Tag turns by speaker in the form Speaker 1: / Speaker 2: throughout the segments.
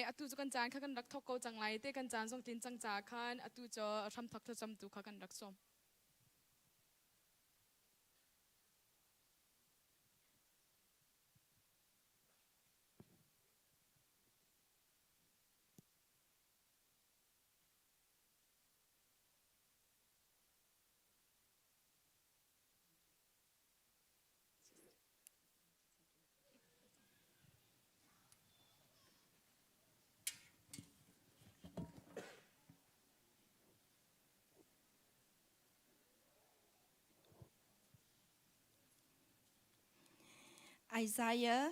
Speaker 1: Atu cu kan caan kha kan rak thawk ko cang lai te kan caan zong tlin cang caah khan atu cu hramthawk thlacamtu kha kan rak sawm.
Speaker 2: Isaiah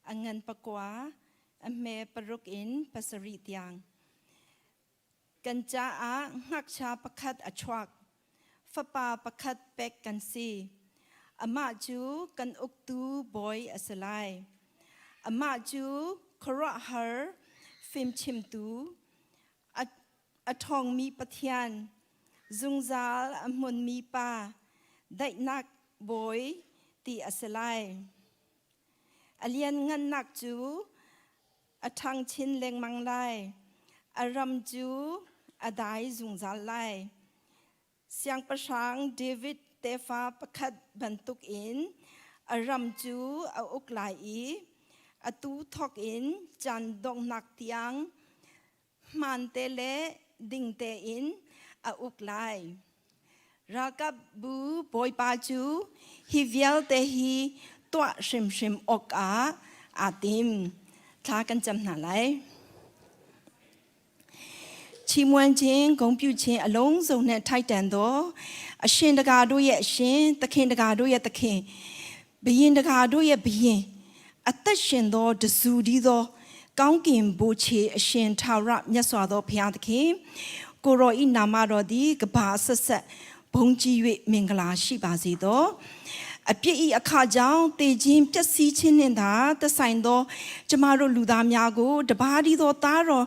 Speaker 2: a ngan pakua a hme paruk in pasarih tiang. Kan caah ngakchia pakhat a chuak, fapa pakhat pek kan si. Amah cu kan uktu bawi a si lai. Amah cu khuaruahhar fimchimtu, a ṭhawngmi Pathian, zungzal a hmunmi Pa, daihnak bawi ti a si lai. A lianngannak cu a ṭhang chin lengmang lai. A ram cu a dai zungzal lai. Siangpahrang David tefa pakhat bantukin a ram cu a uk lai i atu thawk in caan donghnak tiang hmaante le ding tein a uk lai. Ralkapbu bawipa cu hi vialte hi tuah hrimhrim awkah aa tim. Thla kan cam hna lai. ချီးမွမ်းခြင်းဂုဏ်ပြုခြင်းအလုံးစုံနဲ့ထိုက်တန်သောအရှင်တကာတို့ရဲ့အရှင်သခင်တကာတို့ရဲ့သခင်ဘုရင်တကာတို့ရဲ့ဘုရင်အသက်ရှင်သောတဆူဒီသောကောင်းကင်ဘိုးချေအရှင်ထာဝရမြတ်စွာသောဘုရားသခင်ကိုရောဤနာမတော်သည်ကဘာဆက်ဆက်ဘုံကြီး၍မင်္ဂလာရှိပါစေသောအပြစ်ဤအခါကြောင့်တည်ခြင်းပျက်စီးခြင်းနှင့်သာသက်ဆိုင်သောကျမတို့လူသားများကိုတပါးဒီသောသားတော်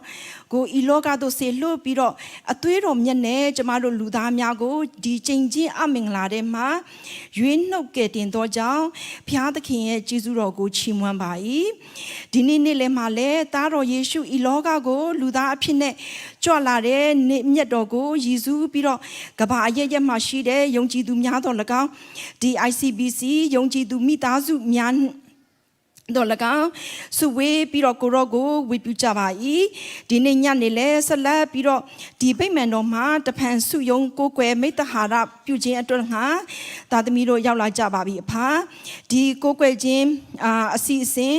Speaker 2: ကိုဤလောကသို့ဆေလွတ်ပြီးတော့အသွေးတော်မြတ်နဲ့ကျမတို့လူသားများကိုဒီချိန်ချင်းအမင်္ဂလာထဲမှာရွေးနှုတ်ကယ်တင်သောကြောင့်ဘုရားသခင်ရဲ့ကျေးဇူးတော်ကိုချီးမွမ်းပါ၏ဒီနေ့နေ့လည်းမှာလည်းသားတော်ယေရှုဤလောကကိုလူသားအဖြစ်နဲ့ကြွလာတဲ့နေ့မြတ်တော်ကိုရည်စူးပြီးတော့ကမ္ဘာအရရက်မှာရှိတဲ့ယုံကြည်သူများတော်၎င်းဒီ ICBC ယုံကြည်သူမိသားစုများ တော့၎င်းစုဝေးပြီးတော့ကိုရောကိုဝေပြုကြပါ၏ဒီနေ့ညနေလဲဆက်လက်ပြီးတော့ဒီဗိမာန်တော်မှာတဖန်စုယုံကိုကွယ်မိတ္တဟာရပြုခြင်းအတွက်ငါသာသမီတို့ရောက်လာကြပါပြီအဖာဒီကိုကွယ်ခြင်းအာအစီအစဉ်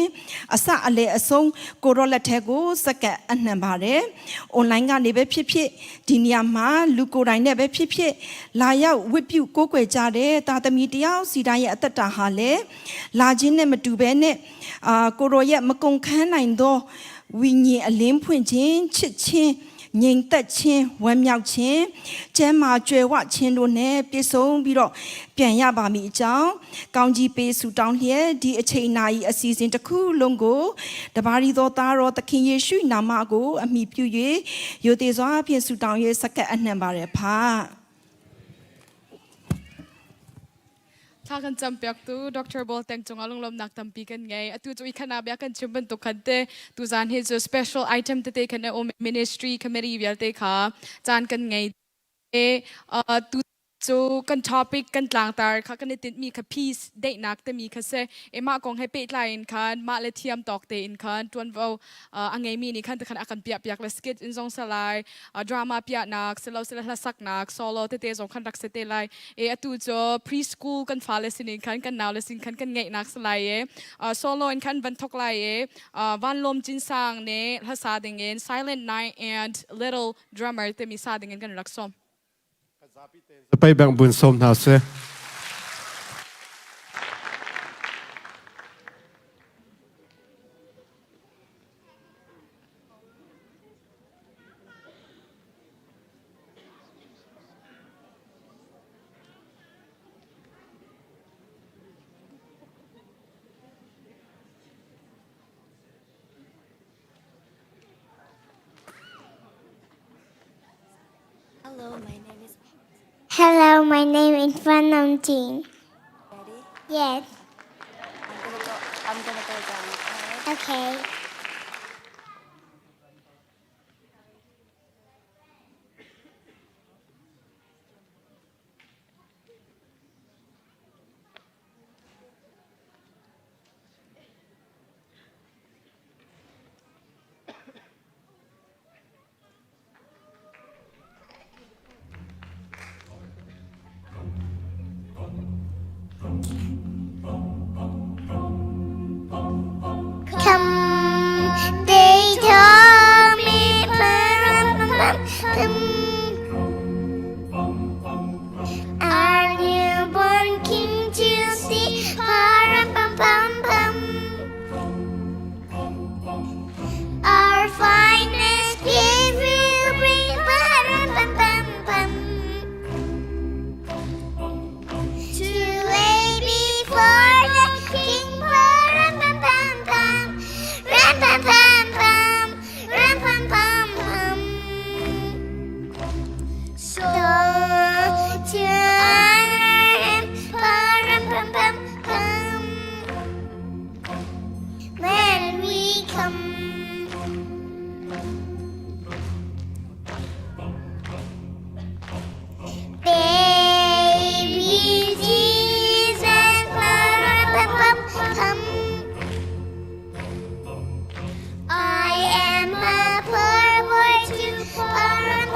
Speaker 2: အစအလေအဆုံးကိုရောလက်ထက်ကိုစက္ကပ်အနှံပါတယ်အွန်လိုင်းကနေပဲဖြစ်ဖြစ်ဒီနေရာမှာလူကိုယ်တိုင်နဲ့ပဲဖြစ်ဖြစ်လာရောက်ဝတ်ပြုကိုးကွယ်ကြတဲ့သာသမီတယောက်စီတိုင်းရဲ့အသက်တာဟာလေလာခြင်းနဲ့မတူဘဲနဲ့အာကိုရောရဲ့မကုန်ခန်းနိုင်သောဝိညာဉ်အလင်းဖွင့်ခြင်းချစ်ခြင်းငြိမ်သက်ခြင်းဝမ်းမြောက်ခြင်းကျမ်းမာကြွယ်ဝခြင်းတို့နဲ့ပြည့်စုံပြီးတော့ပြန်ရပါမည်အကြောင်းကောင်းကြီးပေးဆုတောင်းလျက်ဒီအချိန်နာရီအစီအစဉ်တစ်ခုလုံးကိုတပါးရီသောသားတော်သခင်ယေရှုနာမကိုအမိပြု၍ယိုသေးစွာဖြင့်ဆုတောင်း၍စက္ကပ်အနှံပါရဖာ
Speaker 1: Thla kan campiaktu Dr. Bolteng cungah lunglawmnak tampi kan ngei. Atu cu i khana bia kan chim bantuk khan te tuzan hi cu special item tete khan a um ministry committee vialte kha caan kan ngei e tu cu kan topic kan tlangtar kha kan i tinhmi kha peace daihnak timi kha si e mah kong he pehtlai in khan mah le thiam tawk tein khan tuanvo a ngeimi nih khan tikhan a kan piah piak le skit in zong salai drama piahnak silo sila hlasaknak solo tete zong khan rak se te lai e atu cu preschool kan fale sinin khan kan nau le sin khan kan ngeihnak salai e solo in khan van thok lai e van lom cin sang ne hlasa ding in silent night and little drummer timi sa ding in kan rak som
Speaker 3: Zapai bang bun som hna seh.
Speaker 4: Hello, my name is Hello, my name is Phanam Jean. Ready? Yes. I'm gonna go I'm gonna go down, okay? Okay.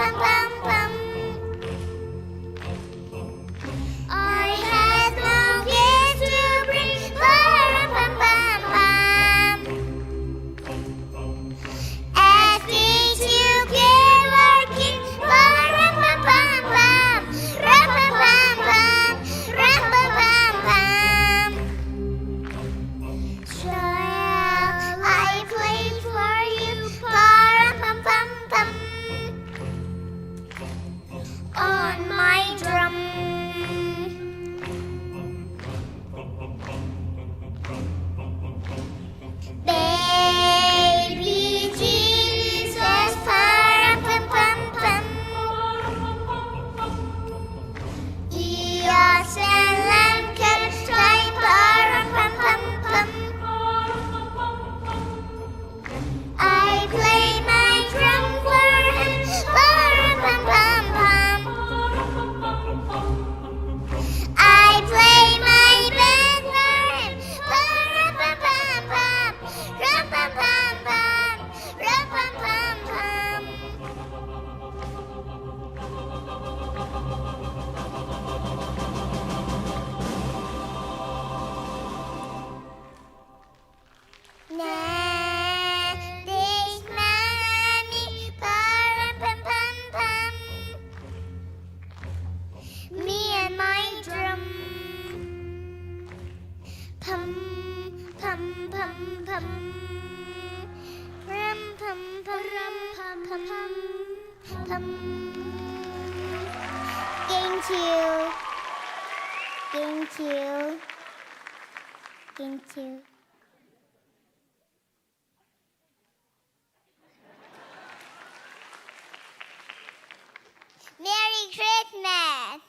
Speaker 4: pam pam pam. I had no gifts to bring, pam pam pam pam. Asking to give our king, pam pam pam pam, ram pam pam pam, ram pam pam pam. Shall I play for you, pam pam pam pam, on my drum? Baby Jesus, pam pam pam pam. Dios and lamb can try pam pam pam pam. I play my drum for him, pam pam pam pam. I play my band for him, pam pam pam pam, ram pam pam pam, ram pam pam pam. This mommy, pam pam pam pam. Me and my drum. Pum pum pum pum. Rum pum pum rum pum pum pum pum. Thank you. Thank you. Thank you. Merry Christmas!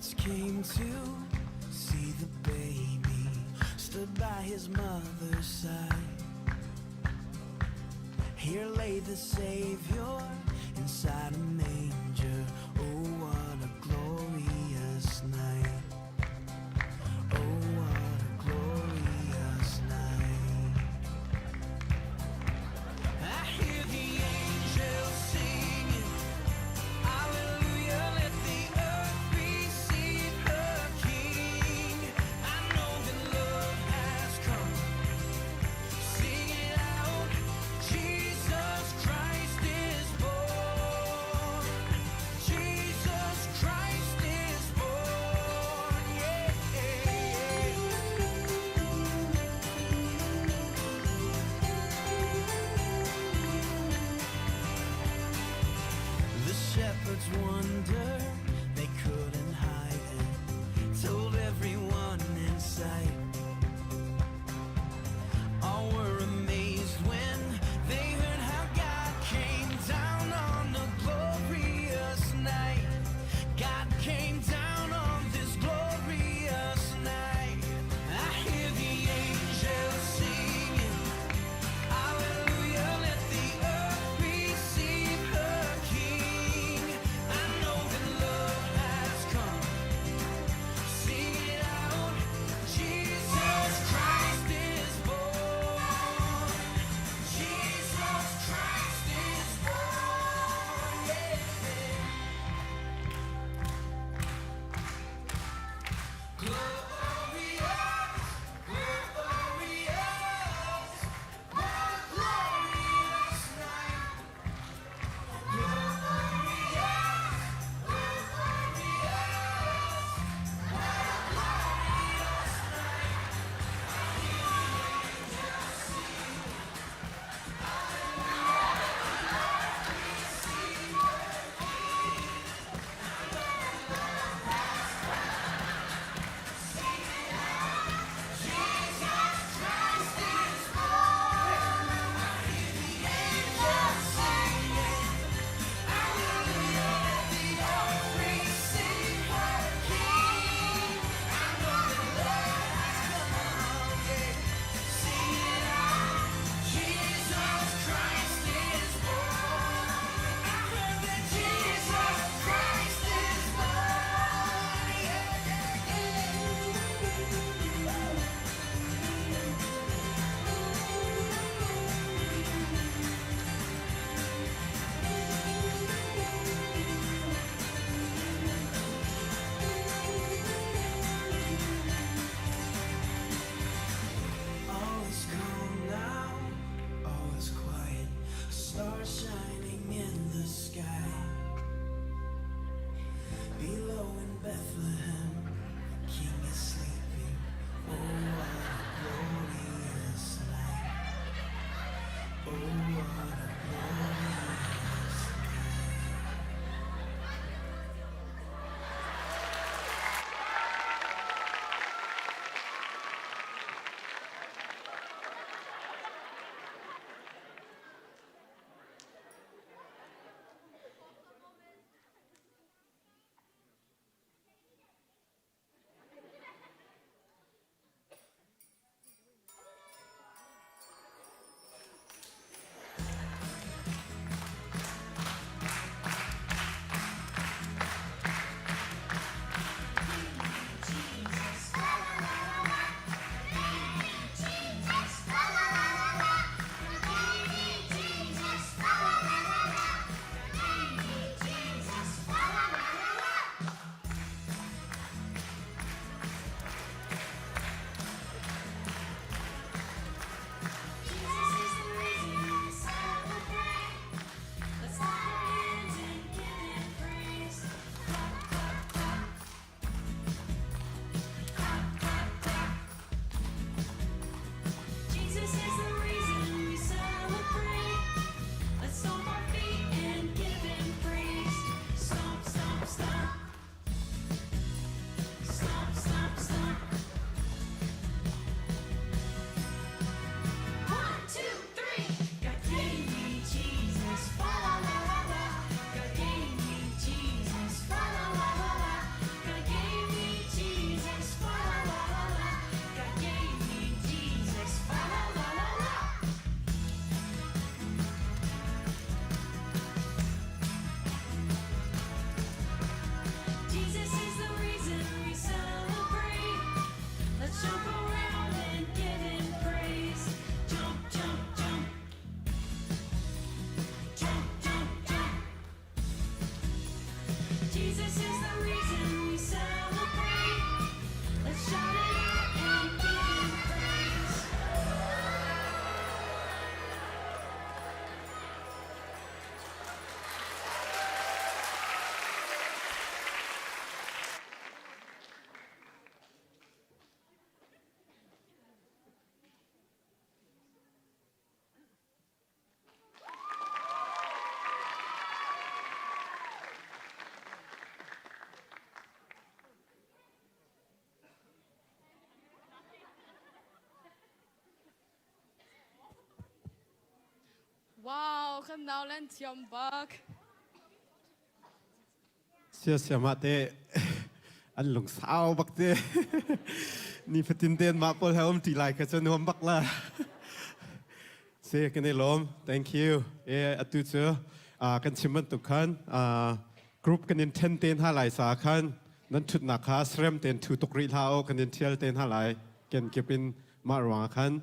Speaker 5: Shepherds came to see the baby, stood by his mother's side. Here lay the Savior inside a manger. Oh, what a glorious night! Oh, what a glorious night! I hear the angels singing. Hallelujah, let the earth receive her King. I know that love has come. Sing it out. Jesus Christ is born. Jesus Christ is born.
Speaker 1: Wow, kan nau len thiam bak.
Speaker 3: Sia siama te an lungsau bak te. Ni fatin ten ma pawl he um ti lai kha chu nuam bak la. Se kan i lawm. Thank you. E atu cu kan chim bantuk khan group kan in then ten ha lai sa khan nan thutnak kha srem ten thu tuk rih hlah o kan in thial ten ha lai ken kip in mah ruangah khan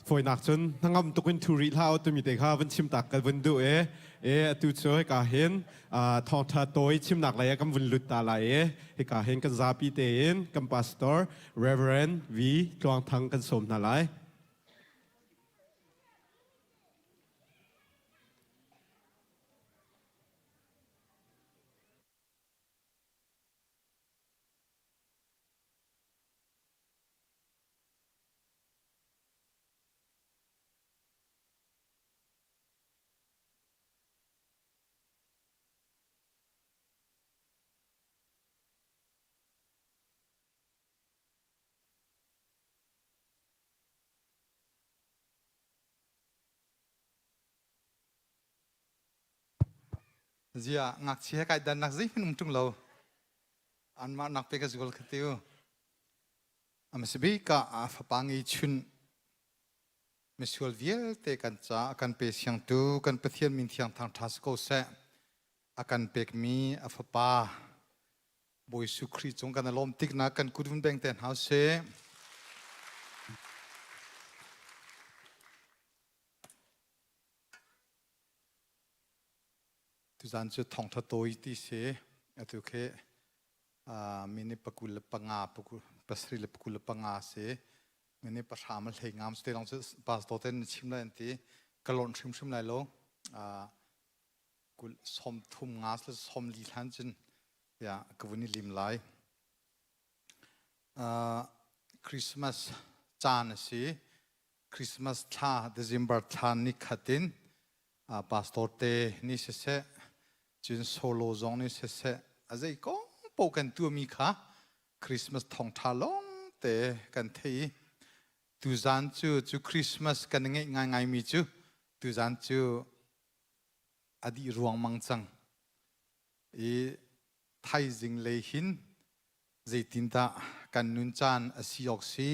Speaker 3: fawinak cun hnangam tuk in thu rih hlah u timi te kha vun chim tak ka vun duh e e atu cu hika hin thawngtha tawi chimnak lei ah kan vun lut ta lai e hika hin kan zapi tein kan pastor Reverend V Tluang Thang kan sawm hna lai.
Speaker 6: Ziah ngakchia he kai dannak zeihmanh um ṭung lo. Anmah nak pe ka zual kha ti u. Amsabik ah a fapa ngeihchun misual vialte kan ca a kan pe siangtu kan Pathian min thiang thangṭha si ko seh. A kan pekmi a fapa Bawi Jesuh Khrih cung kan i lawm tiknak kan kut vun beng te hna usih. Tuzan cu thawngṭha tawi ti si. Atu khi minute pakul le panga pasarih le pakul le panga si. Minute pahra ma hlei ngam te lawng cu pastor ten na chim lai an ti. Ka lawnh hrimhrim lai lo. Kul som thum nga le som li hlan cun ya ka vun i lim lai. Christmas caan a si. Christmas thla December thla ni khat in pastor te nih siseh cun solo zong nih siseh a zei kong paoh kan tuahmi kha Christmas thawngṭha lawng te kan thei i tuzan cu cu Christmas kan i ngeih ngaingaimi cu tuzan cu a dih ruangmang cang i thaizing lei hin zeitindah kan nun caan a si awk si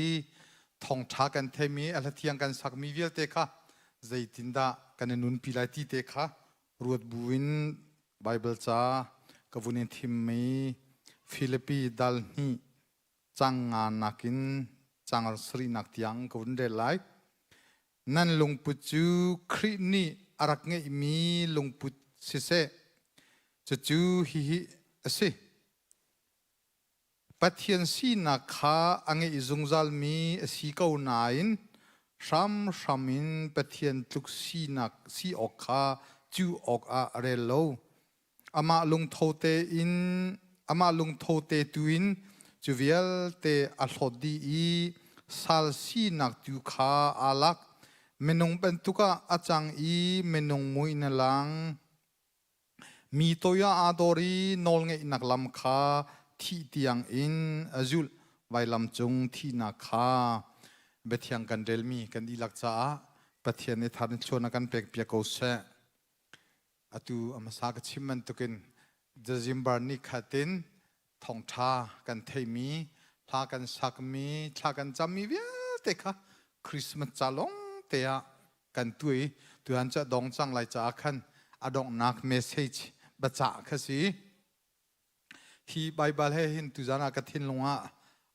Speaker 6: thawngṭha kan theimi a hlathiang kan sakmi vialte kha zeitindah kan i nunpi lai ti te kha ruat buin Baibal ca ka vun in thimmi Filipi dal hnih cang nga nakin cang sarihnak tiang ka vun rel lai. Nan lungput cu Khrih nih a rak ngeihmi lungput siseh, cucu hihi a si. Pathian sinak kha a ngeih zungzalmi a si ko nain hramhram in Pathian tluk sinak si awk kha cuh awkah a rel lo. Amah lungtho tein amah lungtho te tu in cu vialte a hlawt dih i sal sinak tu kha aa lak. Minung bantuk ah a cang i minung mui in a lang. Mi toiah aa dor i nawlngeihnak lam kha thih tiangin a zulh. Vailam cung thihnak kha biathiang kan relmi kan dihlak caah Pathian nih thar in thluan a kan pekpiak ko seh. Atu a hmasa ka chim bantukin December ni khat in thawngṭha kan theimi, hla kan sakmi, thla kan cammi vialte kha Christmas ca lawng te ah kan tuah i tuan cu a dong cang lai caah khan a donghnak message biacah kha si. Hi Baibal he hin tuzan ah ka thinlung ah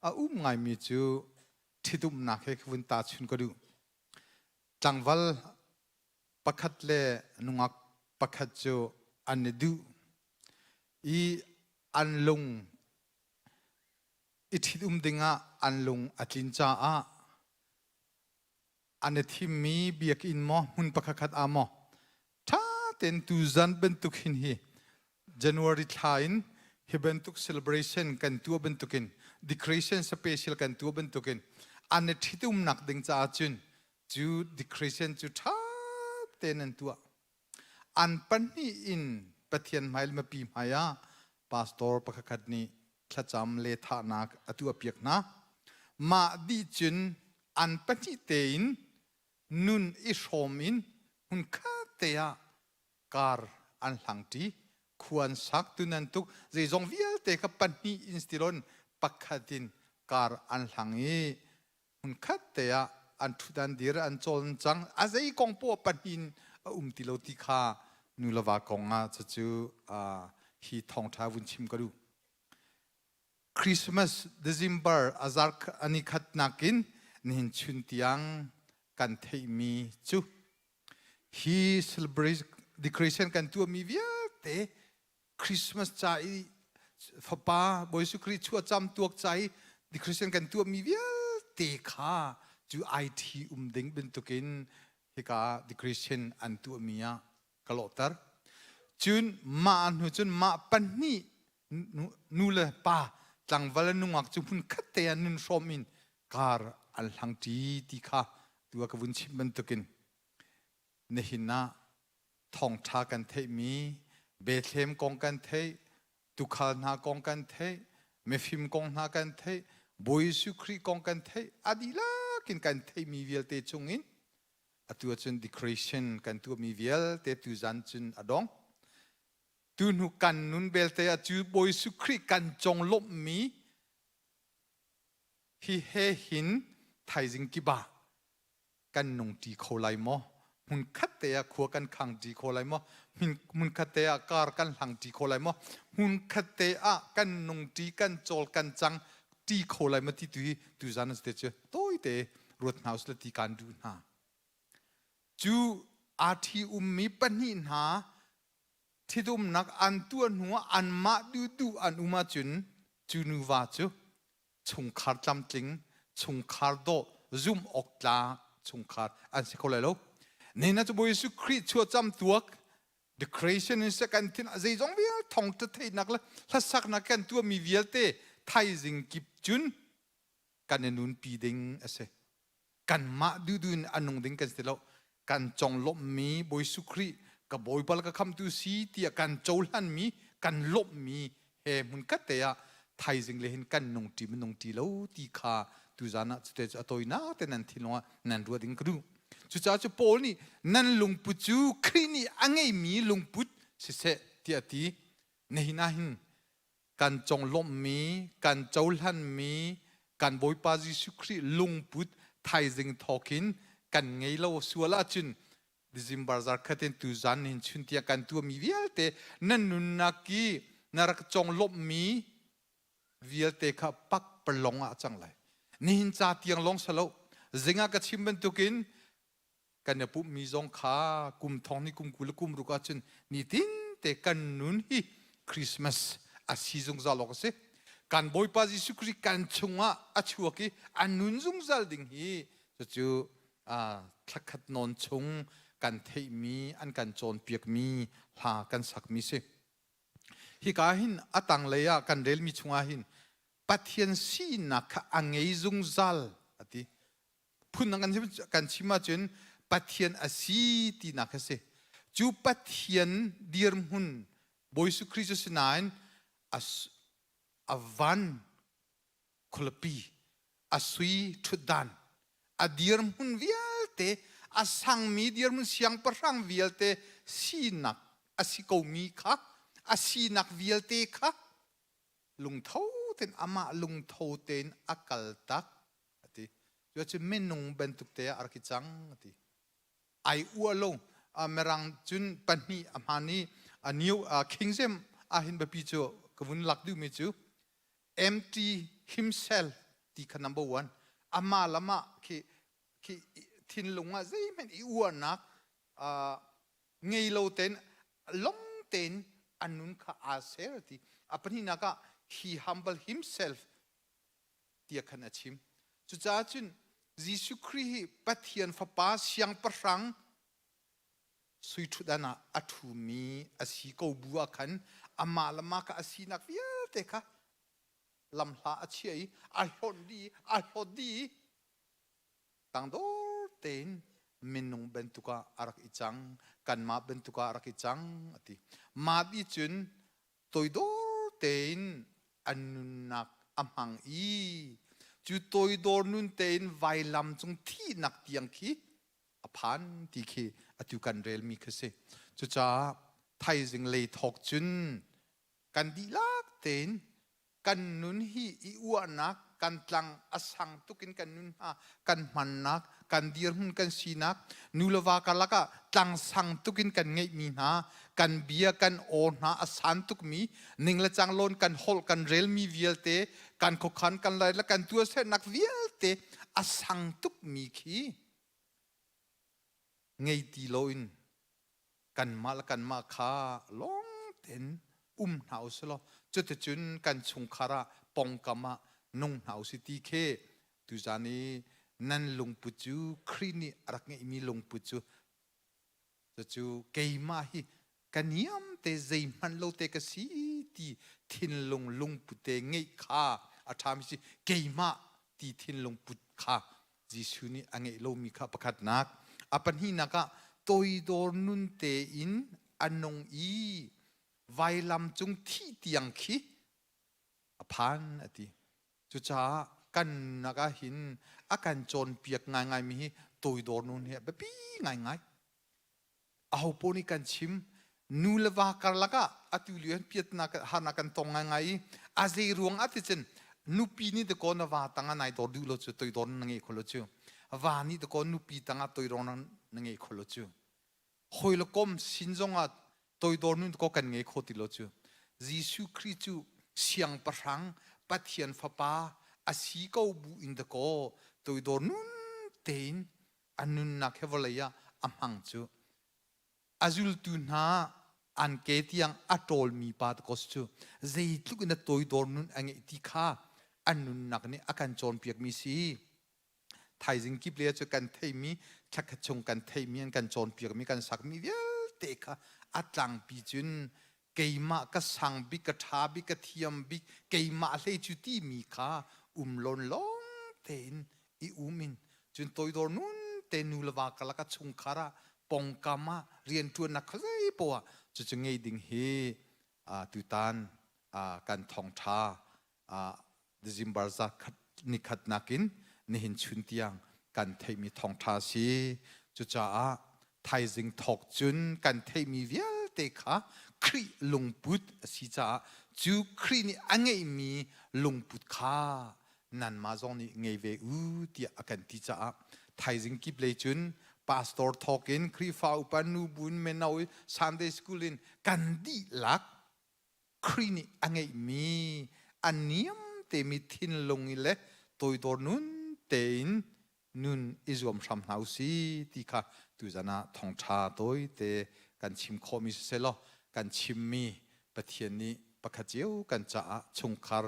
Speaker 6: a um ngaimi cu ṭhitumnak he ka vun tahchun ka duh. Tlangval pakhat le nungak pakhat cu an i duh i an lung i ṭhitum dingah an lung a tlin caah an i thimmi biakinn maw hmun pakhatkhat ah maw ṭha tein tuzan bantuk hin hi January thla in hi bantuk celebration kan tuah bantukin decoration special kan tuah bantukin an i ṭhitumnak ding caah cun cu decoration cu ṭha tein an tuah. An pahnih in Pathian hmai le mipi hmai ah pastor pakhatkhat nih thlacam le thahnak a tuahpiak hna. Mah dih cun an pahnih tein nun i hrawm in Hmunkhat te ah kar an hlangṭi, khua an sak, tunan tuk, zeizong vialte kha pahnih in stilon pakhat in kar an hlang i hmunkhat te ah an ṭhut an dir an cawl an cang. A zei kong poah pahnih in a um ti lo ti kha nu le va kong ah cucu hi thawngṭha vun chim ka duh. Christmas December a zarh a nikhatnak in nihin chun tiang kan theihmi cu hi celebration decoration kan tuahmi vialte Christmas ca i fapa Bawi Jesuh Khrih chuahcam tuak ca i decoration kan tuahmi vialte kha cu IT um ding bantukin hika decoration an tuahmi ah ka lawhter. Cun mah hnu cun mah pahnih nu le pa tlangval le nungak cu hmun khat te ah nun hrawm in kar an hlangṭi ti kha tu ah ka vun chimh bantukin nihin ah thawngṭha kan theihmi Bethlehem kong kan theih tuukhal hna kong kan theih mifim kong hna kan theih Bawi Jesuh Khrih kong kan theih a dihlak in kan theihmi vialte chungin atu ahcun decoration kan tuahmi vialte tuzan cun a dong. Tu hnu kan nun belte ah cu Bawi Jesuh Khrih kan conglawmhmi hi he hin thaizing kip ah kan nungṭi kho lai maw? Hmunkhat te ah khua kan khangṭi kho lai maw? Hmunkhat te ah kar kan hlangṭi kho lai maw? Hmunkhat te ah kan nungṭi, kan cawl, kan cang ṭi kho lai maw ti tu hi tuzan te cu tawite ruat hna usih ti kaan duh hna. Cu aa ṭhi ummi pahnih hna ṭhitumnak an tuah hnu ah anmah duhduh an um ahcun cu nuva cu chungkhar tlamtling, chungkhar dawh, zumh awk tlak chungkhar an si kho lai lo. Nihin ah cu Bawi Jesuh Khrih chuahcam tuak the creation in kan thin zeizong vial thong theihnak le hlasaknak kan tuahmi vialte thaizing kip cun kan i nunpi ding a si. Kanmah duhduh in a nung ding kan si lo. Kan conglawmhmi Bawi Jesuh Khrih ka Bawipa le ka khamtu si tiah kan cohlanmi, kan lawmhmi he hmunkhat te ah thaizing le hin kan nung ṭi minung ṭi lo ti kha tuzan ah cute cu a tawinak te nan thinlung ah nan ruah ding ka duh. Cucaah cu Paul nih nan lungput cu Khrih nih a ngeimi lungput siseh tiah a ti. Nihin ah hin kan conglawmhmi, kan cohlanmi, kan Bawipa Jesuh Khrih lungput thaizing thawkin kan ngei lo sual ahcun December zarkhat in tuzan hin chun tiang kan tuahmi vialte nan nunnak i na rak conglawmhmi vialte kha pakpalong ah cang lai. Nihin ca tiang lawng salo zingah ka chim bantukin kan i pumhmi zong kha kum thong ni kum 20 le kum ruk ahcun nitin te kan nun hi Christmas a si zungzal awk a si. Kan Bawipa Jesuh Khrih kan chungah a chuak i a nun zungzal ding hi cucu thlakhat nawn chung kan theihmi an kan cawnpiakmi hla kan sakmi si. Hika hin a tanglei ah kan relmi chungah hin Pathian sinak kha a ngei zungzal a ti. Phundang kan chim, kan chim ahcun Pathian a si tinak a si. Cu Pathian dirhmun Bawi Jesuh Khrih cu sinain a, a van khualipi, a sui ṭhutdan, a dirhmun vialte, a sangmi dirhmun siangpahrang vialte sinak a si komi kha, a sinak vialte kha lungtho tein amah lungtho tein a kaltak a ti. Cuacun minung bantuk te ah a rak i cang a ti. Ai uah lo. Mirang cun pahnih a hmaan i a new King James ahhin biapi cu ka vun lak duhmi cu empty himself ti kha number one. Amah le amah khi khi thinlung ah zeihmanh i uahnak ngei lo tein long tein a nun kha aa ser ti. A pahnihnak ah he humble himself tiah khan a chim. Cucaah cun Jesuh Khrih hi Pathian Fapa siangpahrang sui ṭhutdan ah a ṭhumi a si ko bu ah khan amah le mah kha a sinak vialte kha lamhla a chiah i a hlonh dih i a hlawt dih i tangdor tein minung bantuk ah a rak i cang kanmah bantuk ah a rak i cang a ti. Mah ti cun toidor tein a nunnak a hmang i cu toidor nun tein vailam cung thihnak tiang khi a put. phan ti khi atu kan relmi khi si. Cucaah thaizing lei thawk cun kan dihlak tein kan nun hi i uahnak kan tlang a sang tuk in kan nun hna kan hmannak kan dirhmun kan sinak nu le va karlak ah tlang sang tuk in kan ngeihmi hna kan bia kan aw hna a san tukmi ning le cang lawn kan holh kan relmi vialte kan khuakhan kan lai le kan tuahsernak vialte a sang tukmi khi ngei ti loin kanmah le kanmah kha lawng tein um hna usih law cuticun kan chungkhar ah pongkam ah nung hna usih ti khi tuzan i nan lungput cu Khrih nih a rak ngeihmi lungput cu cucu keimah hi ka niam te zeihmanh lo te ka si ti thinlung lungput te ngeih kha a ṭhami si keimah ti thinlung put kha Jesuh nih a ngeih lomi kha pakhatnak. A pahnihnak ah toidor nun tein a nung i vailam cung thih tiang khi a phan a ti. Cucaah kan nunnak ah hin a kan cawnpiak ngaingaimi hi toidor nun hi a biapi ngaingai. Aho nih kan chim nu le va karlak ah atu lio hin piatnak harnak kan tong ngaingai i a zei ruang ah ticun nupi nih dakaw na va tangah nai dor duh lo cu toidor na ngei kho lo cu va nih dakaw nupi tangah toidor na ngei kho lo cu hawi le kom sin zongah toidor nun ko kan ngei kho ti lo cu Jesuh Khrih cu siangpahrang Pathian fapa a si ko bu in dakaw toidor nun tein a nunnak he vawlei ah a hmang cu a zultu hna an ke tiang a ṭawlmi pa takos cu zeitluk in a toidor nun a ngeih ti kha a nunnak nih a kan cawnpiakmi si. Thaizing kip le cu kan theimi thlakhat chung kan theimi an kan cawnpiakmi kan sakmi vialte kha a tlangpi cun keimah ka sang bik ka ṭha bik ka thiam bik keimah hlei cu timi kha um lawn lawng tein i um in cun toidor nun te nu le va karlak ah chungkhar ah pongkam ah rianṭuannak khuazei poah cucu ngei ding hi tutan kan thawngṭha December zarkhat nikhatnak in nihin chun tiang kan theihmi thawngṭha si. Cucaah thaizing thawk cun kan theihmi vialte kha Khrih lungput a si caah cu Khrih nih a ngeihmi lungput kha nanmah zong nih ngei ve u tiah a kan ti caah thaizing kip lei cun pastor thawk in Khrihfa upa nubu in mino in Sunday school in kan dihlak Khrih nih a ngeihmi a niam temi thinlung i le toidor nun tein nun i zuam hram hna u si ti kha tuzan ah thawngṭha tawite kan chim khawhmi siseh kan chimmi Pathian nih pakhat cio kan caah chungkhar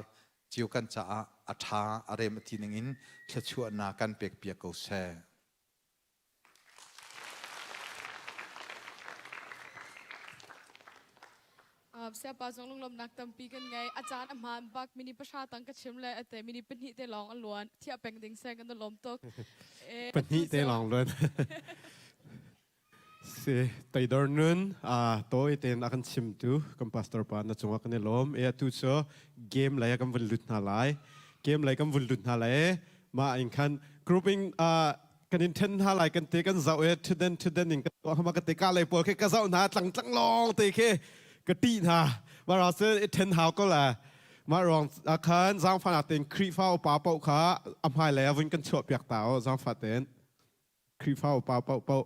Speaker 6: cio kan caah a ṭha a rem a ti ningin thluachuahnak kan pekpiak ko seh.
Speaker 1: Siapa zong lunglawmhnak tampi kan ngei. A caan a hmaan bak mini pahra tang ka chim le ate mini pahnih te lawng a luan. Thiah peng ding seh kan lawm tuk.
Speaker 3: Pahnih te lawng luan. Si toidor nun a tawi tein a kan chimtu kan pastor pa na cungah kan i lawm. E atu cu game lei ah kan vun lut hna lai. Game lei kan vun lut hna lai. Mah in khan grouping kan in then hna lai kan te kan zoh e thuden thuden in kan tuah hama ka te ka lei pawl khi ka zoh hna tlang tlang lawng te khi ka ti hna ma ra se i then hau ko la ma ruang khan zangfa nak ten Khrihfa upa paoh kha a hmai lei ah vun kan chuah piak ta o zangfa ten Khrihfa upa paoh paoh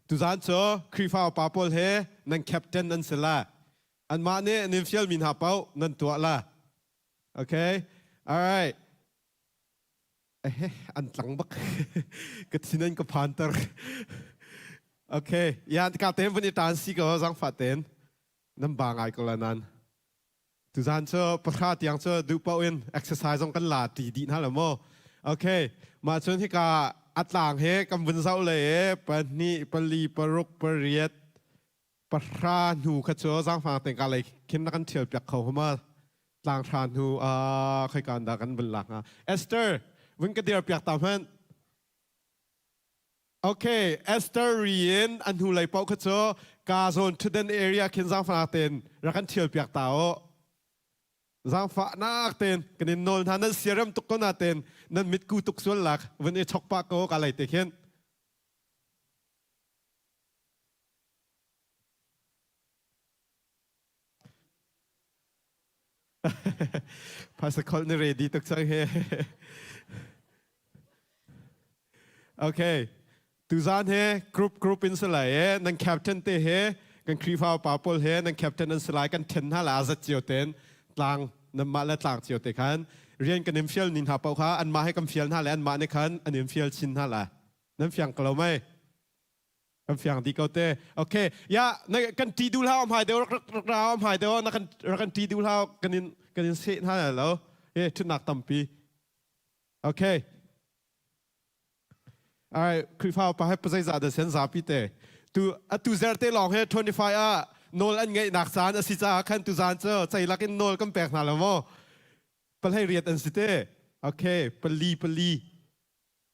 Speaker 3: tuzan cu Khrihfa upa pawl he nan captain nan si la anmah nih nan fial mi hna paoh nan tuah la okay all right an tlang bak ka thin an ka phanter okay yan ka te vun i tan si ko zangfa ten nan ba ngai ko la nan tuzan cu pahra tiang cu duh paoh in exercise zong kan la ti dih hna lo mo okay mah cun hika atlang he kan vun zoh le e pahnih pali paruk pariat pahra hnu kha cu zaangfang te ka lei khin na kan thial piak kho hama tlang hra hnu a khoi kan da kan vun lak hnga Esther vun ka dir piak ta hmanh Okay Esther riin an hnu lei paoh kha cu ka zawn thuden area khin zaangfang ten rak kan thial piak ta o zaangfahnak ten kan in nawl hna nan siarem tuk ko na ten nan mitku tuk sual lak vun i chok pa ko ka lei te khin. Pastor Colt na ready tuk cang he. Okay. Tuzan he group group in salai e nan captain te he kan Khrihfa pa pawl he nan captain an salai kan then hna la azat cio ten tlang nan mah le tlang cio te khan rian kan im fial nin ha pau kha an mah he kan fial hna le an mah ne khan an im fial chin hna la nan fiang ko lo mei Kan fiang di ko te. Okay. Ya, na kan ti du hlau hmai deu rak rak ra hmai deu na kan rak kan ti du hlau kan in kan in seh hna lo. E thutnak tampi. Okay. All right, Khrihfa pa he pazai za da sen zapi te. Tu atu zer te long he 25 ah nawl an ngeih nak caan a si caah khan tu zan cu ceilak in nawl kan pek hna lo maw? Palhei riat an si te. Okay, pali pali.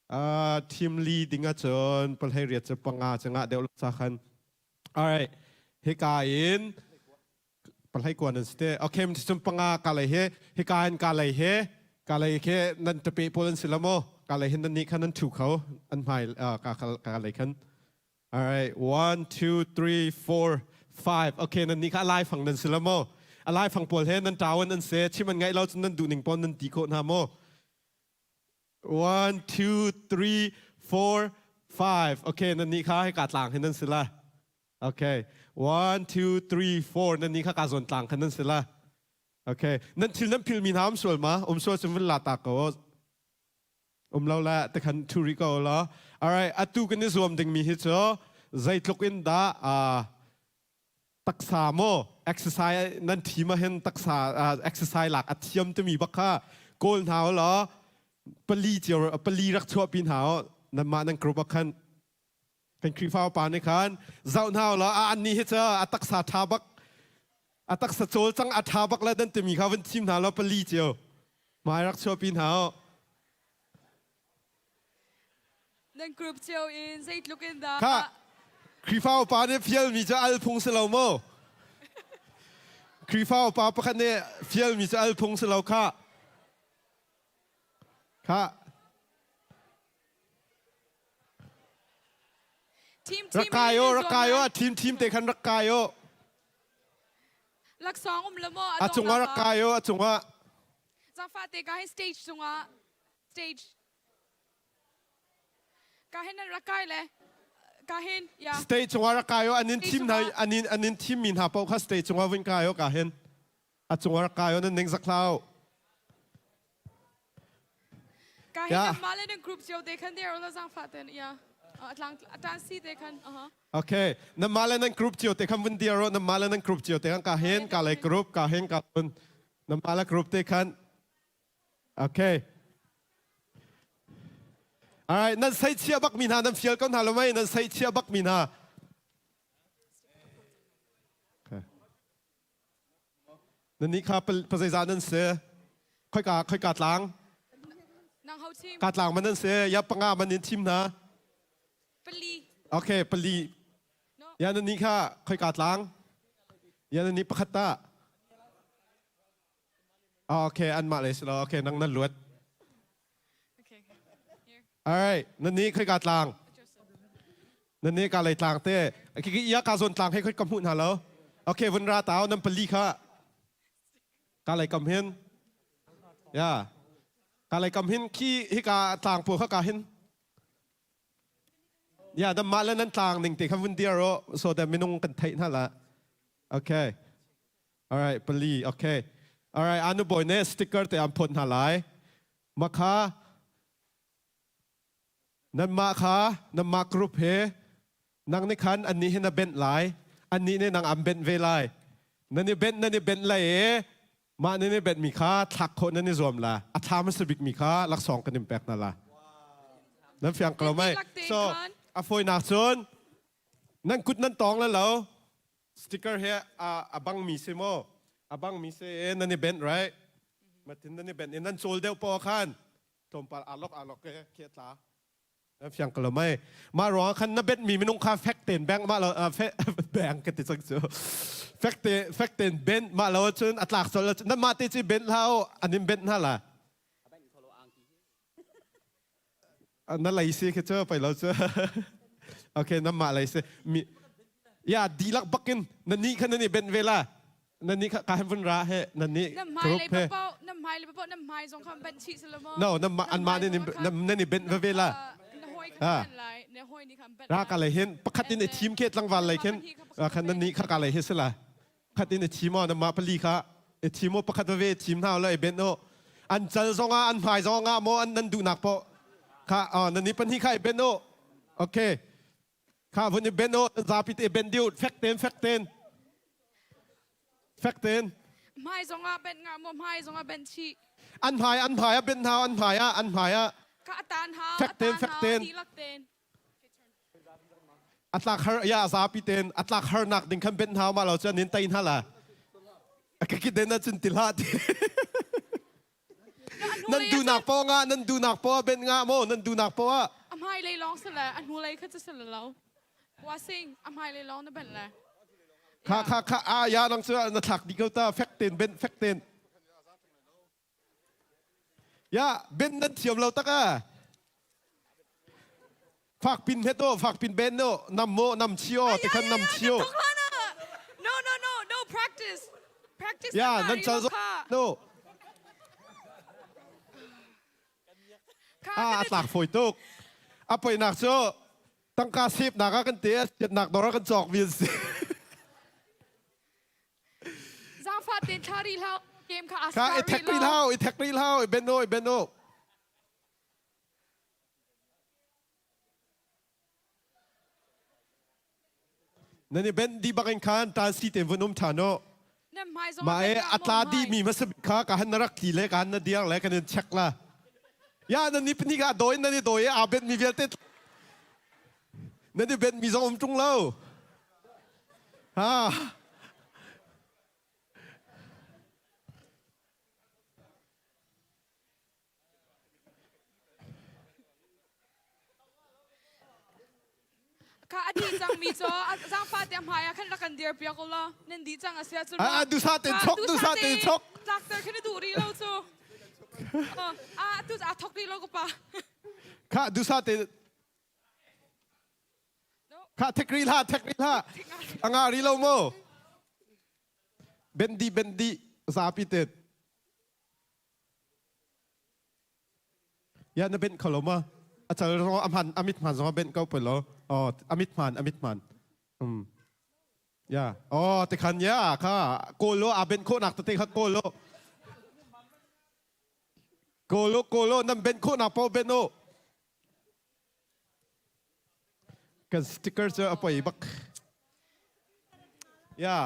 Speaker 3: Uh, team li ding ahcun palhei riat cu panga cu ngah deuh lo ca khan. Alright, hika in palhei kuan an si te. Okay, cun panga ka lei he hika in ka lei he ka lei he nan tape pawl an si la maw? Ka lei he nan nih khan nan thu kho an hmai uh, ka ka lei khan. Alright, one, two, three, four, five. Okay, nan nih kha a lai fang nan si la maw? A lai fang pawl he nan ṭawan an si. Chim an ngaih lo cun nan duh ning pawl nan ti khawh hna maw? One, two, three, four, five. Okay, nan nih kha hika tlang hin nan si la. Okay. One, two, three, four. Nan nih kha ka zawn tlang khan nan si la. Okay. Nan thil nan philmi hna um sual ma? Um sual cun vun la ta ko. Um lo la te khan thuri ko la. Alright, atu kan i zuam dingmi hi cu zeitluk in dah uh, taksa maw exercise nan team ah hin taksa exercise lak a thiam timi bak kha kawl hna u law pali cio pali rak chuahpi hna u nanmah nan group ah khan kan Khrihfa upa nih khan zoh hna u law a an nih hi cu a taksa tha bak a taksa cawlcang a tha bak le nan timi kha vun thim hna law pali cio hmai rak chuahpi hna u
Speaker 1: Nan group cio in zeitluk in dah
Speaker 3: Kha Khrihfa upa nih fialmi cu al phung si lo maw? Khrihfa upa pakhat nih fialmi cu al phung si lo kha. Kha
Speaker 1: team team
Speaker 3: rak kai o rak kai o a team team te khan rak kai o.
Speaker 1: Laksawng um lo maw?
Speaker 3: A cungah rak kai o a cungah.
Speaker 1: Zafa te ka hi stage cungah stage Ka hin nan rak kai le ka hin ya.
Speaker 3: Stage cungah rak kai o an in thim hna an in an in thim mi hna paoh kha stage cungah vun kai o ka hin. A cungah rak kai o nan ning zak hlah.
Speaker 1: Ka hin nan mah le nan group cio te khan der la zang fa ten ya. Atlang atan si te khan aha.
Speaker 3: Okay, nan mah le nan group cio te khan vun dir o nan mah le nan group cio te khan ka hin ka lei group ka hin ka hun nan mah le group te khan Okay. Alright, nan sei chia bak mi hna nan fial ko hna lo mei nan sei chia bak mi hna. Okay. Nan nih kha pazeizah nan si? Khoika khoika tlang?
Speaker 1: Nang ho chim?
Speaker 3: Ka tlang man nan si? Ya panga man in thim hna.
Speaker 1: Pali.
Speaker 3: Okay, pali. Ya nan nih kha khoika tlang? Ya nan nih pakhat ta. Okay, anmah lei si lo. Okay, nang nan luat. All right, nan nih khoi ka tlang. Nan nih ka lei tlang te. Ki ia ka zawn tlang he khoi ka hmuh hna lo. Okay, vun ra tao nan pali kha. Ka lei kam hin. Ya. Ka lei kam hin khi hi ka tlang pu kha ka hin. Ya, nan mah le nan tlang ning te kha vun dir o so that minung kan theih hna la. Okay. Alright, pali. Okay. Alright, anu boy ne sticker te am phot hna lai. Makha nanmah kha nanmah group he nang nih khan annih he na benh lai annih nih nang am benh ve lai nan i benh nan i benh lai e mah nan i benh mi kha thlak khawh nan i zuam la a thla hmasa bik mi kha laksawng kan in pek hna la nan fiang ko lo mei so a fawinak cun nan kut nan tawng le lo Sticker he a bangmi si maw? A bangmi si e nan i benh right? Matin nan i benh i nan cawl deuh paoh khan tlawmpal alok alok ke khi tla. Nan fiang ko lo mei. Mah ruangah khan na benhmi minung kha fek tein beng mah lo beng ka ti cang cu. Fek te fek tein benh mah lo ahcun a tlak colh ahcun nan mah te ci benh hlah u an in benh hna la. Na lei si khi cu pei lo cu. Okay, nan mah lei si. Mi ya dihlak bakin na ni khan nan i benh ve la. Nan nih ka han vun ra he nan nih
Speaker 1: Na hmai
Speaker 3: group
Speaker 1: lei
Speaker 3: he.
Speaker 1: paoh na hmai lei paoh na hmai zong kha banh chih sila maw?
Speaker 3: No, na ma an ma nih nan i benh veve la.
Speaker 1: Na hawi kha banh lai, na hawi nih kha banh
Speaker 3: Ra ka lei hin pakhat in i thim ke tlangval lei khin khan nan nih kha ka lei hi sila. Khat in i thim aw na ma pali kha i thim aw pakhat veve thim hna la i benh aw. An cal zong ah an hmai zong ah maw an nan duhnak paoh kha nan nih pahnih kha i benh aw. Okay. Kha vun i ben u, zapi te ben diu, fek ten, fek ten. Fek ten.
Speaker 1: Hmai zong ah ben nga maw hmai zong ah ben chih.
Speaker 3: An hmai, an hmai ah ben hau, an hmai ah, an hmai ah.
Speaker 1: Ka atan hau,
Speaker 3: Fek ten, fek ten.
Speaker 1: Tilak ten.
Speaker 3: Atlak har ya zapi ten, atlak har nak ding khan ben hau ma lo chuan nin tai hna la. Ka ki den na cun tilha ti. Nan duhnak paoh ngah, nan duhnak paoh ah ben ngah maw? Nan duhnak paoh ah.
Speaker 1: A hmai lei lawng si le a hnu lei kha cu si le lo. Wasing a hmai lei lawng na ben le.
Speaker 3: Kha kha kha a ya nang cu na thlak dih ko ta fek ten ben fek ten. Ya ben nan thiam lo tak a. Fak pin het o, fak pin ben no, nam mo nam chio, te khan nam chio.
Speaker 1: No no no no practice. Practice
Speaker 3: Ya nan chal zo no. Ah a tlak foi tuk. A poinak cu tangka sip nak ah kan te siatnak dor ah kan cawk mi an si.
Speaker 1: Zaangfah tein thla rih hlah game kha a
Speaker 3: Kha i thek rih hlah i thek rih hlah i ben o i ben o. Nan i benh dih bak in khan tansi te vun um ṭhan u. Mah e a tla dihmi hmasa bik kha ka han na rak tli le ka han na diar le kan in check la. Ya nan ni pahnih ka dawi nan i dawi i aa benhmi vialte nan i benhmi zong um ṭung lo. Ha.
Speaker 1: Kha a dih cangmi cu zaangfah te hmai ah khan rak kan dir piak u law nan dih cang a si ahcun
Speaker 3: A dusa te chok dusa te chok
Speaker 1: tlakter khin a duh rih lo cu a tu a thok rih lo ka pa
Speaker 3: Kha dusa te Kha thek rih hlah thek rih hlah a nga rih lo mo Bendi bendi zapi te Ya na benh kho lo ma? A cal zong a hman a mit hman zong a benh ko poi lo. Oh, a mit hman a mit hman. Um. Ya. Oh, te khan ya kha kawl lo a benh khawh nak tete kha kawl lo. Kawl lo kawl lo nan benh khawh nak paoh benh u. Kan sticker cu a poi bak. Ya.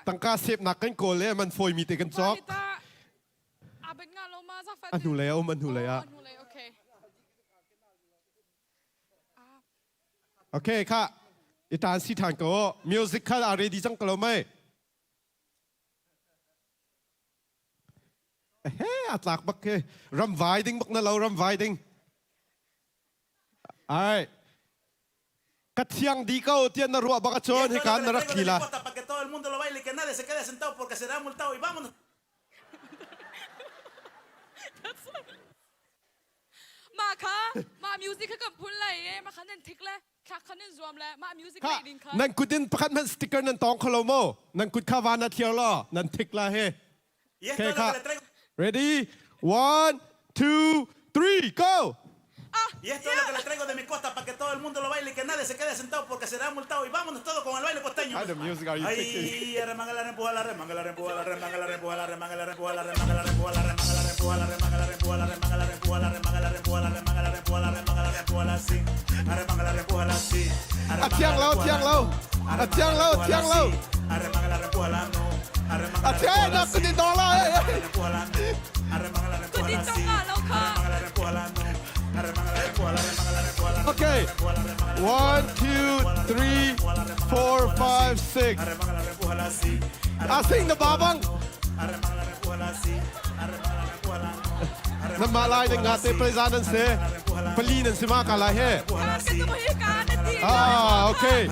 Speaker 3: Tangka sepnak kan kawl le man fawi mi te kan cawk. A hnu lei a um a hnu lei ah. Okay kha i tan si than ko. Music kha a ready cang ko lo mei. He a tlak bak ke ram vai ding bak na lo ram vai ding. Ai ka thiang di ko tian na ruah bak achon hi kan na rak thli la.
Speaker 7: Para que todo el mundo lo baile y que nadie se quede sentado porque será multado y vámonos.
Speaker 1: Mah kha mah music kha kan phun lai i mah kha nan thik le thlak kha nan zuam le mah music
Speaker 3: Kha
Speaker 1: leh ding kha.
Speaker 3: nan kut in pakhat hmanh sticker nan tawng kho lo mo nan kut kha van na thiar law nan thik la he
Speaker 7: Y esto
Speaker 3: Okay,
Speaker 7: es lo
Speaker 3: kha
Speaker 7: que le traigo.
Speaker 3: ready one two three go
Speaker 7: Y esto es lo que le traigo de mi costa para que todo el mundo lo baile y que nadie se quede sentado porque será multado. Y vámonos todos con el baile costeño.
Speaker 3: Kind of music are you
Speaker 7: Ay, arremanga la rempuja, la remanga la rempuja, la remanga la rempuja, la remanga la rempuja, la remanga la rempuja, la remanga la rempuja, la remanga la rempuja, la remanga la rempuja, la remanga la rempuja, la remanga la rempuja, la remanga la rempuja, la sí. Arremanga la rempuja, la sí.
Speaker 3: A thiang lo, thiang lo. A thiang lo, thiang lo.
Speaker 7: Arremanga la rempuja, la no. Arremanga
Speaker 3: A
Speaker 7: la
Speaker 3: thiang
Speaker 7: rempuja, la
Speaker 3: na
Speaker 7: sí.
Speaker 3: kun in dong la.
Speaker 7: Arremanga la rempuja, la no. Arremanga la rempuja, la sí. Arremanga la rempuja, la no. Arremanga la rempuja, la remanga la rempuja, la
Speaker 3: Okay. 1, 2, 3, 4, 5, 6. A sing na babang. Na ma lai na nga te preza nan se. Pali nan si ma ka lai he. Ah, okay.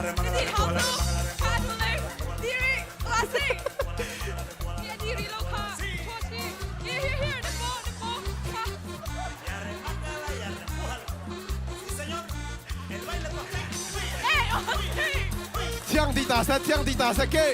Speaker 3: Thiang di ta sa, thiang di ta sa ke.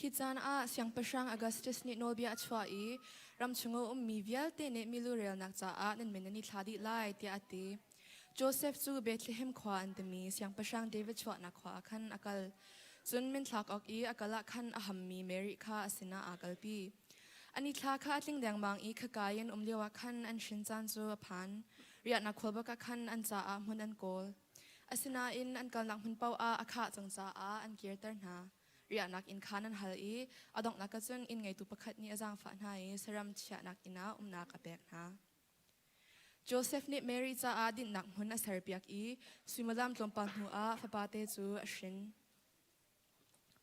Speaker 8: Khi caan ah Siangpahrang Augustus nih nawlbia a chuah i ram chung a ummi vialte nih milu relnak caah nan min nan i thla dih lai tiah a ti. Josef cu Bethlehem khua an timi Siangpahrang David chuahnak khua ah khan a kal. Cun minthlak awk i a kal ah khan a hammi Mary kha a sinah aa kalpi. An i thla kha a tling dengmang i khaka i an um lioah khan an hrin caan cu a phan. Riahnak khualbak ah khan an caah hmun an kawl. Asinain an kalnak hmun paoh ah a khah cang caah an kirter hna. Riahnak inn kha nan hal i a donghnak ah cun inn ngeitu pakhat nih a zaangfah hna i saram chiahnak inn ah umnak a pek hna. Josef nih Mary caah dinhnak hmun a serpiak i suimilam tlawmpal hnuah fapate cu a hrin.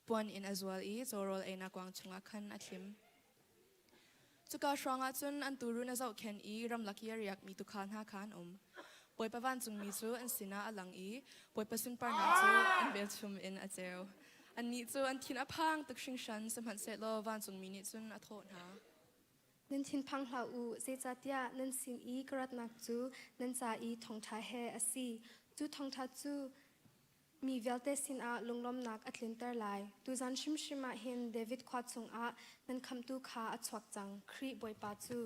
Speaker 8: Puan in a zual i cawrawl einak kuang chungah khan a thlim. Cuka hrawngah cun an tuurun a zohkhenh i ramlak i a riakmi tuukhal hna kha an um. Bawipa vancungmi cu an sinah a lang i Bawipa sunparnak cu an velchum in a ceu. Annih cu an thin a phang tuk hringhran, sihmanhsehlaw vancungmi nih cun a thawh hna.
Speaker 9: Nan thinphang hlah u, zeicahtiah nan sin i ka ratnak cu nan ca i thawngṭha he a si. Cu thawngṭha cu Mi vialte sinah lunglawmhnak a tlinter lai. Tuzan hrimhrim ah hin David khua chungah nan khamhtu kha a chuak cang, Khrih Bawipa cu.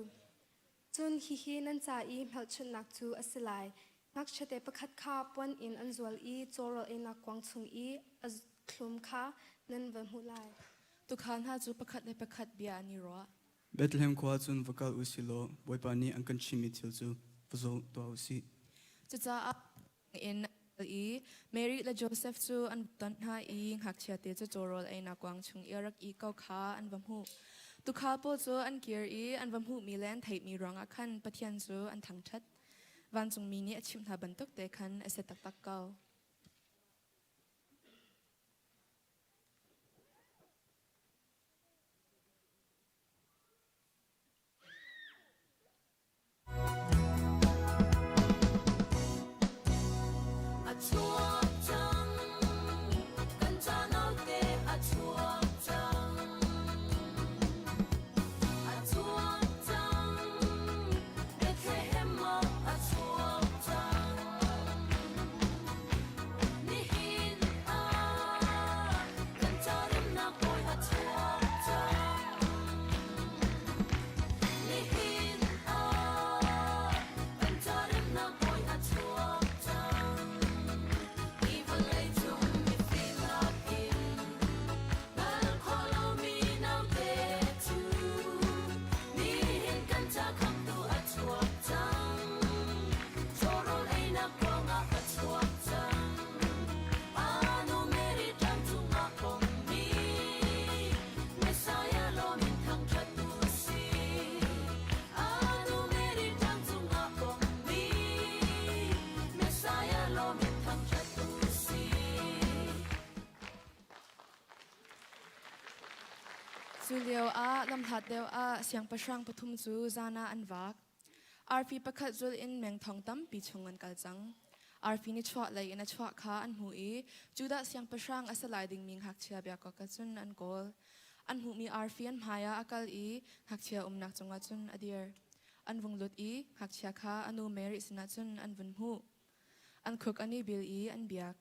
Speaker 9: Cun hihi nan ca i hmelchunhnak cu a si lai. Ngakchiate pakhat kha puan in an zual i cawrawl einak kuang chung i a thlum kha nan va hmuh lai.
Speaker 8: Tuukhal hna cu pakhat le pakhat bia an i ruah.
Speaker 10: Bethlehem khua cun va kal u sih law Bawipa nih an kan chimhmi thil cu va zoh tuah u sih.
Speaker 8: Cucaah in i Mary le Josef cu an ton hna i ngakchiate cu cawrawl einak kuang chung i a rak ih ko kha an va hmuh. Tuukhal pawl cu an kir i an va hmuhmi le an theihmi ruangah khan Pathian cu an thangṭhat. Vancungmi nih a chimh hna bantuk te khan a si taktak ko.
Speaker 5: A chuak cang, kan ca naute a chuak cang. A chuak cang, Bethlehem ah a chuak cang. Nihin ah kan ca remnak bawi a chuak cang. Nihin ah kan ca remnak bawi a chuak cang. Hi vawlei cung mifim nakin hngal khawh lomi naute cu nihin kan ca khamhtu a chuak cang. Cawrawl einak ruangah a chuak cang. Anu Mary ṭang cungah pommi Messiah lawm in thangṭhat u sih. Anu Mary ṭang cungah pommi Messiah lawm in thangṭhat u sih.
Speaker 8: Cu lio ah lamhlat deuh ah siangpahrang pathum cu zan ah an vak. Arfi pakhat zulh in meng thong tampi chung an kal cang. Arfi ni chuahlei in a chuah kha an hmuh i Judah siangpahrang a si lai dingmi ngakchia biakawk ah cun an kawl. An hmuhmi arfi an hmaiah a kal i ngakchia umnak cungah cun a dir. An vung lut i ngakchia kha a nu Mary sinah cun an vun hmuh. An khuk an i bil i an biak.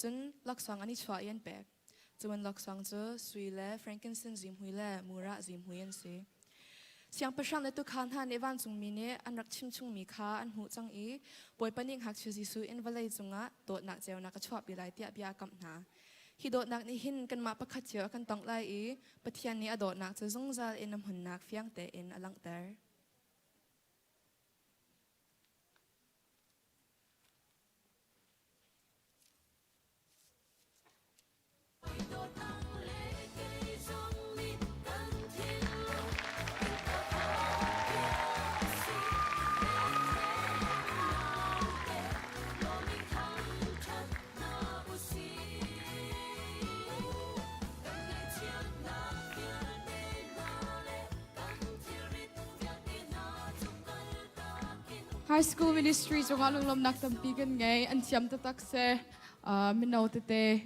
Speaker 8: Cun laksawng an i chuah i an pek. Cun laksawng cu sui le frankincense zihmui le mura zihmui an si. Siangpahrang le tuukhal hna nih vancungmi nih an rak chimchungmi kha an hmuh cang i Bawipa nih ngakchia Jesuh in vawlei cungah dawtnak ceunak a chuahpi lai tiah bia a kamh hna. Hi dawtnak nih hin kanmah pakhat cio a kan tongh lai i Pathian nih a dawtnak cu zungzal in a hmunnak fiang tein a langhter.
Speaker 1: High school ministry cungah lunglawmnak tampi kan ngei. An thiam taktak si. Mino tete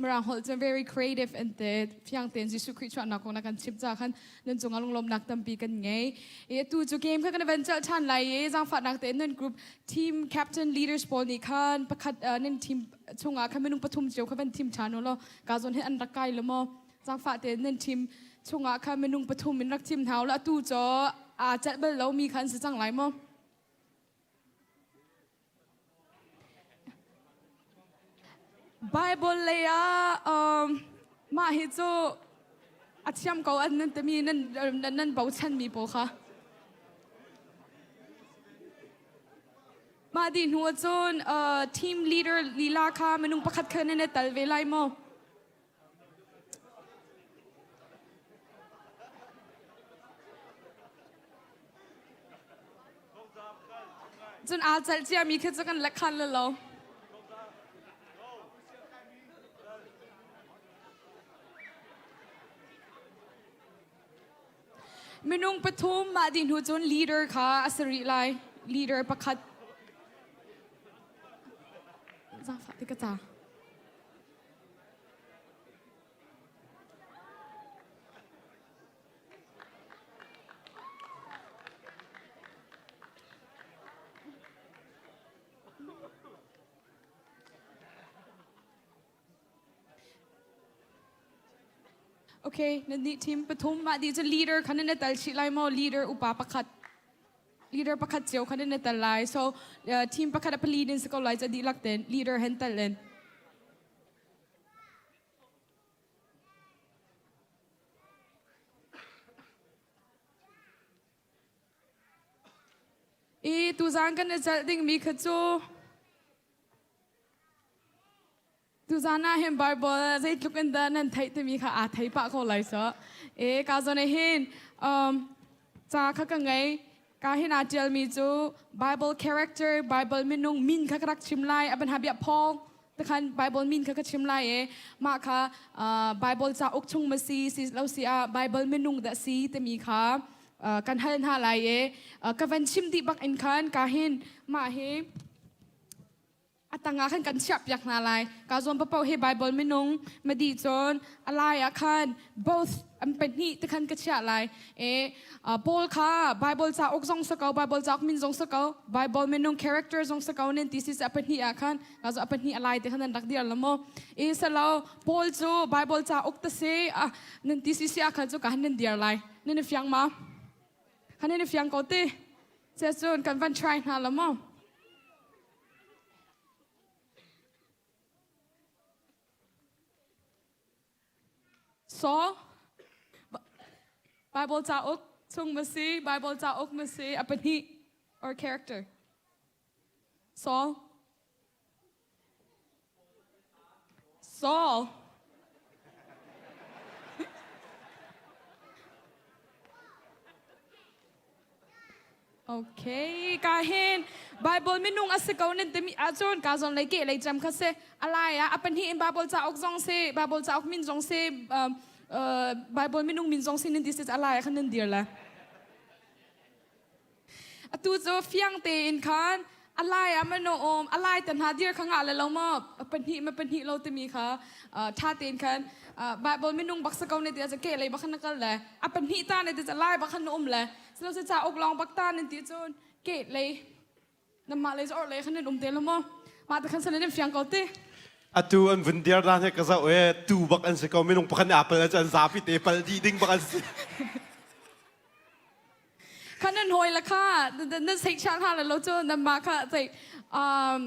Speaker 1: Mirang holh cu very creative an te fiang tein Jesuh Khrih chuahnak kong na kan chimh ca khan nan cungah lunglawmnak tampi kan ngei. I atu cu game kha kan van celh ṭhan lai i zaangfahnak tein nan group team captain leaders pawl nih khan pakhat nan team chungah khan minung pathum cio kha van thim ṭhan u law ka zawn hin an rak kai lo maw? Zaangfah tein nan team chungah khan minung pathum in rak thim hna u law atu cu aa celh bal lomi kha an si cang lai maw? Bible lei ah um, mah hi cu a thiam ko an nan timi nan nan bochanmi pawl kha. Mah dih hnu ahcun uh, team leader lila kha minung pakhat kha nan i tal ve lai maw? Cun aa celh ciami khi cu kan lekhan le lo. Minung pathum mah dih hnu cun leader kha a si rih lai. Leader pakhat. Zaangfah ti ka ca. Okay, nan nih team pathum mah di cu leader khan nan tal chih lai maw? Leader upa pakhat. Leader pakhat cio khan nan tal lai. So uh, team pakhat a pali din si ko lai ca dihlak ten leader hen tal in. I tuzaan kan i celh dingmi kha cu tuzaan ah hin Bible zeitluk in dah nan theih timi kha aa thei pah ko lai so. E ka zawn ah hin um, ca kha ka ngei. Ka hin aa ṭialmi cu Bible character, Bible minung min kha ka rak chim lai. A ban bia Paul takhan Bible min kha ka chim lai i mah kha Bible cauk chung ma si si lo si ah Bible minung dah si timi kha kan hal hna lai i ka van chim dih bak in khan ka hin mah hi a tangah khan kan chiahpiak hna lai. Ka zawn papoh hi Bible minung madi cun a lai ah khan both an pahnih te khan ka chiah lai. E Paul kha Bible cauk zong sa ko, Bible cauk min zong sa ko, Bible minung character zong sa ko nin ti si a pahnih ah khan ka zo a pahnih a lai te khan nan rak dir la mo. E salo Paul cu Bible cauk ta si nan ti si si ah khan cu ka han nan dir lai. Nan i fiang ma? Khan nan i fiang ko ti? Se cun kan van try hna la mo. Saul, Bible cauk chung ma si, Bible cauk ma si, a pahnih or character. Saul. Saul. Okay, ka hin Bible minung a si ko nin timi ahcun ka zon lei ke lei cam kha si alai ah a pahnih in Bible cauk zong si Bible cauk min zong si um, uh, Bible minung min zong si nin ti si alai ah khan nan dir la. Atu cu fiang tein khan a lai ah man um a lai te hna dir kha ngah le lo maw pahnih ma pahnih lo timi kha ṭha tein khan Bible minung bak sa ko ne ti ah ke lei bak khan na kal le a pahnih ta ne ti lai bak khan na um le silo se cauk lawng bak ta nan ti cun ke lei Namah lei or lei khan nan um te lo maw? Mah te khan san nan fiang ko ti.
Speaker 3: Atu an vun dir dan he ka zoh e tu bak an si ko minung pakhat nih apple an zapi te pal dih ding bak an si.
Speaker 1: Khan nan hoi la kha nan sei chan ha la lo chu nan ma kha sei um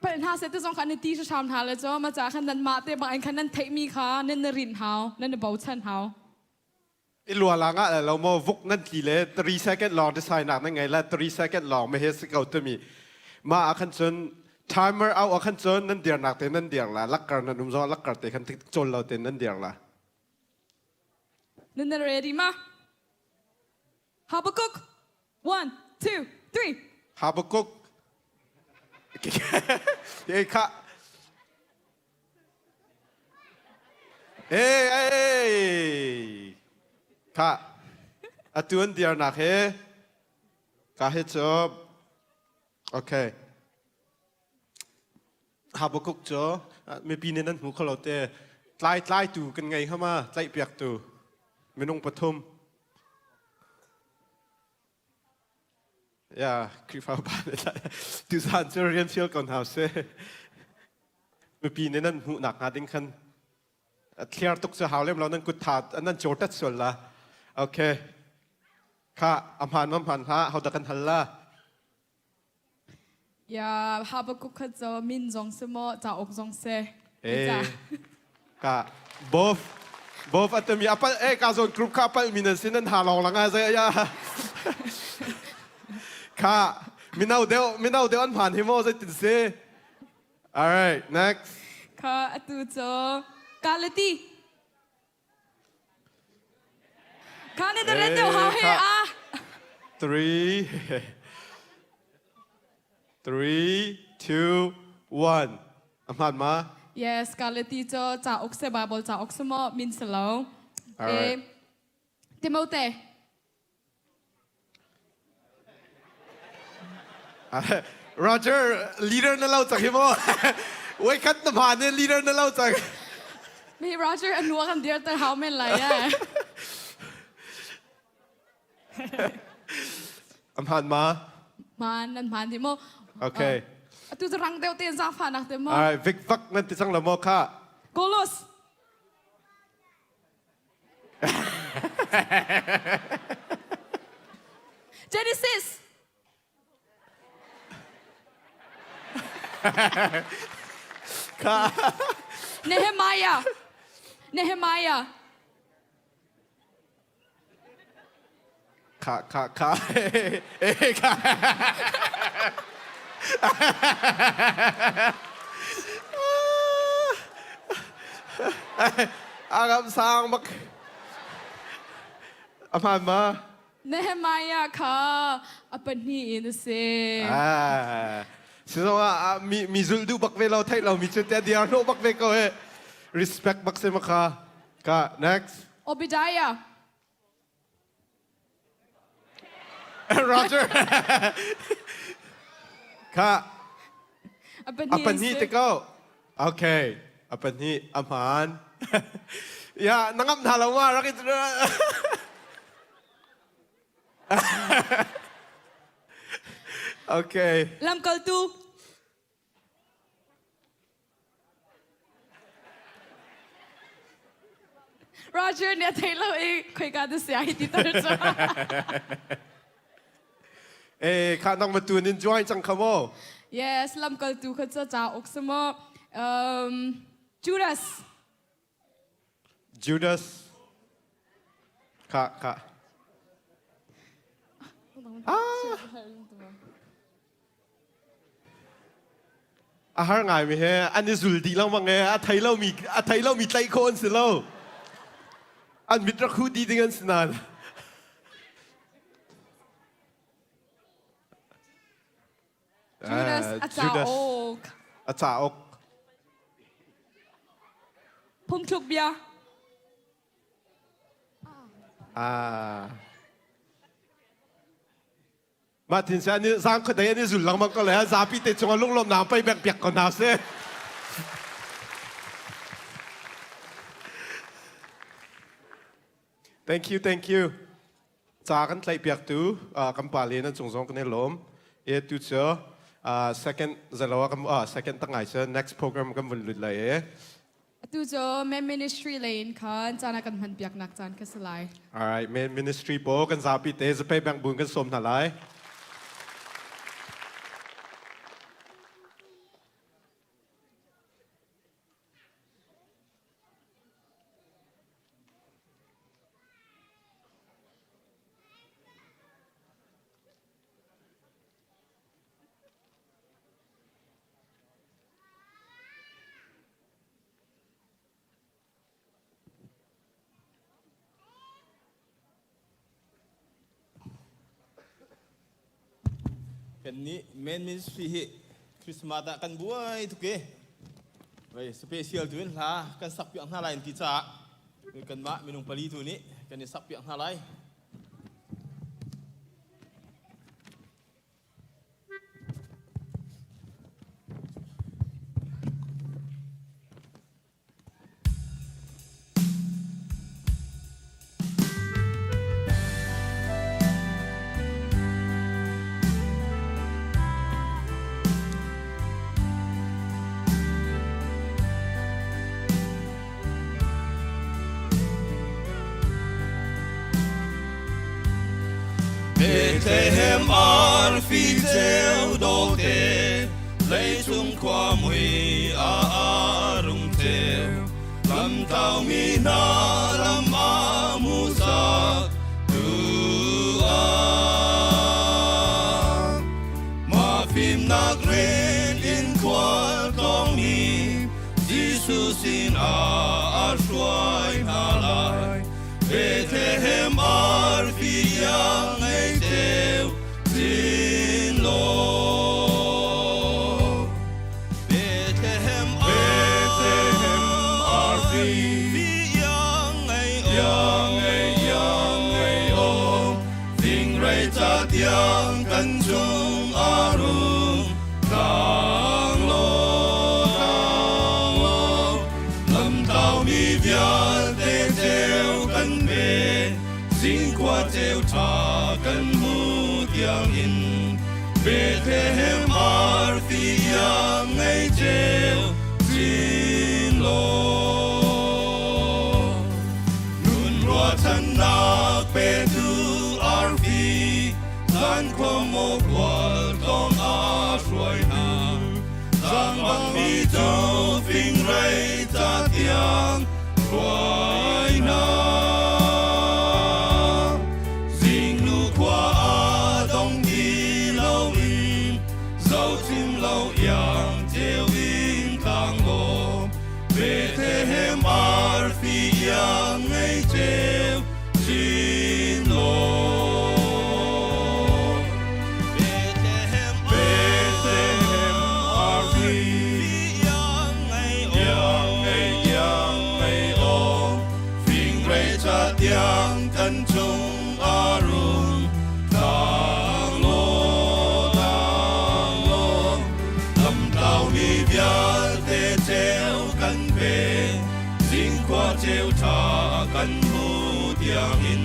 Speaker 1: pal hna se te zong kha nan ti hram hna le cho ma cha khan nan ma te bang khan nan theih mi kha nan na rin hau nan na bochan hau.
Speaker 3: I lua la ngah le lo maw vuk nan tli le 3 second lawng decide nak nan ngei la 3 second lawng me he si ko tumi ma ah khan cun timer out ah khan cun nan dir nak te nan dir la lakkar nan um zong lakkar te khan chol lo te nan dir la
Speaker 1: Nan na ready ma? Habakkuk 1 2 3
Speaker 3: Habakkuk Hey kha Hey, hey! Kha, atu an dirnak he, ka hi cu, okay. Habakuk cu mipi nih nan hmu kho lo te. Tlai tlaitu kan ngei hama, tlaihpiaktu minung pathum. Ya, Khrihfa upa nih tuzaan cu rian fial ko hna seh. Mipi nih nan hmuh nakhnga ding khan. Clear tuk cu hau lem lo nan kut tha nan cawr tat sual la. Okay. Kha a hmaan ma hmaan hlah ho dah kan hal la.
Speaker 1: Ya Habakkuk kha cu min zong si maw cauk zong si.
Speaker 3: Eh ka both both atami apal eh ka zon group kha apal mi nan sin nan ha long langa zai ya. Kha minau deuh minau deuh an hmaan hi maw zei tin si. All right, next.
Speaker 1: Kha atu cu Galati. Kha ni dare deuh hau he a.
Speaker 3: Three, three, two, one. A hmaan ma?
Speaker 1: Yes, Galati cu cauk se Bible cauk se maw min si lo.
Speaker 3: All right.
Speaker 1: Timote.
Speaker 3: Roger, leader na lo cang hi maw? Wai khat na phan in leader na lo cang.
Speaker 1: Mi Roger a nuak an dir ter hau men lai eh.
Speaker 3: Am han ma?
Speaker 1: Man nan man di mo.
Speaker 3: Okay.
Speaker 1: Atu cu rang deuh tein zaangfah nak te mo.
Speaker 3: All right, Vic vak nan ti cang lo maw kha?
Speaker 1: Golos. Genesis. Nehemiah. Nehemiah.
Speaker 3: Kha kha kha. Eh kha. Agam sang bak. A hmaan ma?
Speaker 1: Nehemiah kha a pahnih in a si.
Speaker 3: Ah. Sizong ah mi mi zulh duh bak ve lo theih lo mi cu te diar hnawh bak ve ko he. Respect bak se ma kha. Ka next.
Speaker 1: Obadiah.
Speaker 3: Roger. Kha. A pahnih te ko. Okay. A pahnih a hmaan. Ya, na ngam hna lo ma rak i Okay.
Speaker 1: Lamkaltu. Roger nih a thei lo i khoika dah sia hi ti tar cu.
Speaker 3: Eh, kha nang ma tun in join cang kha mo.
Speaker 1: Yes, lamkaltu kha cu cauk si mo. Um, Judas.
Speaker 3: Judas. Kha kha. Ah. A har ngaimi he an i zul dih lengmang e a thei lomi a thei lomi tlaih khawh an si lo. An mit rak huh dih ding an si nain.
Speaker 1: Judas a cauk.
Speaker 3: A cauk.
Speaker 1: Phungthluk bia.
Speaker 3: Ah. Mah tin se an zang khuadei an i zul lengmang ko le zapi te cungah lunglawmnak pei bek piak ko hna sih. Thank you, thank you. Ca kan tlaih piaktu kan pa le nan cung zong kan i lawm. E tu cu second zalo kan second tak ngai cu next program kan vun lut lai e.
Speaker 1: Atu cu men ministry lei in khan caan a kan hman piaknak caan ka si lai.
Speaker 3: All right, men ministry po kan zapi te zapei bank bun kan sawm hna lai.
Speaker 11: Kan nih main ministry hi Christmas ah kan buai tuk i vei special tu in hla kan sak piak hna lai an ti caah kanmah minung pali tu nih kan i sak piak hna lai.
Speaker 12: Bethlehem arfi ceu dawte leicung khua mui a rung ceu lamtau mi hna lam a hmuhsak tu ah mah fimnak ren in khual tlawngmi Jesuh sinah a hruai hna lai Bethlehem arfi iang ngei ceu chin law Bethlehem Bethlehem arfi iang ngei iang ngei iang ngei om fingrei ca tiang kan chung a rung tlang law tlang law lamtau mi vialte ceu kan pe zingkhua ceu ṭha kan hmu tiang in Bethlehem arfi iang ngei ceu chin law nun ruahchannak petu arfi zan khua maw kual tlawng a hruai hna zaangbang mi cu fingrei ca tiang hruai hna zingnu khua a dong ti loin zochim lo iang ceu in tlang law Bethlehem arfi iang ngei ceu chin law Bethlehem Bethlehem arfi iang ngei iang ngei iang ngei aw fingrei ca tiang kan chung a rung tlang law tlang law lamtlau mi vialte ceu kan pe zingkhua ceu ṭha kan hmu tiangin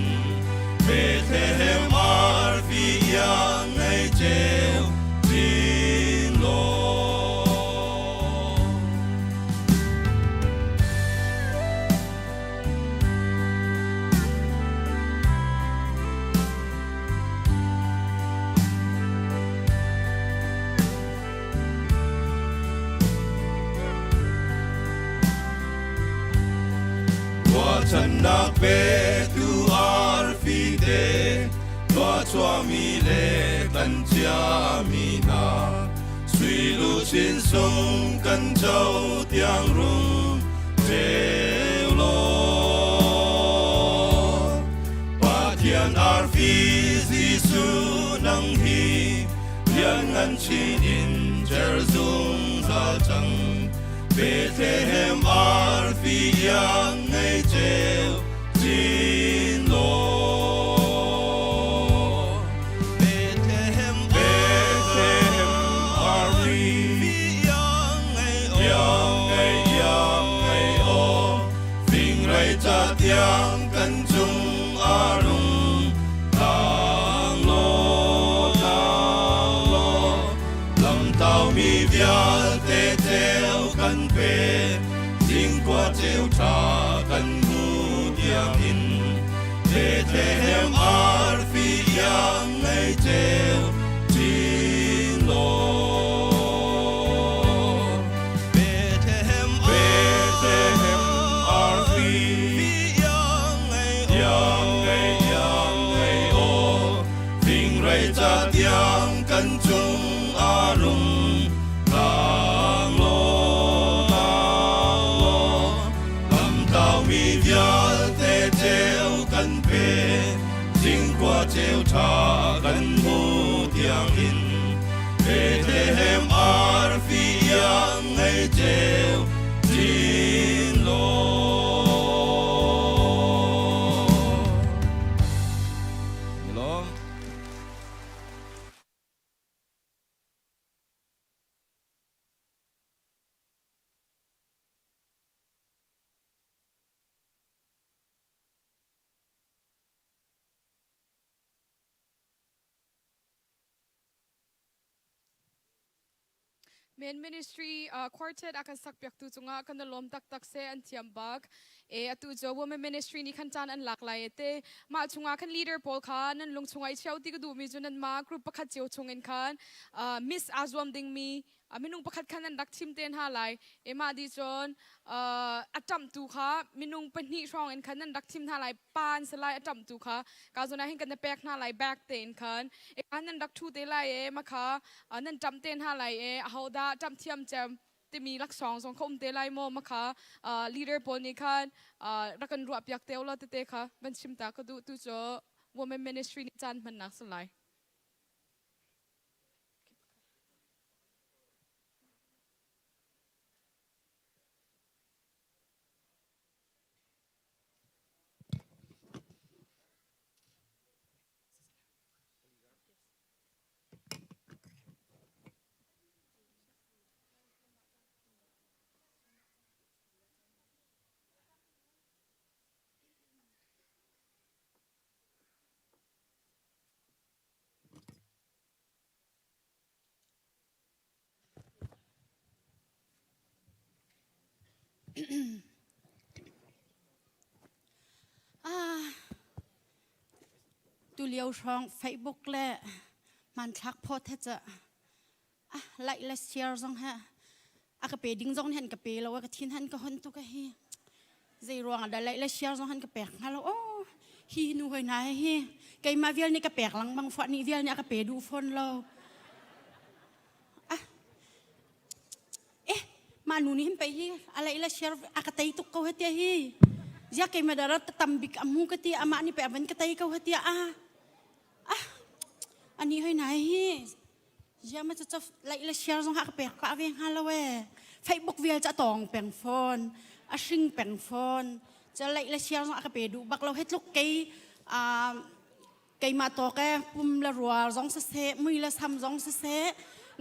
Speaker 12: Bethlehem arfi iang ngei ceu chin law. Ruahchannak petu arfi te tuahchuahmi le kan ciami hna sui luchin sung kan co tiang rung ceu law Pathian arfi Jesuh nang hi lianngan chin in cer zungzal cang Bethlehem arfi iang ngei ceu chin law Bethlehem Bethlehem arfi iang ngei iang ngei iang ngei aw fingrei ca tiang kan cung a rung tlang law tlang law lamtau mi vialte ceu kan pe zingkhua ceu ṭha kan hmu tiangin Bethlehem arfi iang ngei ceu chin law Bethlehem Bethlehem arfi iang ngei iang ngei iang ngei aw fingrei ca tiang kan cung a rung tlang law tlang law lamtau mi vialte ceu kan pe zingkhua ceu ṭha kan hmu tiangin Bethlehem arfi iang ngei ceu chin law. Milawm.
Speaker 1: Men Ministry uh, Quartet a kan sak piaktu cungah kan lawm taktak se an thiam bak. E atu cu Women Ministry nih khan caan an lak lai te. Mah chungah khan leader pawl kha nan lung chungah i chiao ti ka duhmi cu nan ma group pakhat cio chung in khan uh, miss aa zuam dingmi minung pakhat khan an rak thim te hna lai. E mah di cun uh, a ṭamhtu kha minung pahnih hrawng in khan nan rak thim hna lai. Pa an si lai a ṭamhtu kha. Ka zawn ah hin kan na pek hna lai bag tein khan. E nan rak ṭhu te lai e ma kha nan ṭamh te hna lai e ahodah ṭamh thiam cem timi laksawng zong kha um te lai maw ma kha leader pawl nih khan rak kan ruah piak te ulaw tete kha van chim ta ka duh tu cu women ministry nih caan hmannak si lai.
Speaker 13: Ah, tulio hrawng Facebook le hmanthlak phawt he ca ah like le share zong he a ka pe ding zong han ka pe lo ka thin han ka hon tuk hi zei ruang ah dah like le share zong han ka pek hnga lo oh hi nu hoi na hi keimah vial nih ka pek lengmang fah nih vial nih a ka pe duh fawn lo ah eh mah nu nih hin pei hi a lei le share a ka tei tuk ko he tia hi zia keimah dara tam bik a mu ka ti amah nih pe avan ka tei ko he tia ah ah ani hoi na hi zia ma cha lei le share zong ha ka pek pa ve hnga lo e Facebook vial cha tong peng phone a hring peng phone cha lei le share zong a ka pe duh bak lo he tluk kei keimah tawk e pum le rual zong siseh mui le sam zong siseh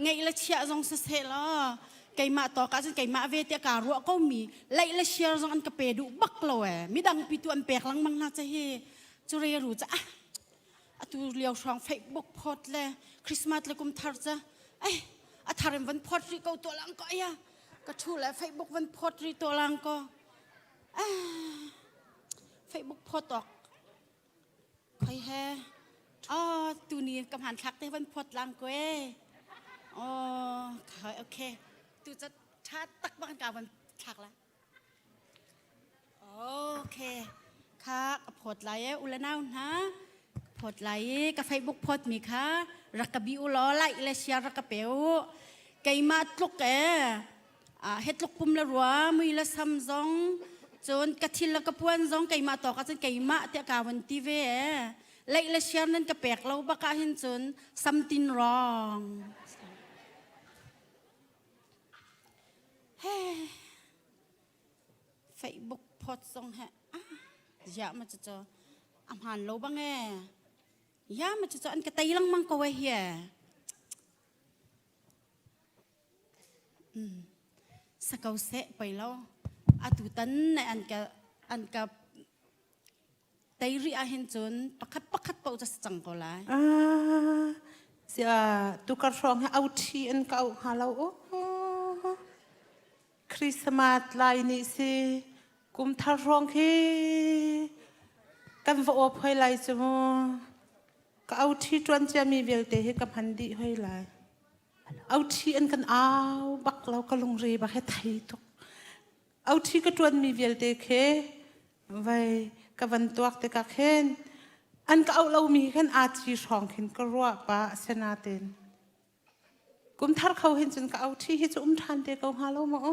Speaker 13: ngeih le chiah zong siseh law keimah tawk ah cun keimah ve tiah kaa ruah ko mi leih le share zong an ka pe duh bak lo e midang pi tu an pek lengmang hna che hi cu re ru ca ah atu lio hrawng Facebook phot le Christmas le kum thar ca ai a thar in van phot ri ko to lang ko aya ka thu le Facebook van phot ri to lang ko ah Facebook phot ok Khoi he oh tuni ka hmanthlak te van phot lang ko e. Oh, khoi okay. Tu ca tha tak bang ka van thlak la. Okay. Kha ka phot lai e ula nau hna. Phot lai e ka Facebook phot mi kha rak ka bi u law like le share rak ka pe u. Keimah tluk e he tluk pum le rua mui le sam zong cun ka thil le ka puan zong keimah tawk ahcun keimah tiah kaa van ti ve ee leih le siar nan ka pek lo bak ah hin cun something wrong he Facebook phot zong he ziah ma cu cu a hmaan lo bang e ya ma cu cu an ka tei lengmang ko e hi Sa ko seh pei lo. Atu tan ne an ka an ka tei rih ahhin cun pakhat pakhat paoh cu a si cang ko lai.
Speaker 14: Ah, sia tukar hrawng hi au ṭhi an ka auh hnga lo. Oh, Christmas lai ni si kum thar hrawng khi kan va awp hoi lai cu mu. Ka au ṭhi ṭuan ciami vialte hi ka hman dih hoi lai. Auṭhi an kan au bak lo ka lungre bak he thei tuk. Auṭhi ka ṭuanmi vialte khi vai ka van tuak tikah khin an ka auh lomi khan aa ci hrawng khin ka ruah pa asinain kum thar kho hin cun ka auṭhi hi cu um ṭhan te ko hnga lo maw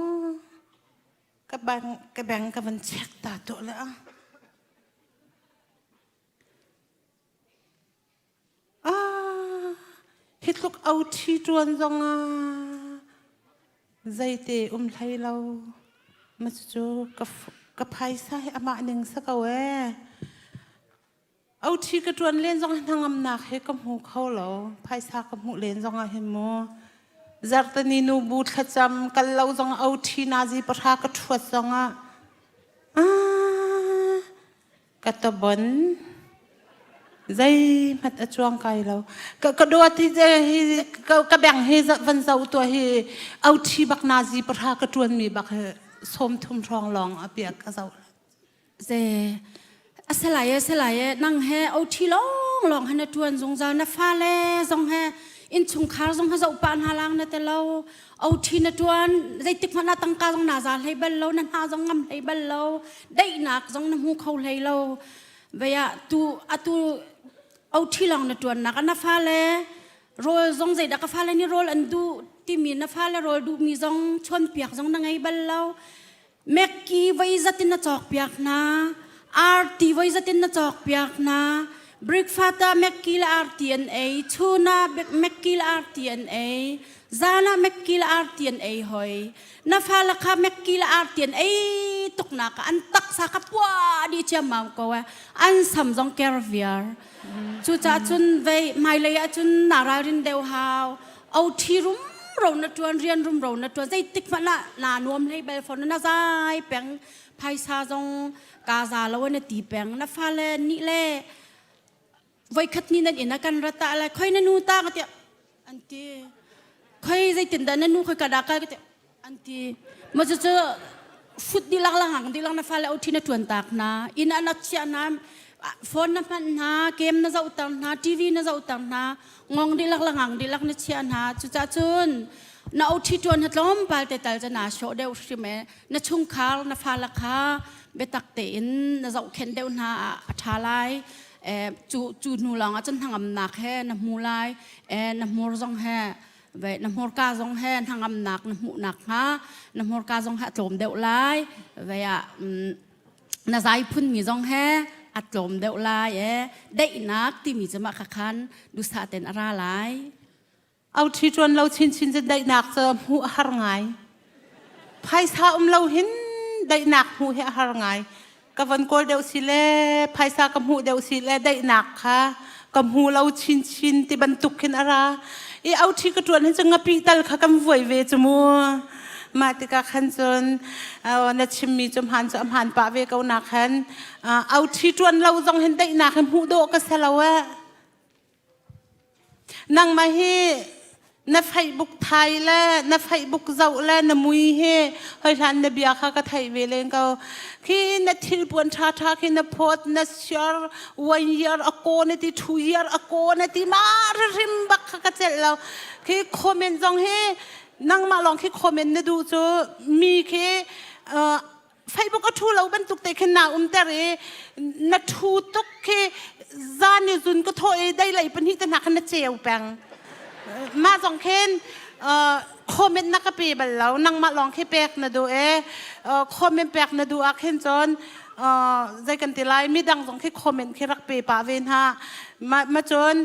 Speaker 14: ka bang ka beng ka van check ta tuah le ah Ah, hi tluk oṭhi ṭuan zongah zeite um hlei lo. Ma cucu ka, ka phaisa hi amah ning sa ko ee. Oṭhi ka ṭuan len zong hnangamnak he ka hmu kho lo. Phaisa ka hmuh len zongah hin mu. Zarhteni nu bu thlacam kal lo zong oṭhi nazi pahra ka ṭhuat zongah ah, ka tobon. Zeihmanh a cuang kai lo. Ka ka dawt hi hi ka ka beng hi van zo tuah hi authi bak nazi pahra ka tuan mi bak hi 30 hrawng lawng a piak ka zo.
Speaker 13: Ze asalai asalai nang he OT long long han na tuan zungzal na fale zong he innchungkhar zong ha zoh pah hna lang na te lo OT na tuan zeitik hmanh ah tangka zong na za hlei bal lo na hna zong ngam hlei bal lo daihnak zong na hmu kho hlei lo vei ah tu atu OT long na tuan nak na fale rawl zong zeidah ka fale nih rawl an duh timi na fale rawl duhmi zong chuan piak zong na ngei bal lo Mekki voi zat in na cawkpiak hna. Arti voi zat in na cawkpiak hna. Breakfast ah Mekki le arti an ei. Chun ah Mekki le arti an ei. Zan ah Mekki le arti an ei hoi. Na fale kha Mekki le arti an ei tuk nak ah an taksa kha puah dih ciammam ko eh. An sam zong ker viar. Cucaah cun vei hmailei ah cun naa ralrin deuh hau. OT rumro na ṭuan rian rumro na ṭuan zeitik hmanh ah naa nuam hlei bal fawn na zai peng phaisa zong kaa za lo na ti peng na fale nih le voikhat ni nan inn ah kan rat ah lai khoi na nu ta ka tiah an ti khoi zeitin dah na nu khoi ka dah kal ka tiah an ti ma cu cu fut dihlak langang dihlak na fale OT na ṭuan tak hna inn ah na chiah hna phone na hman hna game na zohter hna TV na zohter hna ngong dihlak langang dihlak na chiah hna cucah cun na OT ṭuan ha tlawmpal te tal cu naa sawh deuh hrim e na chungkhar na fale kha biatak tein na zohkhenh deuh hna ah a ṭha lai cu cu hnu lawng ah cun hnangamnak he na hmu lai na hmur zong he Ve na hmurka zong he hnangamnak na hmuhnak hnga na hmurka zong he a tlawm deuh lai ve ah na zai phunmi zong he a tlawm deuh lai e daihnak timi cu mah kha khan dusa ten a ra lai
Speaker 14: Au ṭhi ṭuan lo chinchin cu daihnak cu hmuh a har ngai. Phaisa um lo hin daihnak hmuh hi a har ngai. Ka von kawl deuh si le phaisa ka hmuh deuh si le daihnak kha ka hmu lo chinchin ti bantuk khin a ra. I auṭhi ka ṭuan hin cu ngapih tal kha kan vuai ve cu mu. Mah tikah khan cun na chimmi cu hmaan cu a hmaan pah ve ko nak khan auṭhi ṭuan lo zong hin daihnak hi hmuh dawh ka si lo eh. Nangmah hi na Facebook thai le na Facebook zoh le na mui hi hoi hlan na bia kha ka theih ve len ko. Khi na thil puan ṭha ṭha khi na phawt na share one year ago na ti two year ago na ti ma rim bak kha ka celh lo. Khi comment zong hi nangmah lawng khi comment na duh cu mi khi uh, Facebook a ṭhu lo bantuk te khin naa umter i na ṭhu tuk khi zan i zun ka thawh i dei lei pahnih te hna khan na ceu peng mah zong khin comment na ka pe bal lo nangmah lawng khi pek na duh e comment pek na duh ah khin cun zei kan ti lai midang zong khi comment khi rak pe pah ve hna ma cun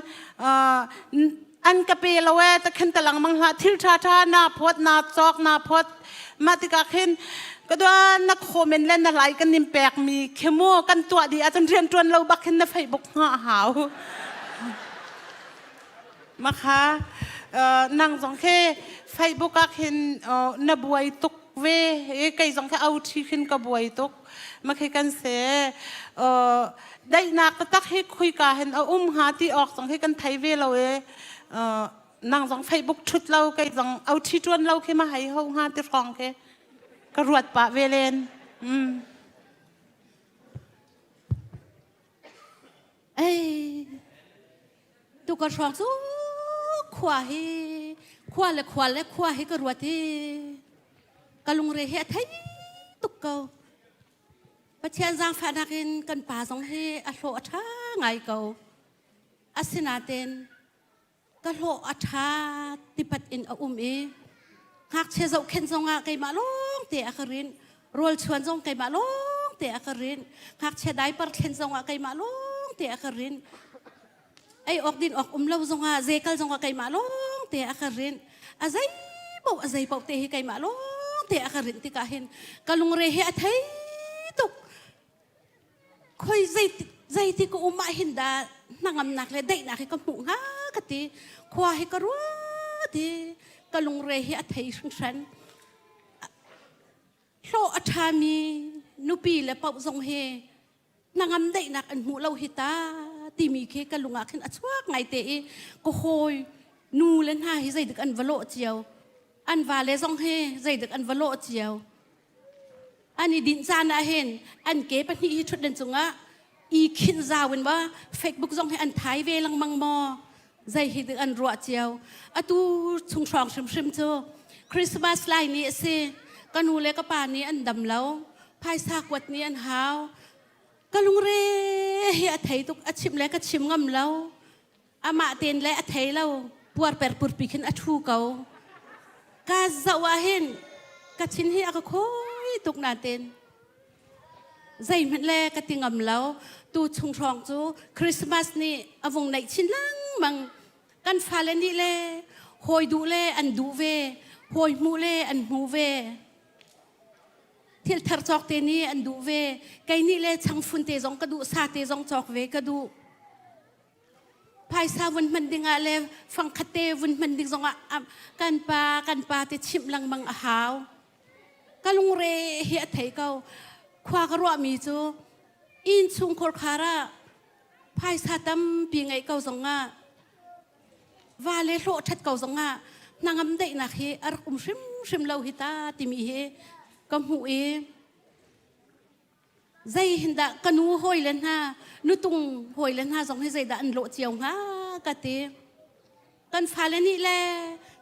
Speaker 14: an ka pe lo e ta khin talang mang hlah thil tha tha na phot na cawk na phot mah tikah khin ka dua na comment le na like kan nin pek mi khi mu kan tuah di ahcun rian tuan lo bak hin na Facebook hnga hau makha nang zong khi Facebook ah khin na buai tuk ve kei zong khi au thi khin ka buai tuk ma khi kan se daihnak taktak hi khuika hin a um hnga ti awk zong hi kan thei ve lo e nang zong Facebook thut lo kei zong au thi tuan lo khi ma hei ho hnga ti hrawng khi ka ruat pah ve len mm.
Speaker 13: Ei, tu ka hrawng cu khua hi khua le khua le khua hi ka ruat hi ka lungre hi a thei tuk ko. Pathian zaangfahnak in kan pa zong hi a hlawh a ṭha ngai ko. Asinain ka hlawh a ṭha tipat in a um i ngakchia zohkhenh zongah keimah lawng te a ka rinh rawl chuan zong keimah lawng te a ka rinh ngakchia diaper thlen zongah keimah lawng te a ka rinh ei awk din awk um lo zongah zekal zongah keimah lawng te a ka rinh a zei paoh a zei paoh te hi keimah lawng te a ka rinh tikah hin ka lungre hi a thei tuk khoi zei zeiti ka um ah hin dah hnangamnak le daihnak hi ka hmuh hnga ka ti khua hi ka ruat i ka lungre hi a thei hringhran hlawh a ṭhami nupi le paoh zong hi hnangam daihnak an hmuh lo hi ta. timi khi ka lung ah khin a chuak ngai te i ka hawi nu le hna hi zeidik an va lawh cio an va le zong hi zeidik an va lawh cio an i dinh caan ah hin an ke pahnih hi ṭhutdan cungah i khinh zau in ba Facebook zong hi an thai ve lengmang maw zei hi dik an ruah cio atu chung hrawng hrimhrim cu Christmas lai ni a si ka nu le ka pa nih an dam lo phaisa kuat nih an hau ka lungre hi a thei tuk a chim le ka chim ngam lo amah ten le a thei lo puar per purpi khin a ṭhu ko ka zoh ah hin ka thin hi a ka khoi tuk na ten zeihmanh le ka ti ngam lo tu chung hrawng cu Christmas nih a vung neih chin lengmang kan fale nih le hawi duh le an duh ve hawi hmuh le an hmu ve thil thar cawk te nih an duh ve kei nih le changfun te zong ka duh sa te zong cawk ve ka duh Phaisa vun hman dingah le fangkhat te vun hman ding zongah kan pa kan pa te chimh lengmang a hau. Ka lungre hi a thei ko. Khua ka ruahmi cu inn chungkhur khar ah phaisa tampi ngeih ko zongah va le hlawh ṭhat ko zongah hnangam daihnak hi a rak um hrimhrim lo hi ta timi hi ka hmuh i Zei hin dah ka nu hawile hna, nutung hawile hna zong hi zeidah an lawh cio hnga ka ti. Kan fale nih le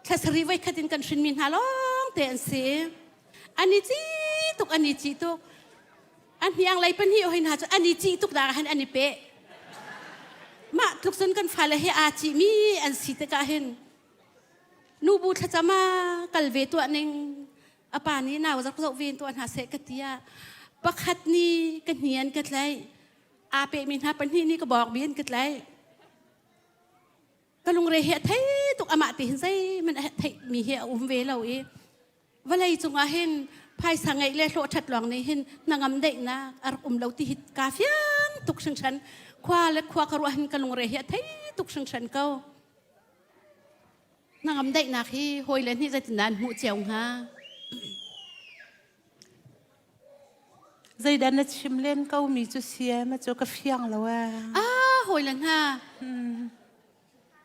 Speaker 13: thla sarih voikhat in kan hrinmi hna lawng te an si. An i ci tuk, an i ci tuk. A hniang lei pahnih hoi hna cu an i ci tuk dah han an i peh. Mah tluk cun kan fale hi aa cihmi an si tikah hin nubu thlacam ah kal ve tuah ning a pa nih nau zak zoh ven tuah hna seh ka ti ah pakhat nih ka hni an ka tlaih aa pehmi hna pahnih nih ka bawk bi an ka tlaih ka lungre hi a thei tuk amah te hin zeihmanh a theih mi hi a um ve lo i vawlei cungah hin phaisa ngeih le hlawh ṭhat lawng nih hin hnangam daihnak a rak um lo ti hi kaa fiang tuk hringhran khua le khua ka ruah hin ka lungre hi a thei tuk hringhran ko Hnangam daihnak hi hawile nih zeitindah an hmuh cio hnga?
Speaker 14: Zeidah na chim len ko mi cu si ma cu ka fiang lo ee.
Speaker 13: Ah, hawile hna.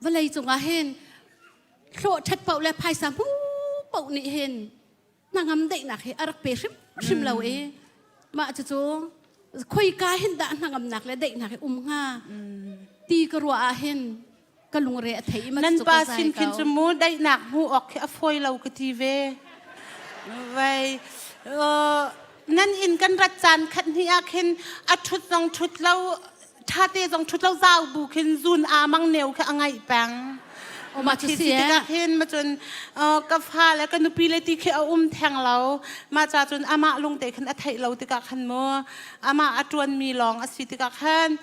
Speaker 13: Vawlei cungah hin hlawh ṭhat paoh le phaisa hmu paoh nih hin hnangam daihnak hi a rak pe hrimhrim lo i mah cucu khoika hin dah hnangamnak le daihnak hi um hnga ti ka ruah ah hin ka lungre a thei
Speaker 14: nan pa sin khin cu mu daihnak hmu awk khi a fawi lo ka ti ve vai nan inn kan rat caan khat hni ah khin a ṭhut zong ṭhut lo ṭhate zong ṭhut lo zau bu khin zun aa mang neu khi a ngaih peng
Speaker 13: Ma cu si
Speaker 14: tikah khin ma cun ka fa le ka nupi le ti khi a um theng lo ma cha cun amah lungte khin a theih lo tikah khan mu amah a ṭuan mi lawng a si tikah khan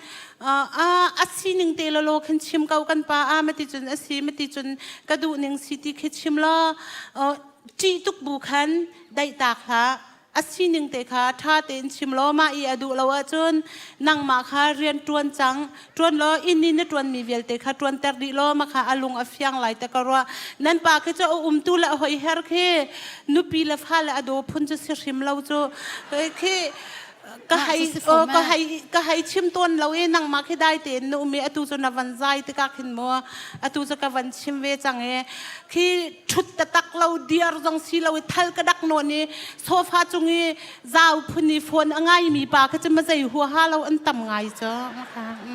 Speaker 14: a sining te lolo khin chim ko kan pa a ma ti cun a si ma ti cun ka duh ning si ti khi chim law ṭih tuk bu khan daih tak hlah a sining te kha ṭha tein chim law mah i a duh lo ahcun nangmah kha rian ṭuan cang ṭuan law inn i na ṭuanmi vialte kha ṭuanter dih law mah kha a lung a fiang lai te ka ruah nan pa khi cu a umtu le a hoiher khi nupi le fale a daw phun cu si hrim lo cu khi ka hei ka hei ka hei chim tawn lo i nangmah khi dai tein na um i atu cu na van zai tikah khin mu atu cu ka van chim ve cang i khi ṭhut taktak lo diar zong si lo i thal ka dak nawn i sofa cung i zau phun i phone a ngai mi pa kha cu ma zei huaha lo an tam ngai cu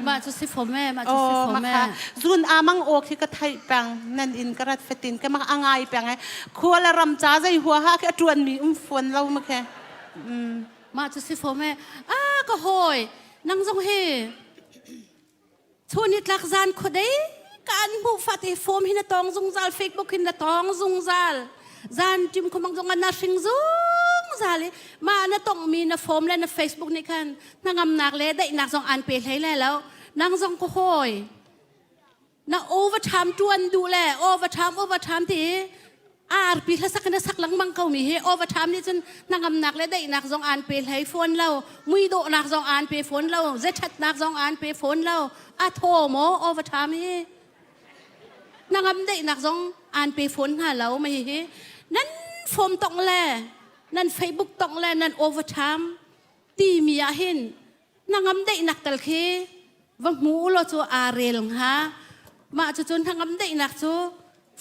Speaker 13: mah cu si fom e mah cu si fom e
Speaker 14: zun amang aw khi ka theih peng nan in ka rat fatin ka mak a ngai peng e khua le ram ca zei huaha khi a ṭuan mi um phone lo ma khe
Speaker 13: mah cu si fom e a ka hawi nang zong hi Chun nitlak zan khuadei ka an hmuh fate form hi na tong zungzal Facebook hin na tong zungzal zan tim khumang zong na hring zungzal i mah na tongmi na form le na Facebook nih khan hnangamnak le daihnak zong an pe hlei le lo nang zong ka hawi na overtime tuan duh le overtime overtime ti arpi hlasak in a sak lengmang ko mi hi overtime nih cun hnangamnak le daihnak zong aan pe hlei fawn lo muidawhnak zong aan pe fawn lo zethatnak zong aan pe fawn lo a thaw maw overtime hi hnangam daihnak zong aan pe fawn hna lo ma hi hi nan form tong le nan Facebook tong le nan overtime ti mi ah hin hnangam daihnak tal khi. Va hmu u law cu aa rel hnga. Mah cucu hnangam daihnak cu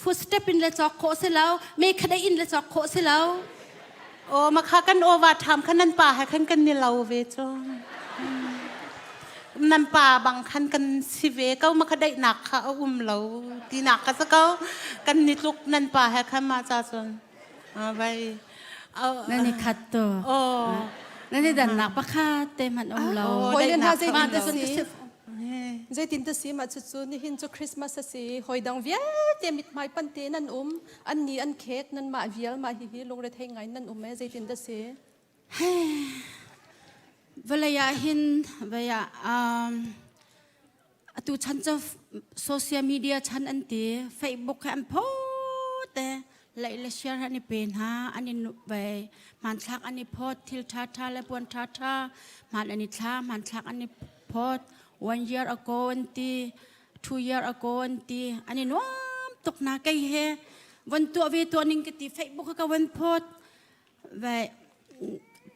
Speaker 13: footstep in le cawk khawh si lo, mekhadei in le cawk khawh si lo.
Speaker 14: Aw makha kan awa ṭham khan nan pa he khan kan ni lo ve cu. Nan pa bang khan kan si ve ko makha daihnak kha a um lo tinak ka si ko. Kan ni tluk nan pa he khan ma cha cun. Vai.
Speaker 13: Nan i khat tu. Nan i dannak pakhat te hmanh um lo.
Speaker 15: Hawi le hna
Speaker 13: Mah te cun ka
Speaker 15: zeitin
Speaker 13: si.
Speaker 15: Zeitin ta si mah cucu nihin cu Christmas a si hoi dang vialte mithmai pante nan um an ni an khek nan mah vial mah hihi lungrethei ngai nan um e zeitin dah si?
Speaker 13: Vawlei ah hin vei ah um, atu chan cu social media chan an ti Facebook he an pho te laih le share an i pe hna an i ve hmanthlak an i phot thil tha tha le puan tha tha hman an i thla hmanthlak an i phot one year ago an ti two year ago an ti an i nuam tuk na kei he von tuah ve tuah ning ka ti Facebook ka von phot ve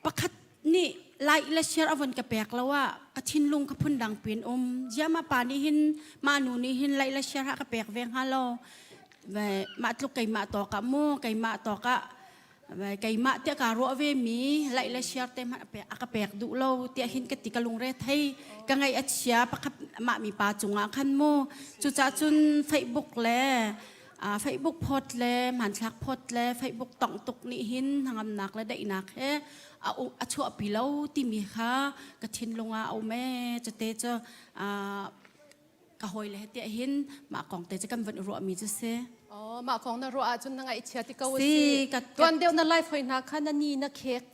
Speaker 13: pakhat nih like le share a von ka pek lo ah ka thinlung ka phun dang pin um ziama pa nih hin ma nu nih hin like le share ha ka pek ve hnga lo ve mah tluk keimah tawk ah mu keimah tawk ah keimah tiah kaa ruah ve mi laih le share te hmanh a ka pek duh lo tiah hin ka ti ka lungre thei ka ngaih a chia pakhat mah mi pa cungah khan mu cucah cun Facebook le Facebook phot le hmanthlak phot le Facebook tongh tuk nih hin hnangamnak le daihnak he a chuahpi lo timi kha ka thinlung ah a um ee cute cu ka hawi le tiah hin mah kong te cu kan van ruahmi cu si.
Speaker 15: Oh, mah kong na ruah ahcun na ngaihchia ti ko si. Tuan deuh na life hoi hna kha na ni na khek.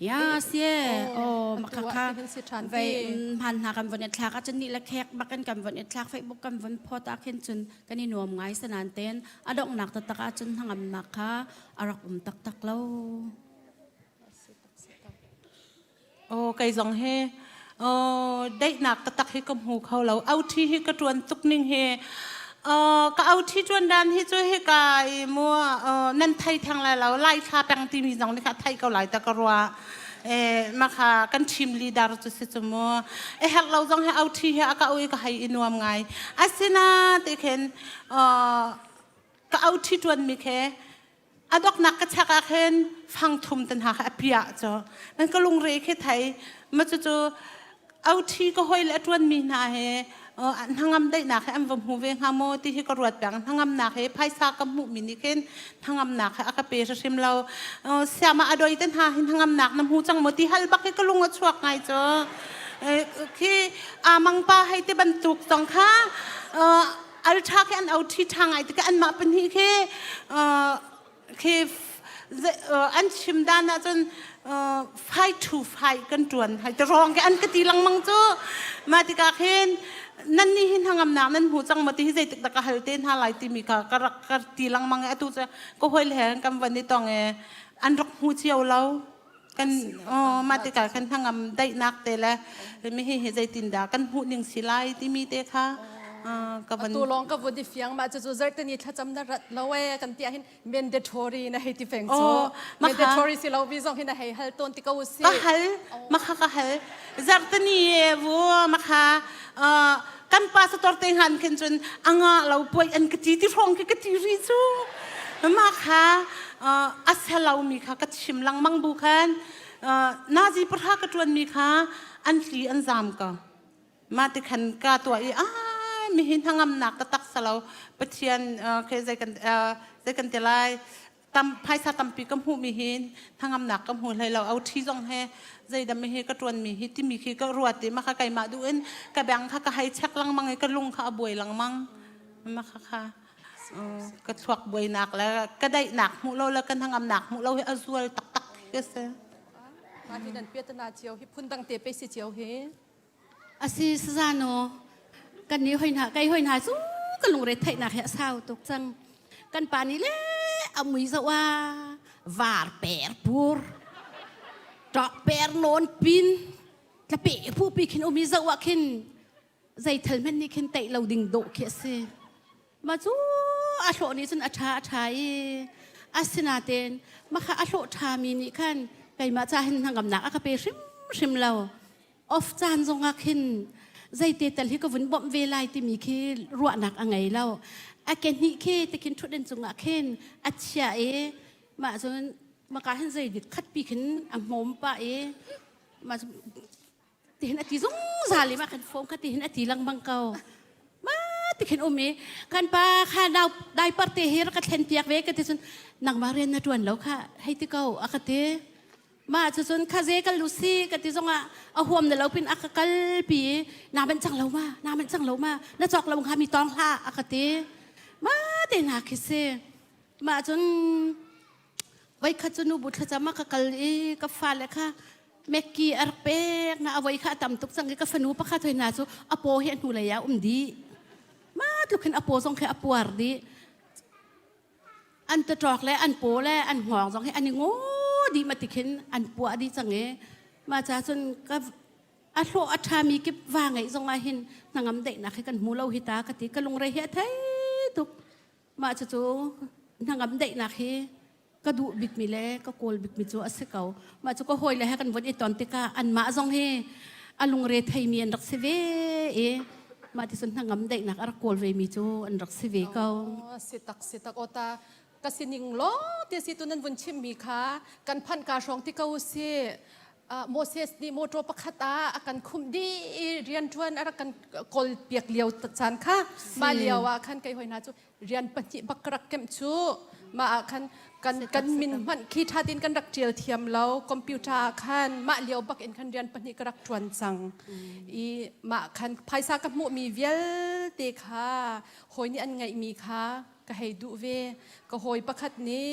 Speaker 13: Ya sie oh makha vei hman hna kan von i thlak ahcun ni le khek bakin kan von i thlak Facebook kan von phot ah khin cun kan i nuam ngai sanan ten a donghnak taktak ahcun hnangamnak kha a rak um taktak lo.
Speaker 14: Aw kei zong hi aw daihnak taktak hi ka hmu kho lo. OT hi ka ṭuan tuk ning hi ka OT ṭuan dan hi cu hika i mu nan thei theng lai lo. Lai thla peng timi zong nih kha thei ko lai ta ka ruah. Eh makha kan team leader cu si cu mu. E herh lo zong hi OT hi a ka ui ka hei i nuam ngai. Asina ti khin ka OT ṭuan mi khe a doknak ka chek ah khin fang thum tan ha kha a piah cu nan ka lungre khi thei ma cu cu OT ka hoi le a tuan mi hna he hnangam daihnak he an va hmu ve hnga maw ti hi ka ruat peng hnangamnak he phaisa ka hmuh mi nih khin hnangamnak he a ka pe hrim lo siama a doi te hna hi hnangamnak na hmu cang maw ti hal bak hi ka lung a chuak ngai cu khi amang pa hei te bantuk zong kha alṭha khi an OT ṭha ngai tikah anmah pahnih khi khi an chim dan ahcun fight to fight kan ṭuan hai te rong ke an ka ti lengmang cu mah tikah khin nan nih hi hnangamnak nan hmu cang maw ti hi zeitik dah ka hal te hna lai timi kha ka rak ka ti lengmang i atu cu ka hawi le he kan van i tong i an rak hmu cio lo kan mah tikah khan hnangam daihnak te le mi hi hi zeitindah kan hmuh ning si lai timi te kha ka van
Speaker 15: tu lawng ka vun i fiang mah cucu zartani thlacam na rat lo e kan ti ahhin mandatory na hei ti feng cu mandatory si lo vi zong hi na hei hal tawn ti ko si
Speaker 14: ka hal makha ka hal zartani e vu makha kan pastor te han khin cun anga lo puai an ka ti ti hrawng khi ka ti ri cu ma kha a selo mi kha ka chim lengmang bu khan nazi pahra ka ṭuan mi kha an tli an zam ko ma ti khan ka tuah i a mi hi hnangamnak taktak salo pathian ke zei kan zei kan ti lai tam phaisa tampi ka hmuh mi hi hnangamnak ka hmu hlei lo au ṭhi zong he zeidam hi ka ṭuan mi hi timi khi ka ruat i maka keimah duh in ka beng kha ka hei check lengmang i ka lung kha a buai lengmang maka kha ka thluak buainak le ka daihnak hmuh lo le ka hnangamnak hmuh lo hi a zual taktak hi si
Speaker 15: Mah hi nan piatana cio hi phundang te pe si cio hi
Speaker 13: Asi sazano kan ni hoi hna kai hoi hna cu ka lungre theihnak hi a sau tuk cang kan pa nih le a mui zoh ah var per pur ṭok per nawn pin tlape phu pi khin umi zoh ah khin zeithal hmanh nih khin teih lo ding dawh khi a si Mah cu a hlawh nih cun a ṭha a ṭha i asinain mah kha a hlawh ṭhami nih khan keimah ca hin hnangamnak a ka pe hrimhrim lo. Off caan zongah khin. Zeite tal hi ka vun bawmh ve lai timi khi ruahnak a ngei lo. A ke hnih khi tikhin ṭhutden cungah khin a chiah i mah cun maka hin zei dik khatpi khin a hmawm pah i mah tihin a ti zungzal i mah kan phone kha tihin a ti lengmang ko. Ma tikhin um i kan pa kha nau diaper te hi rak ka thlen piak ve ka ti cun nangmah rian na ṭuan lo kha hei ti ko a ka ti. Mah cucun khaze kal u si ka ti zongah a huam na lo pin a ka kal pi i na manh cang lo ma na manh cang lo ma na cawk lo hnga mi tawng hlah a ka ti ma te hna khi si mah cun voikhat cu nu bu thlacam a ka kal i ka fale kha Mekki a rak pek na a voi kha a tam tuk cang i ka fanu pakhat hoi hna cu a paw hi a hnulei ah um dih ma tluk hin a paw zong khi a puar dih An taṭawk le an paw le an hngawng zong hi an i ngaw dih ma ti khin an puah dih cang i mah ca cun ka a hlawh a ṭhami kip va ngeih zong ah hin hnangam daihnak hi kan hmu lo hi ta ka ti ka lungre hi a thei tuk mah cucu hnangam daihnak hi ka duh bikmi le ka kawl bikmi cu a si ko mah cu ka hawile he kan von i ton tikah anmah zong hi a lungre theimi an rak si ve i mah ti cun hnangam daihnak a rak kawl ve mi cu an rak si ve ko.
Speaker 15: Si tak si tak ota ka sining lo ti si tu nan vun chim mi kha kan phanh ka hrawng ti ko si Moses nih motor pakhat ah a kan khumh dih i rian ṭuan a rak kan kawl piak lio caan kha mah lio ah khan kei hoi hna cu rian pahnih bak ka rak kemh cu mah ah khan kan kan min hmanh khi ṭha tein kan rak ṭial thiam lo computer ah khan mah lio bak in khan rian pahnih ka rak ṭuan cang i mah khan phaisa ka hmuhmi vialte kha hawi nih an ngeihmi kha ka hei duh ve ka hawi pakhat nih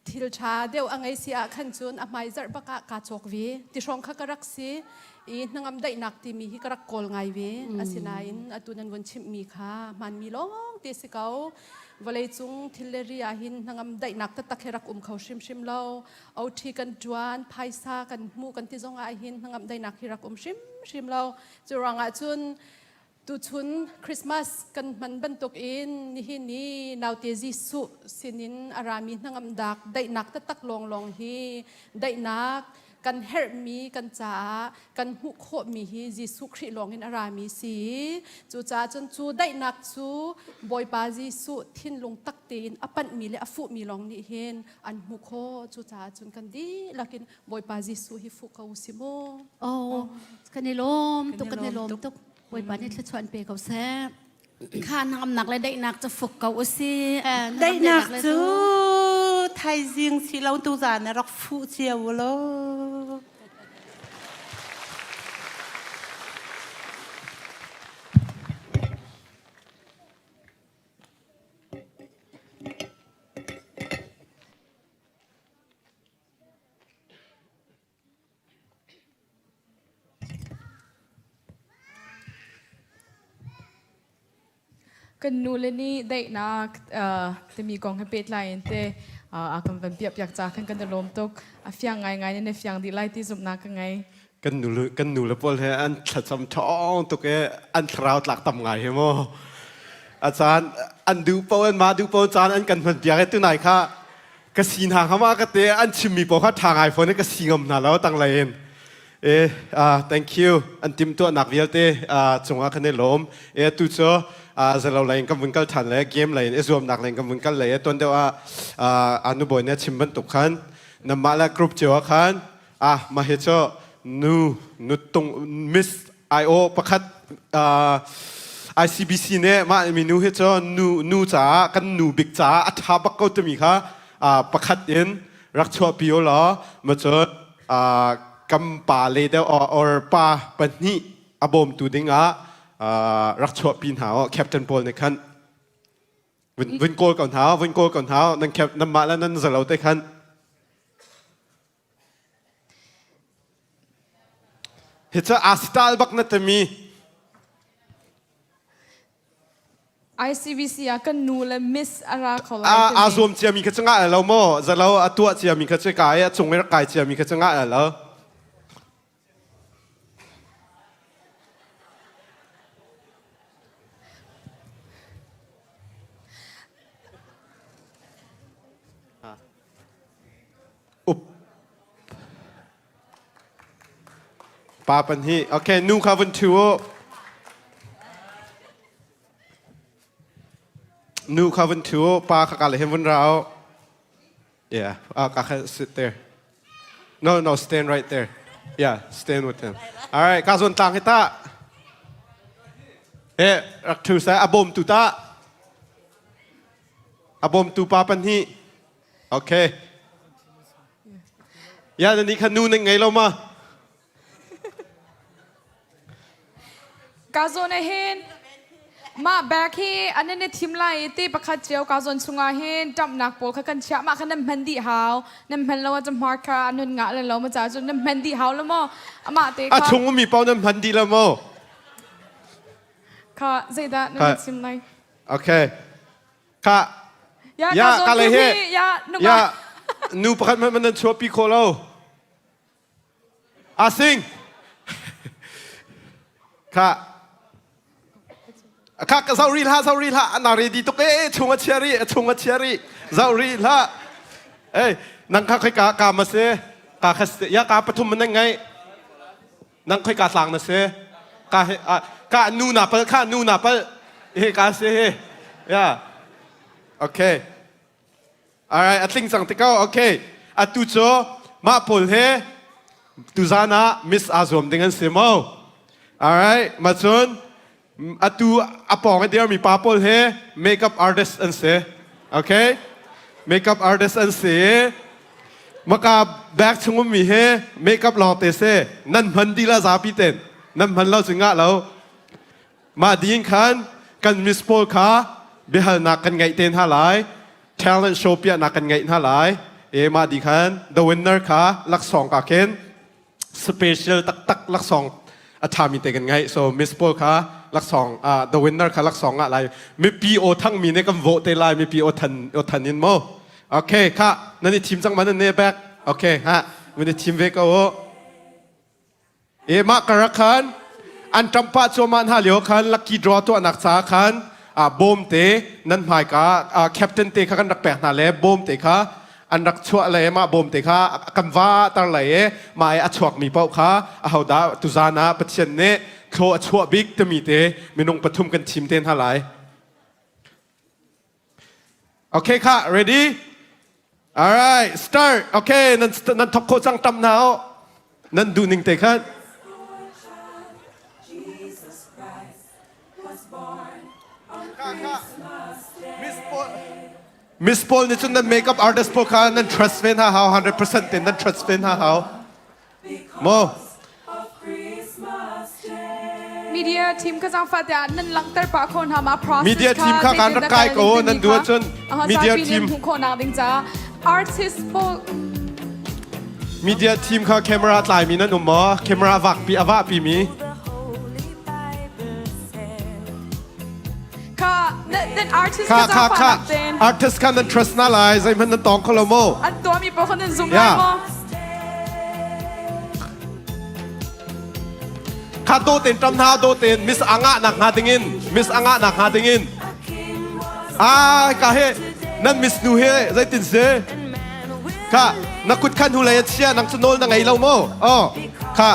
Speaker 15: thil ṭha deuh a ngei si ah khan cun a hmai zarh bak ah kaa cawk ve ti hrawng kha ka rak si i hnangam daihnak timi hi ka rak kawl ngai ve asinain atu nan vun chimhmi kha hmaanmi lawng te si ko vawleicung thil le ri ah hin hnangam daihnak taktak hi rak um kho hrimhrim lo OT kan ṭuan phaisa kan hmuh kan ti zong ah hin hnangam daihnak hi rak um hrimhrim lo cu ruangah cun Tuchun Christmas kan hman bantuk in nihin ni naute Jesuh sinin a rami hnangamdak daihnak taktak lawnglawng hi daihnak kan herhmi kan caah kan hmuh khawhmi hi Jesuh Khrih lawng in a rami si. Cucaah cun cu daihnak cu Bawipa Jesuh thinlung tak tein a panhmi le a fuhmi lawng nih hin an hmuh khawh. Cucaah cun kan dihlak in Bawipa Jesuh hi fuh ko si mu.
Speaker 13: Oh, kan i lawm tuk, kan i lawm tuk. Bawipa nih thluachuah an pe ko seh.
Speaker 16: Kha hnangamnak le daihnak cu fuk ko u si.
Speaker 14: Daihnak cu thaizing si lo tu zan rak fuh cio u law.
Speaker 1: Kan nule nih daihnak timi kong he pehtlai in te a kan van piah piak ca khan kan i lawm tuk. A fiang ngaingai in a fiang dih lai ti zumhnak ka ngei.
Speaker 3: Kan nu kan nule pawl he an thlacam ṭhawng tuk i an thlarau tlak tam ngai he mu. A caan an duh paoh an mah duh paoh caan an kan hman piak i tunai kha ka si hna hnga ma ka te an chimmi paoh kha ṭha ngai fawn i ka si ngam hna lo tanglei in e thank you an timhtuahnak vialte cungah kan i lawm e tu cu zalo lei in kan vun kal ṭhan le game lei in i zuamnak lei in kan vun kal lei e tuan deuh ah anu bawi nih a chim bantuk khan namah le group cio ah khan ah mah hi cu nu nu tung miss IO pakhat ICBC nih mah minu hi cu nu nu caah kan nu bik caah a ṭha bak ko timi kha pakhat in rak chuahpi u law ma cun kan pa le deuh or pa pahnih a bawmtu dingah rak chuahpi hna u captain pawl nih khan vun kawl ko hna vun kawl ko hna nan cap nanmah le nan zalo te khan Hi cu aa style bak na timi.
Speaker 1: ICBC ah kan nu le miss a ra kho lai
Speaker 3: A aa zuam ciami kha cu ngah lo maw? Zalo a tuah ciami kha cu kai a cung i rak kai ciami kha cu ngah lo. Up. Pa pahnih. Okay, nu kha vun ṭhu u. Nu kha vun ṭhu u, pa kha ka le hin vun ra u. Yeah, ka kha sit there. No, no, stand right there. Yeah, stand with him. All right, ka zawn tlang hi ta. He, rak ṭhu sai, a bawm tu ta. A bawm tu pa pan hi. Okay. Ya, na ni kha nu na ngei lo ma?
Speaker 1: Ka zawn ah hin mah bag hi an in i thim lai i ti pakhat cio ka zawn chungah hin ṭamhnak pawl kha kan chiah mah kha nan hman dih hau nan hman lo ahcun hmar kha an hun ngah le lo ma ca cun nan hman dih hau lo maw amah te
Speaker 3: A
Speaker 1: kha
Speaker 3: chung ummi paoh nan hman dih lo maw?
Speaker 1: kha zeidah nan
Speaker 3: Kha.
Speaker 1: chim lai
Speaker 3: Okay. Kha.
Speaker 1: Ya,
Speaker 3: Ya,
Speaker 1: ka zawn
Speaker 3: ka le
Speaker 1: tu
Speaker 3: he.
Speaker 1: hi ya nungak
Speaker 3: Ya, nu pakhat hmanh nan chuahpi khawh lo. Asing. Kha. Kha ka zau ri hlah, zau ri hlah. Na ready tuk e, chung a chia ri, chung a chia ri. Zau ri hlah. Ei, nang kha khoi ka ka ma se. Ka kha se. Ya ka pathum man ngai. Nang khoi ka tlang na se. Ka he ka nu na pal kha nu na pal. He ka se he. Ya. Okay. Alright, a tling cang te ko. Okay. Atu cu mah pawl he tuzan ah miss aa zuam ding an si mo. Alright, ma cun atu a pawng i dirmi pa pawl he makeup artist an si. Okay? Makeup artist an si. Maka bag chung ummi he makeup lawng te si. Nan hman di la zapi ten. Nan hman lo cu ngah lo. Mah ding khan kan Miss pawl kha biahalnak kan ngeih te hna lai. Talent show piahnak kan ngeih hna lai. E mah di khan the winner kha laksawng ka khin special taktak laksawng a ṭhami te kan ngeih. So Miss pawl kha laksawng uh, the winner kha laksawng ngah lai. Mipi aw thangmi nih kan vote te lai. Mipi aw than aw than in mo. Okay, kha nan i thim cang ma nan ne back. Okay, ha. Nan i thim ve ko u. E mah karak khan an ṭamh pah cuahmah hna lio khan lucky draw tuahnak caah khan bawm te nan hmaika captain te kha kan rak pek hna le bawm te kha an rak chuah le mah bawm te kha kan va tar lai i mah i a chuakmi paoh kha ahodah tuzan ah Pathian nih thlaw a chuah bik timi te minung pathum kan thim te hna lai. Okay kha ready? All right, start. Okay, nan nan thok kho cang tam na o. Nan duh ning te khan. Miss Paul nih cun nan makeup artist pawl kha nan trust ve hna hau 100% ten nan trust ve hna hau. Mo.
Speaker 1: Media team ka zaangfah tiah nan langhter pah kho hna ma process
Speaker 3: Media team kha kan rak kai ko nan duh ahcun media team
Speaker 1: hmuh khawhnak ding caah artist pawl
Speaker 3: Media team kha camera tlai mi nan um maw? Camera vak pi a vah pi mi.
Speaker 1: Kha nan artist
Speaker 3: kha kha kha artist kha nan trust na lai zeihmanh nan tong kho lo mo.
Speaker 1: An tuahmi paoh kha nan zum lai maw?
Speaker 3: Kha do ten tam hna do ten miss anga nak hnga dingin miss anga nak hnga dingin ai ka he nan miss nu he zeitin se kha na kut khan hu lei a chia nang cu nawl na ngei lo mo oh kha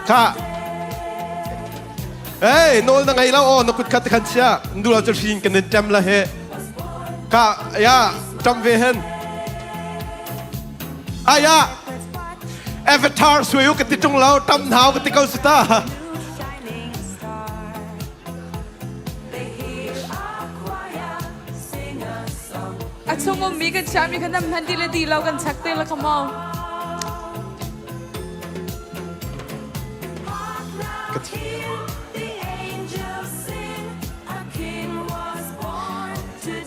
Speaker 3: kha Hey, nawl na ngei lo aw na kut khat khan chia. Ndu lo cu hrin kan in ṭem la he. Ka ya ṭam ve hen. Aya Avatar suai u ka ti ṭung lo ṭam hau ka ti ko si ta.
Speaker 1: A chung ummi kan chiahmi kha nam hman ti le ti lo kan chek te la come on.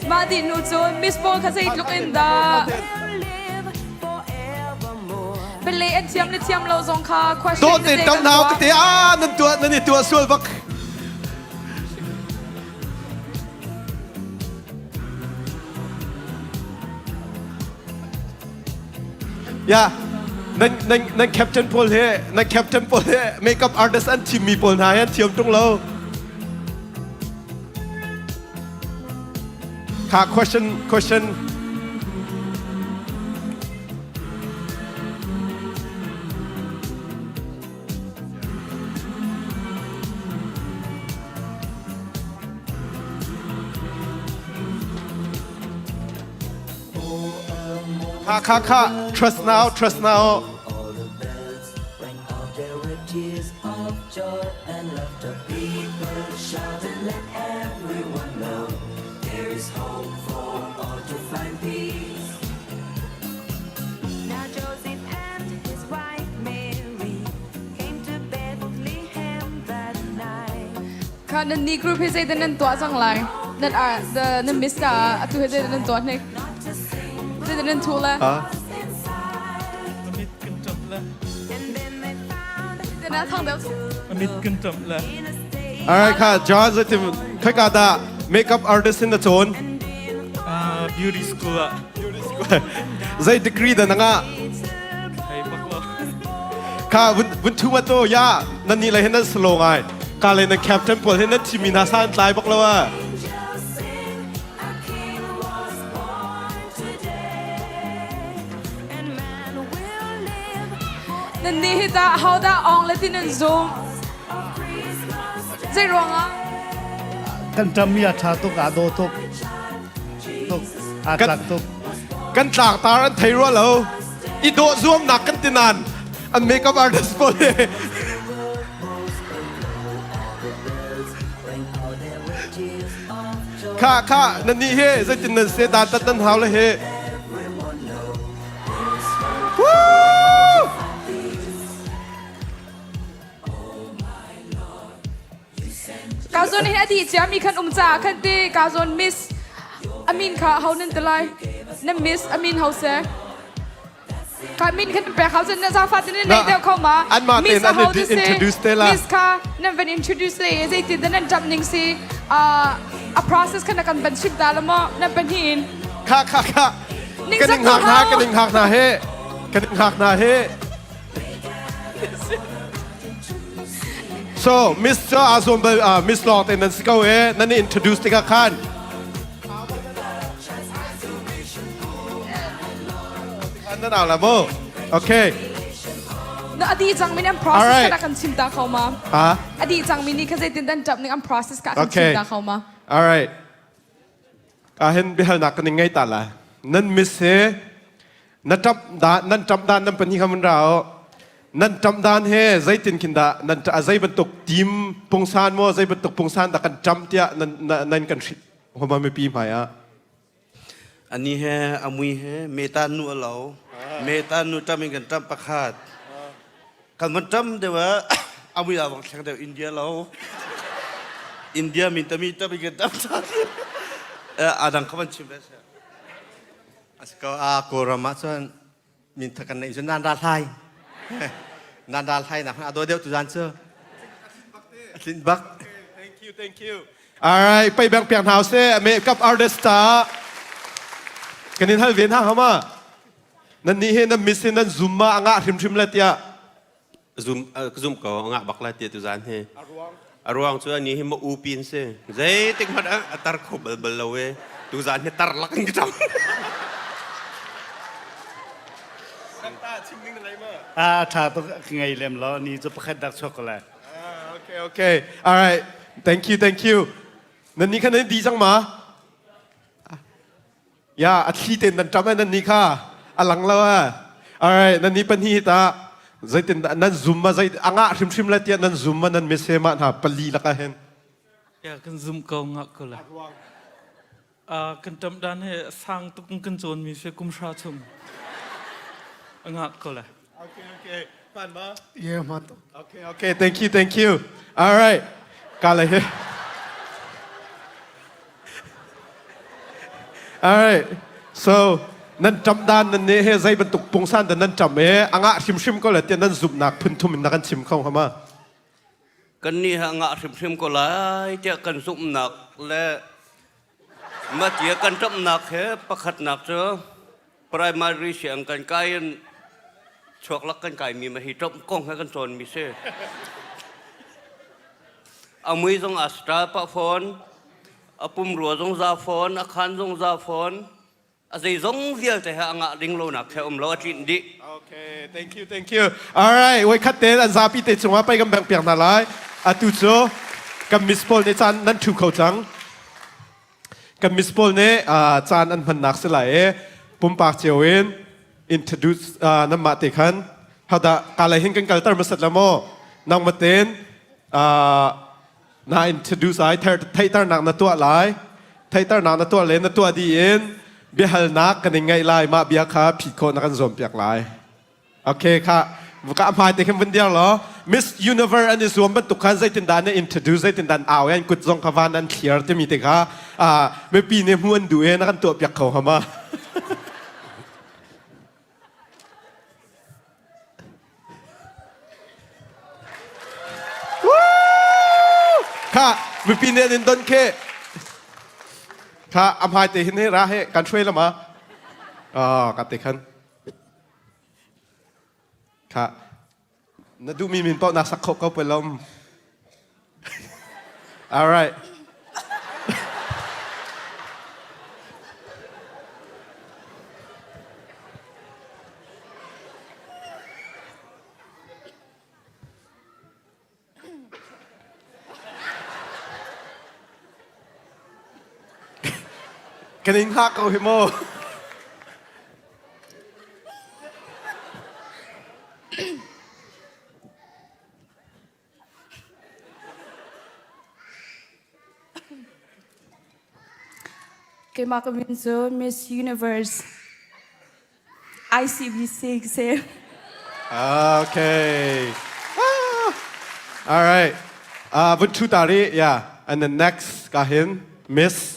Speaker 1: Mah dih hnu cun Miss Paul kha zeitluk in dah Bele an thiam le thiam lo zong kha question
Speaker 3: Dawt tein tam nau ka te ah nan tuah nan i tuah sual bak. Ya, nan nan nan captain pawl he nan captain pawl he makeup artist an thimmi pawl hna he an thiam tung lo. Kha question question Kha kha kha trust now trust now.
Speaker 5: All the bells rang out there were tears of joy and laughter. People shout and let everyone know there is hope for all to find peace.
Speaker 17: Now Joseph and his wife Mary came to Bethlehem that night.
Speaker 1: Kha nan ni group hi zeidah nan tuah cang lai? Nan ah the nan miss ta atu hi zeidah nan tuah hnik? Zeidah nan thu le?
Speaker 3: Ha?
Speaker 18: Amit kan ṭap le.
Speaker 1: Zeidah thang deuh?
Speaker 18: Amit kan ṭap le.
Speaker 3: Alright kha John zeitin khoika dah makeup artist in na cawn?
Speaker 18: Uh, beauty school ah.
Speaker 3: Beauty school. Zei degree dah na ngah?
Speaker 18: Thei bak lo.
Speaker 3: Kha vun vun thu ma to ya nan ni le hin nan slow ngai. Ka le nan captain pawl hin nan thimi hna san tlai bak lo a.
Speaker 1: Nan ni hi ta ho dah ong le tin nan zum? Zei ruangah?
Speaker 19: Kan ṭam mi a ṭha tuk, aa dawh tuk. Tuk, aa tlak tuk.
Speaker 3: Kan tlangtar an thei rua lo. I dawh zuamnak kan ti nain an makeup artist pawl hi Kha kha nan nih hi zeitin nan se dan tat nan hau le hi. Woo!
Speaker 1: Ka zawn hin a dih ciami khan um caah khan ti ka zawn miss amin kha ho nan ti lai nan miss amin ho se ka min khan pek hau cun na zafa tin nei deuh kho ma
Speaker 3: Anmah
Speaker 1: miss
Speaker 3: tein an
Speaker 1: ho
Speaker 3: i
Speaker 1: ti si
Speaker 3: introduce te la.
Speaker 1: miss kha nan van introduce le zeitin dah nan ṭap ning si a process khan na kan van chim ta la maw nan pahnih in
Speaker 3: Kha kha kha
Speaker 1: Ning
Speaker 3: kan
Speaker 1: zak
Speaker 3: in hngak hna
Speaker 1: hau.
Speaker 3: kan in hngak hna he kan in hngak hna he So Miss cu aa zuam bal uh, Miss lawng te nan si ko e nan i introduce tikah khan nan au la mu okay
Speaker 1: Na adi cang min an process
Speaker 3: Alright.
Speaker 1: kha kan chim ta kho ma
Speaker 3: ha
Speaker 1: adi cang mi nih kha zeitin dan tap ning an process ka kan chim
Speaker 3: Okay.
Speaker 1: ta kho ma
Speaker 3: all right Ahhin biahalnak kan in ngei ta lai. Nan miss he na ṭap dan nan ṭap dan nan pahnih kha mun ra u. Nan ṭap dan he zeitin khin dah nan zei bantuk team pungsan maw zei bantuk pungsan dah kan ṭam tiah nan nan kan hrilh homa mipi hmai ah.
Speaker 20: Ani he amui he meta nu a lo. Meta nu ṭam in kan ṭam pakhat. Kan van ṭam deuh ah amui a vang thleng deuh India lo. India min tami ṭam in kan ṭam ṭhan. Adang kha van chim ve seh.
Speaker 21: Asiko a Kawlram ah cun min tha kan neih cun nan ral hlai. Nan ral hlai nak a do deuh tu zan cu. Atlin bak.
Speaker 3: Thank you, thank you. All right, pei bang piak hna seh makeup artist ta. Kan in hal ve hna hama. Nan nih hi nan miss in nan zum ma a ngah hrimhrim le tiah.
Speaker 21: Zum ka zum ko a ngah bak lai tiah tuzan hi. A ruang cu ani hi ma u pin si. Zeitik hmanh ah a tar kho bal bal lo e. Tuzan hi tar lak in ka ṭang.
Speaker 19: A ṭha tuk ka ngei lem lo ni cu pakhat dak chuak ko lai.
Speaker 3: Okay, okay. All right. Thank you, thank you. Nan nih khan nan di cang ma? Ya, a thli tein nan ṭam ai nan nih kha a lang lo a. Alright, nan nih pahnih hi ta zeitin dah nan zum ma zei a ngah hrimhrim le tiah nan zum ma nan mese ma hna pali lakah hin.
Speaker 18: Ya kan zum ko ngah ko la. Uh, kan ṭam dan he sang tuk kan cawn mi se kum hra chung. A ngah ko la.
Speaker 3: Okay, okay. Pan ma?
Speaker 22: Yeah, ma.
Speaker 3: Okay, okay. Thank you, thank you. All right. Kala he. All right. So, nan ṭam dan nan ne he zei bantuk pungsan dan nan ṭam e anga hrimhrim ko le tiah nan zumhnak phunthum in na kan chim kho hama.
Speaker 20: Kan nih ha ngah hrimhrim ko lai tiah kan zumhnak le Matia kan ṭamhnak he pakhatnak cu primary siang kan kai in chuaklak kan kaimi ma hi ṭamh kong he kan cawnmi si. A mui zong a star pah fawn, a pumrua zong za fawn, a khan zong za fawn, a zeizong vialte he a ngah ding lonak he um lo a tlinh dih.
Speaker 3: Okay, thank you, thank you. All right, wai khat te an zapi te cungah pei kan bengh piak hna lai. Atu cu kan miss pawl nih caan nan ṭhu kho cang. Kan miss pawl nih caan an hmannak si lai i pumpak cio in. introduce uh, nan mah te khan hada ka lai hin kan kalter masat la mo nang maten uh, na introduce ai theihter nak na tuah lai theihter nak na tuah le na tuah di in biahalnak kan in ngaih lai mah bia kha phit khawh na kan zuam piak lai Okay, kha ka hmai te khin vun dir law Miss Universe an i zuam bantuk khan zeitindah na introduce zeitindah an au an kut zong kha van an thliar timi te kha mipi nih hmu an duh e na kan tuah piak kho hama. Kha mipi nih an in don khe kha a hmai te hin he ra he kan hruai lama ah ka te khan Kha na duhmi min paoh naa sak kho ko pelom. All right. Kan in hngak ko hi mu.
Speaker 23: Keimah ka min cu Miss Universe ICBC ka si.
Speaker 3: Okay. Ah. All right. Uh, vun thu ta rih. Yeah. And then next ka hin Miss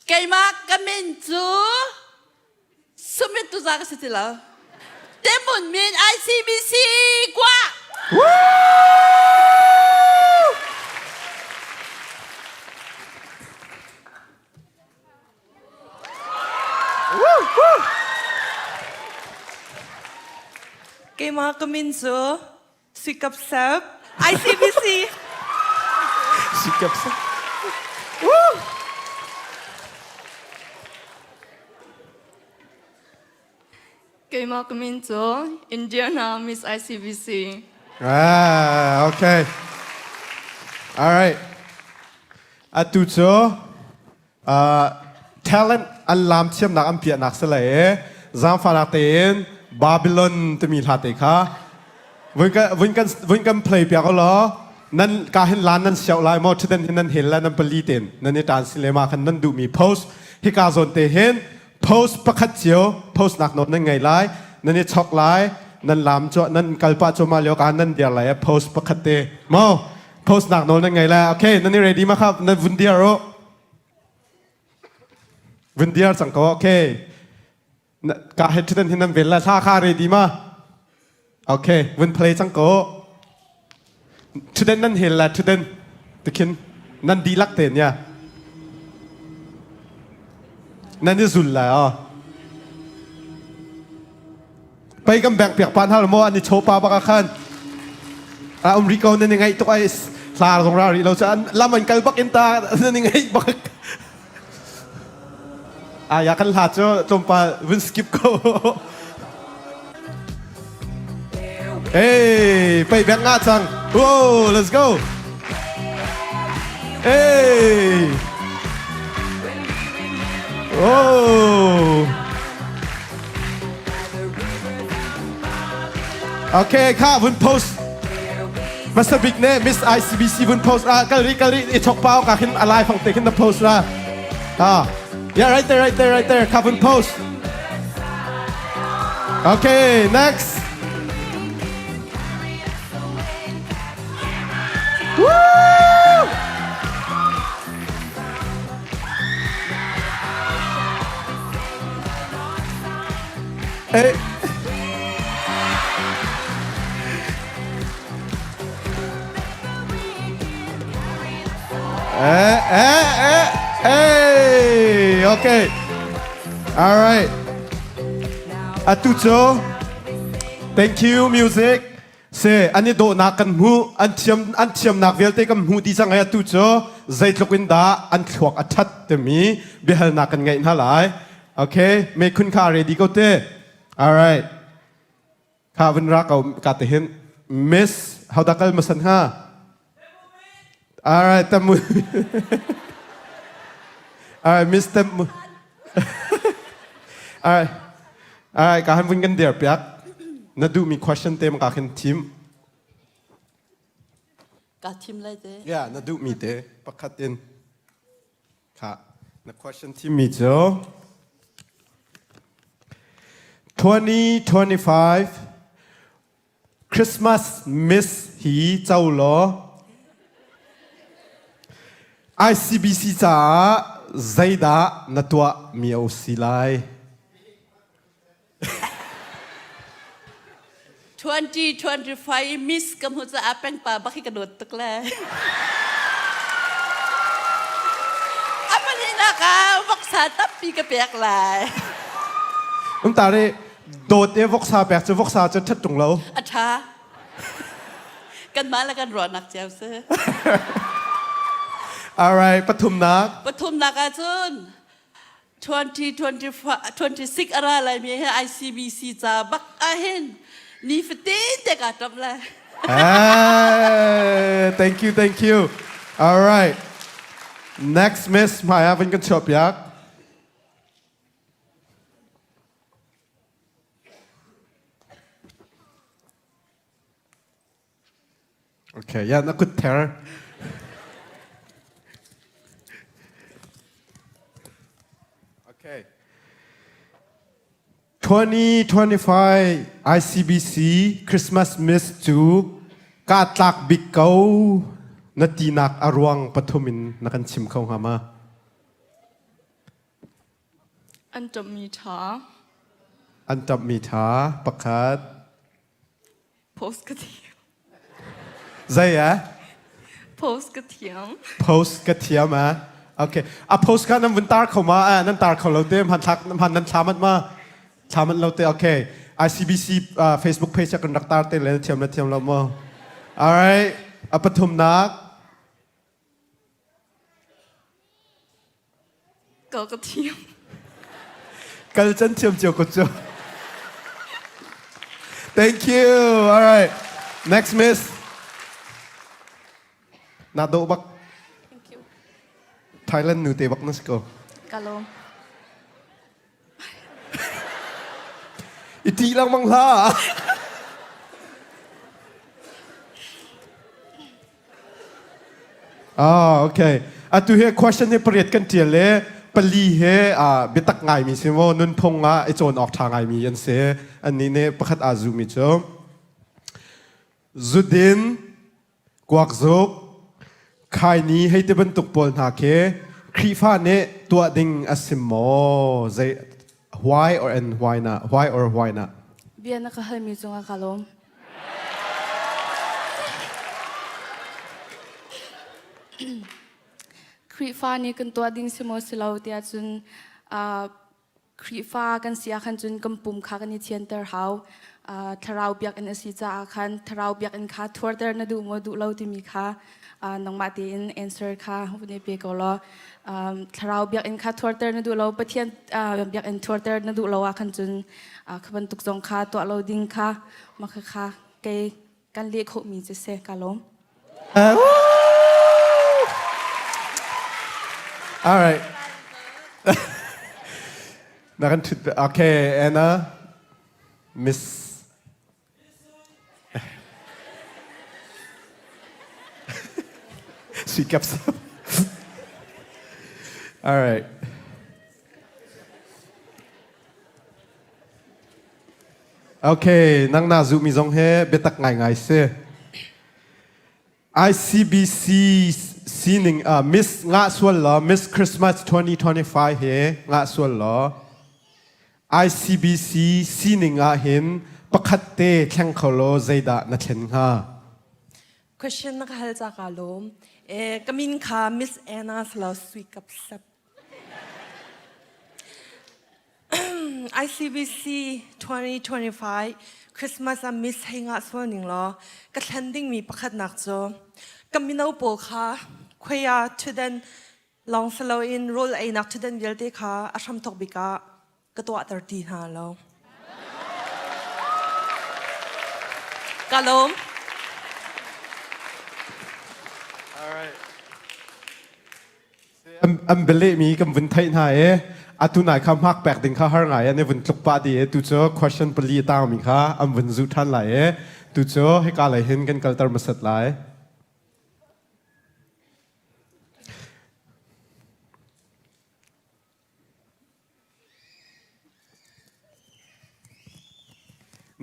Speaker 2: Keimah ka min cu Sumit tuza ka si ti lo. Temun min ICBC kwa.
Speaker 4: Keimah ka min cu Sikap Sep ICBC.
Speaker 3: Sikap Sep.
Speaker 4: Keimah ka min cu Indiana Miss ICBC.
Speaker 3: Ah, okay. All right. Atu cu uh, talent an lam thiamnak an piahnak si lai i zaangfahnak tein Babylon timi hla te kha vun kan vun kan vun kan play piak law nan ka hin lan nan siau lai maw ṭhutdan hin nan hel lai nan pali ten nan i ṭan si le ma khan nan duhmi post hika zawn te hin post pakhat cio post nak nawn nan ngei lai nan i chok lai nan lam cu nan kalpa cu ma lio ka nan dir lai post pakhat te mo post nak nawl nan ngei lai okay nan i ready ma kha nan vun dir u vun dir cang ko okay ka he ṭhitan hin nan vel la thla kha ready ma okay vun play cang ko ṭhitan nan hel la ṭhitan tikhin nan dihlak te nia nan i zul lai o Pei kan bank piak pa hna maw an i chaw pa bak ah khan a um rih ko nan i ngaih tuk ai hla zong ra rih lo cun lam an kal bak in ta nan i ngaih bak aya kan hla cu tlawmpal vun skip ko Hey, pei bank nga cang. Whoa, let's go. Hey. Oh. Okay, kha vun post. Masa big ne Miss ICBC vun post ah kal ri kal ri i chok pau ka khin alai fang te khin na post la. Ah. Yeah, right there, right there, right there. Kha vun post. Okay, next. Woo! Eh. Eh, eh, eh, hey, okay. All right. Atu cu, thank you music. Se an i dawhnak kan hmuh, an thiam an thiamnak vialte kan hmuh dih cang ai atu cu zeitluk in dah an thluak a ṭhat timi biahalnak kan ngeih hna lai. Okay, me khun kha ready ko te. All right. Kha vun ra ko ka te hin. Miss, how da kal masan ha? All right, tamu. All right, Miss Tamu. All right. All right, ka han vun kan dir piak. Na duh mi question te ma ka khin thim.
Speaker 2: Ka thim lai te.
Speaker 3: Yeah, na duh mi te pakhat in. Kha na question thim mi cu 2025 Christmas Miss hi co law ICBC caah zeidah na tuah mi a si lai?
Speaker 2: 2025 Miss ka hmu caah pengpa bak hi ka dawt tuk le. A pahnihnak ah voksa tampi ka pek lai.
Speaker 3: Um ta re dawt e voksa pek cu voksa cu ṭhat ṭung lo.
Speaker 2: A ṭha. Kanmah le kan ruahnak cio si.
Speaker 3: All right, pathumnak.
Speaker 2: Pathumnak ahcun 2026 a ra laimi hi ICBC ca bak ahhin nifatin te kaa ṭamh lai.
Speaker 3: Hey, thank you, thank you. All right. Next, Miss Maya vun kan chuah piak. Okay, yeah, na kut ther. Okay. 2025 ICBC Christmas Miss cu ka tlak bik ko na tinak a ruang pathum in na kan chim kho hnga ma?
Speaker 4: An ṭamhmi ṭha.
Speaker 3: An ṭamhmi ṭha pakhat.
Speaker 4: Post ka thiam.
Speaker 3: Zei eh?
Speaker 4: Post ka thiam.
Speaker 3: Post ka thiam eh? Okay. A post kha nan vun tar kho ma? Eh, nan tar kho lo te hman thlak hman nan thla mat ma? Thla mat lo te. Okay. ICBC uh, Facebook page kan rak tar te le thiam le thiam lo mo. All right. A pathumnak.
Speaker 4: Kal ka thiam.
Speaker 3: Kal can thiam cio ko cu. Thank you. All right. Next miss. Na do bak.
Speaker 4: Thank you.
Speaker 3: Thailand nu te bak na si ko.
Speaker 4: Ka lawm.
Speaker 3: I ti lengmang hlah. Ah, okay. Atu hi question hi pariat kan tial le pali he ah biatak ngaimi si maw nunphung ah i cawn awk ṭha ngaimi an si. Annih nih pakhat aa zuhmi cu zudin kuakzuk, khaini hei ti bantuk pawl hna khi Khrihfa nih tuah ding a si maw? Zei why or and why not? Why or why not?
Speaker 4: Bia na ka halmi cungah ka lawm. Khrihfa nih kan tuah ding si maw si lo tiah cun uh, Khrihfa kan si ah khan cun kan pum kha kan i thianter hau. Uh, thlarau biakinn a si caah khan thlarau biakinn kha thuarter na duh maw duh lo timi kha uh, nangmah tein answer kha vun i pe ko law. Um, thlarau biakinn kha thuarter na duh lo Pathian uh, biakinn thuarter na duh lo ah khan cun uh, kha bantuk zong kha tuah lo ding kha mah kha kha kei kan leh khawhmi cu si ka lawm.
Speaker 3: Uh, All right. Na kan thut okay Anna Miss Sui caps. All right. Okay, nang na zumi zong he biatak ngaingai si. ICBC sining uh, Miss Nga Sual Law Miss Christmas 2025 he Nga Sual Law ICBC sining ah hin pakhat te thleng kho law zeidah na thlen hnga?
Speaker 6: Question na ka hal ca ka lawm. Eh, ka min kha Miss Anna Salo Sui Kap Sap. ICBC 2025 Christmas ah Miss hei ngah sual ning law ka thlen dingmi pakhatnak cu ka mino pawl kha khuia ṭhutdan lawng si loin rawl einak ṭhutdan vialte kha a hramthawk bik ah. Ka tuahter ti hna lo. Ka lawm.
Speaker 3: An bialehmi kan vun theih hna i atu nai kha hmak pek ding kha har ngai an i vun tluk pah dih i tu cu question pali a tangmi kha an vun zuh ṭhan lai i tu cu hika lei hin kan kalter hmasat lai.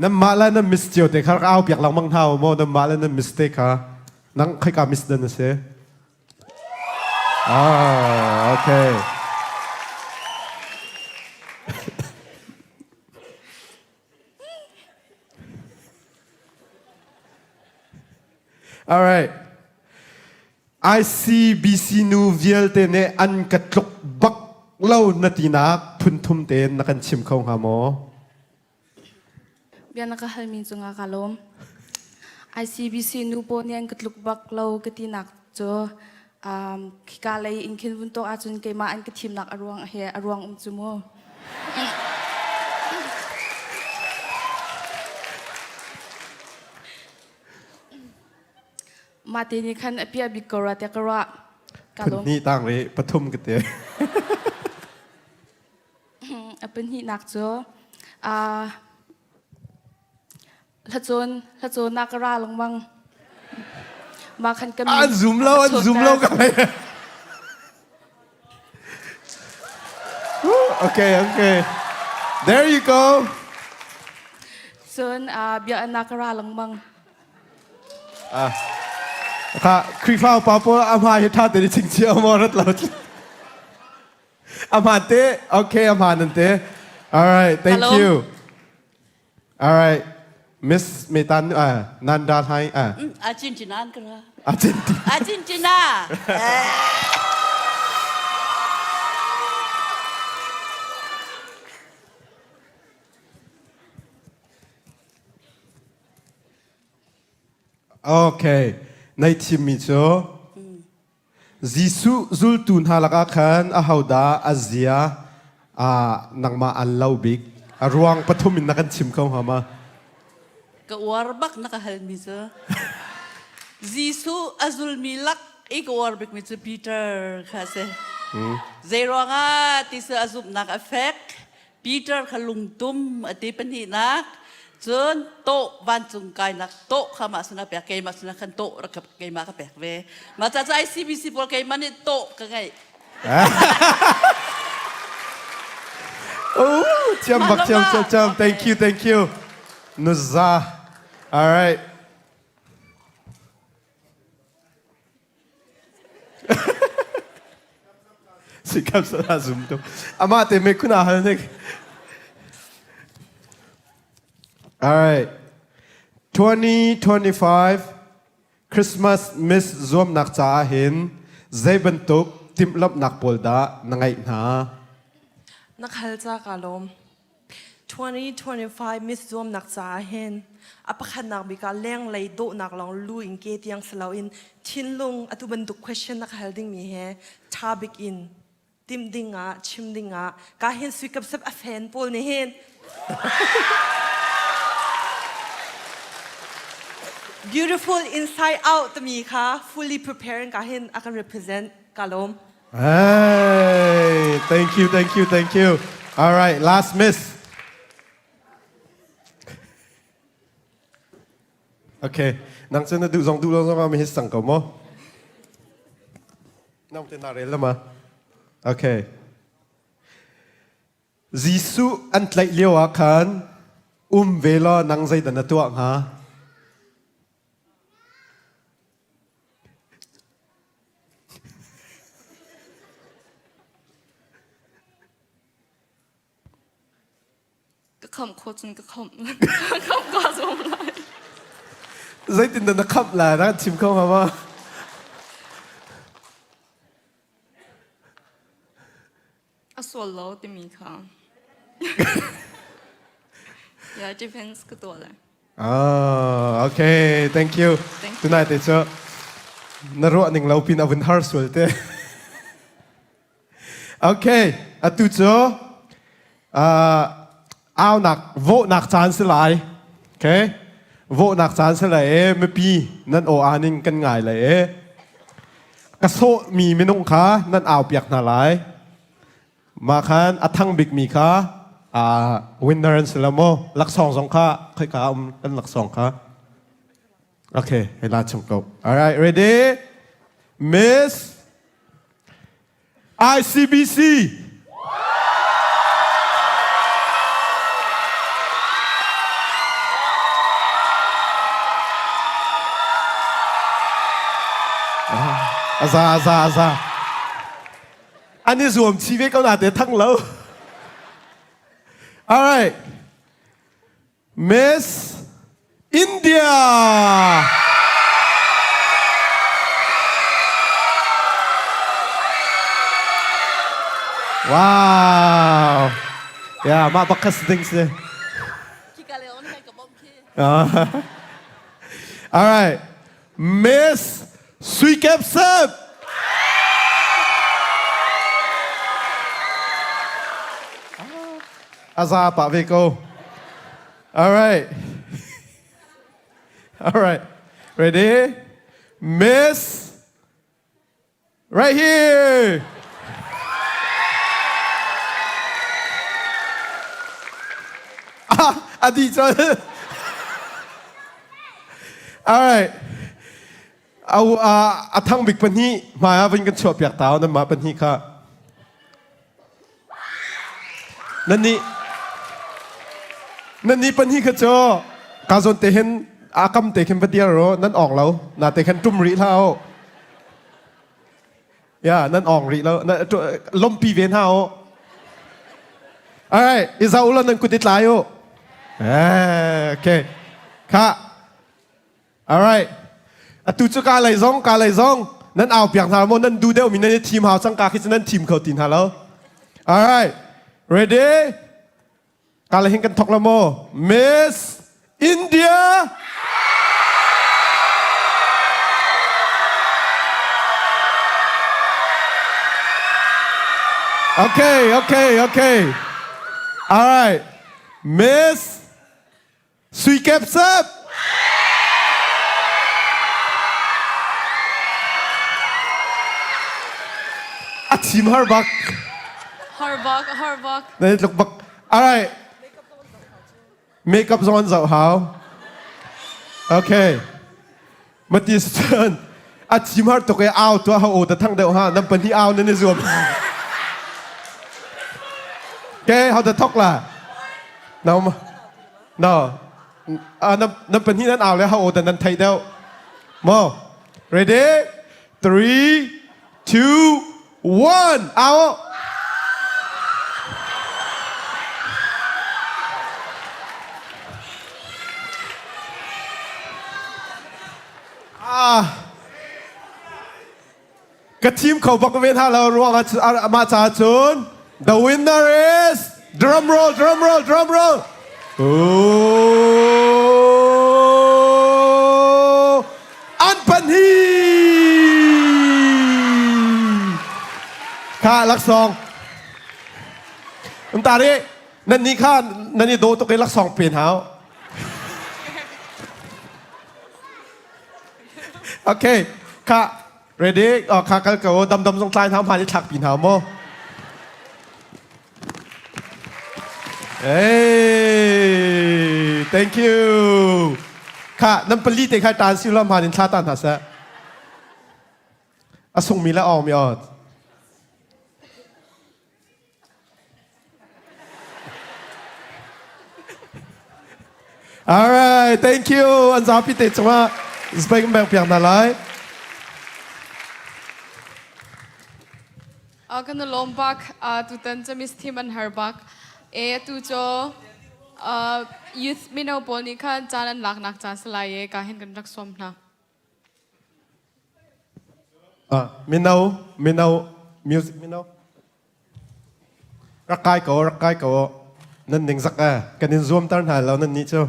Speaker 3: Nanmah le nan miss cio te kha rak au piak lengmang hna u maw nanmah le nan miss te kha nang khoika miss dan a si Ah, okay. All right. ICBC nu vialte nih an ka tluk bak lo na tinak phunthum tein na kan chim kho hnga maw?
Speaker 4: Bia na ka halmi cungah ka lawm. ICBC nu pawl nih an ka tluk bak lo ka tinak cu um, khika lei in khin vun tuak ahcun keimah an ka thimnak a ruang he a ruang um cu mu. Mah te nih khan a piah bik ko rua tiah ka ruah. Ka lawm.
Speaker 3: Phun hnih tang rih pathum ka ti.
Speaker 4: A pahnihnak cu uh, hlacawn hlacawn ah ka ra lengmang. Mah khan ka
Speaker 3: An zoom lo, an zoom lo ka mei. Okay, okay. There you go.
Speaker 4: Cun uh, bia na ka ra lengmang.
Speaker 3: Ah. Kha Khrihfa upa pawl a hma hi ṭha tein i chingchiah maw rat lo. A hmaan te? Okay, a hmaan nan te. All right, thank
Speaker 2: Hello.
Speaker 3: you. All right. Miss Metan uh, Nanda Hai uh,
Speaker 2: Argentina an kara.
Speaker 3: Argentina.
Speaker 2: Argentina.
Speaker 3: Okay. Nai thimmi cu Jesuh zultu hna lakah khan ahodah a zia ah nangmah an lo bik? A ruang pathum in na kan chim kho hnga ma?
Speaker 2: Ka uar bak na ka halmi cu. Jesuh a zulmi lak i ka uar bikmi cu Peter kha a si. Zei ruangah ti cu a zumhnak a fek. Peter kha lungtum a ti pahnihnak cun tawh vancung kainak tawh kha mah sinah pek keimah sinah khan tawh rak keimah ka pek ve mah ca cu ICBC pawl keimah nih tawh ka ngeih
Speaker 3: Oh, thiam bak thiam thiam thiam thank you thank you nuza all right Sikap sa zum tu. Amah te me kuna hal nek. All right. 2025 Christmas Miss zuamnak caah hin zei bantuk timhlamhnak pawl dah na ngeih hna?
Speaker 6: Na khal ca ka lawm. 2025 Miss zuamnak caah hin a pakhatnak bik ah lenglei dawhnak lawng lu in ke tiang si loin thinlung atu bantuk question na ka hal dingmi he ṭha bik in timh ding ah chim ding ah ka hin sui kap sep a fan pawl nih hin beautiful inside out timi kha fully prepared ka hin a kan represent ka lawm
Speaker 3: Hey, thank you, thank you, thank you. All right, last miss. Okay, nang cu na duh zong duh lo zong ah mi hi sang ko mo. Nang te na rel la ma. Okay. Jesuh an tlaih lio ah khan um ve law nang zeidah na tuah hnga?
Speaker 4: Ka khamh khawh cun ka khamh. Ka khamh ka zuam lai.
Speaker 3: Zeitindah na khamh lai? Na kan chim kho hnga maw?
Speaker 4: A sual lo timi kha. yeah, defense ka tuah lai.
Speaker 3: Ah, okay, thank you.
Speaker 4: Thank you.
Speaker 3: Tunai te cu na ruah ning lo pin a vun har sual te. okay, atu cu. Uh, aunak vohnak caan si lai. Okay? Vohnak caan si lai e mipi nan aw aning kan ngai lai e. Ka sawh mi minung kha nan au piak hna lai. Mah khan a thang bikmi kha uh, winner an si la maw? Laksawng zong kha khoika um kan laksawng kha. Okay, hei la chung ko. All right, ready? Miss ICBC. Aza aza aza. An i zuam chi ve ko na te thang lo. All right. Miss India. Wow. Yeah, mah bak kha si ding si. All right. Miss Sui Kep Sep. Aza pah ve ko. All right. All right. Ready? Miss right here. Ah, adi chol. All right. Au a thang bik pahnih hmai ah vun kan chuah piak ta nan mah pahnih kha. Nan nih nan nih pahnih kha cu ka zawn te hin a kam te khin va dir ro nan ong lo na te khan tum rih hlah o. Ya nan ong rih lo lompi ve hna o. All right, i zau lo nan kut i tlai u. Eh, okay. Kha Alright. Atu cu ka lei zong, ka lei zong nan au piak hna maw nan duh deuh mi nan i thim hau cang ka khi cu nan thim kho ti hna lo. Alright. Ready? Ka lei hin kan thok la maw? Miss India Okay, okay, okay. All right. Miss Sui Kep Sep! A thim har bak.
Speaker 1: Har bak, har bak.
Speaker 3: Na tluk bak. All right. Makeup zong an zoh hau. Okay. Mati cun a thim har tuk e au tuah ho o ta thang deuh ha nam pahnih au nan i zuam. Okay, how the thok la? No. No. Uh, nam nam pahnih nan au le ho o ta nan thei deuh. Mo. Ready? 3 2 1 Au. Ah. Ka thim kho bak ve hna lo ruang ah mah ca cun the winner is drum roll drum roll drum roll Ooh. An panhi kha laksawng um ta ri nan ni kha nan i do tuk i laksawng pen hau okay kha ready oh, kha kal ko dam dam zong tlai hna hman i thlak pi hna mo Hey, thank you. Kha nan pali te kha tan si lo man in thla tan hna seh. A sung mi le awng mi aw. All right, thank you. An zapi te cungah zbeng beng piak hna lai.
Speaker 1: Kan i lawm bak. Tutan cu Miss Thim an har bak. E atu cu youth mino pawl nih khan caan an laknak caan si lai e ka hin kan rak sawm hna.
Speaker 3: Mino, mino, music mino. Rak kai ko, rak kai ko. Nan ning zak eh. Kan in zuam tar hna lo nan nih cu.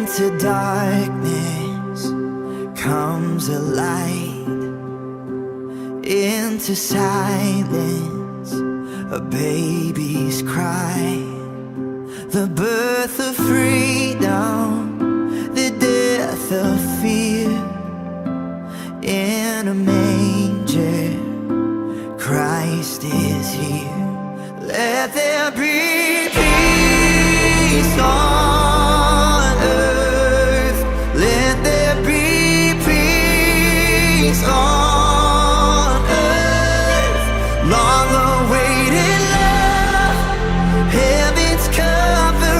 Speaker 5: Into darkness comes a light. Into silence, a baby's cry. The birth of freedom, the death of fear. In a manger, Christ is here. Let there be peace on earth. Let there be peace on earth. Long awaited love, heaven's come for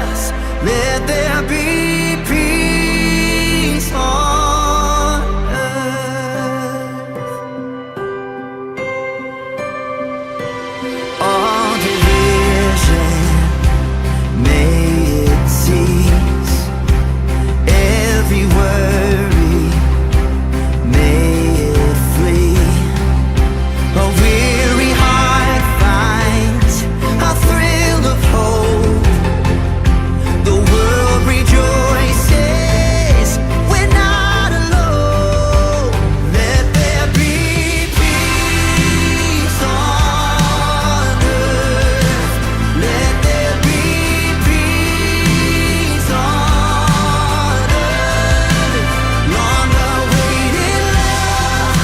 Speaker 5: us. Let there be peace on earth. All division, may it cease. Every worry, may it flee. A weary heart finds a thrill of hope. The world rejoices. We're not alone. Let there be peace on earth. Let there be peace on earth. Long awaited love,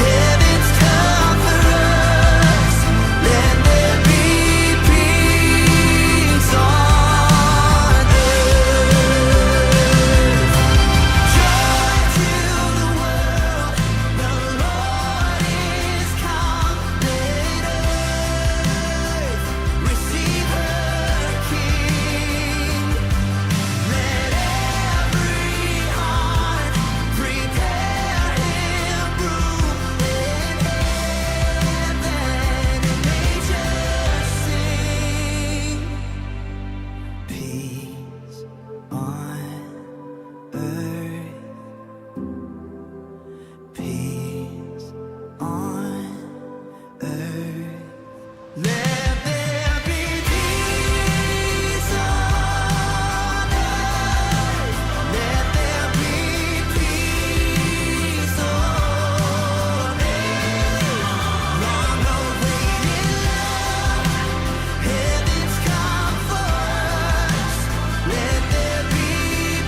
Speaker 5: heaven's come for us. Let there be peace on earth. Joy to the world, the Lord is come. Let earth receive her King. Let every heart prepare Him room in heaven and nature sing. Peace on earth. Peace on earth. Let there be peace on earth. Let there be peace on earth. Long awaited love, heaven's come for us. Let there be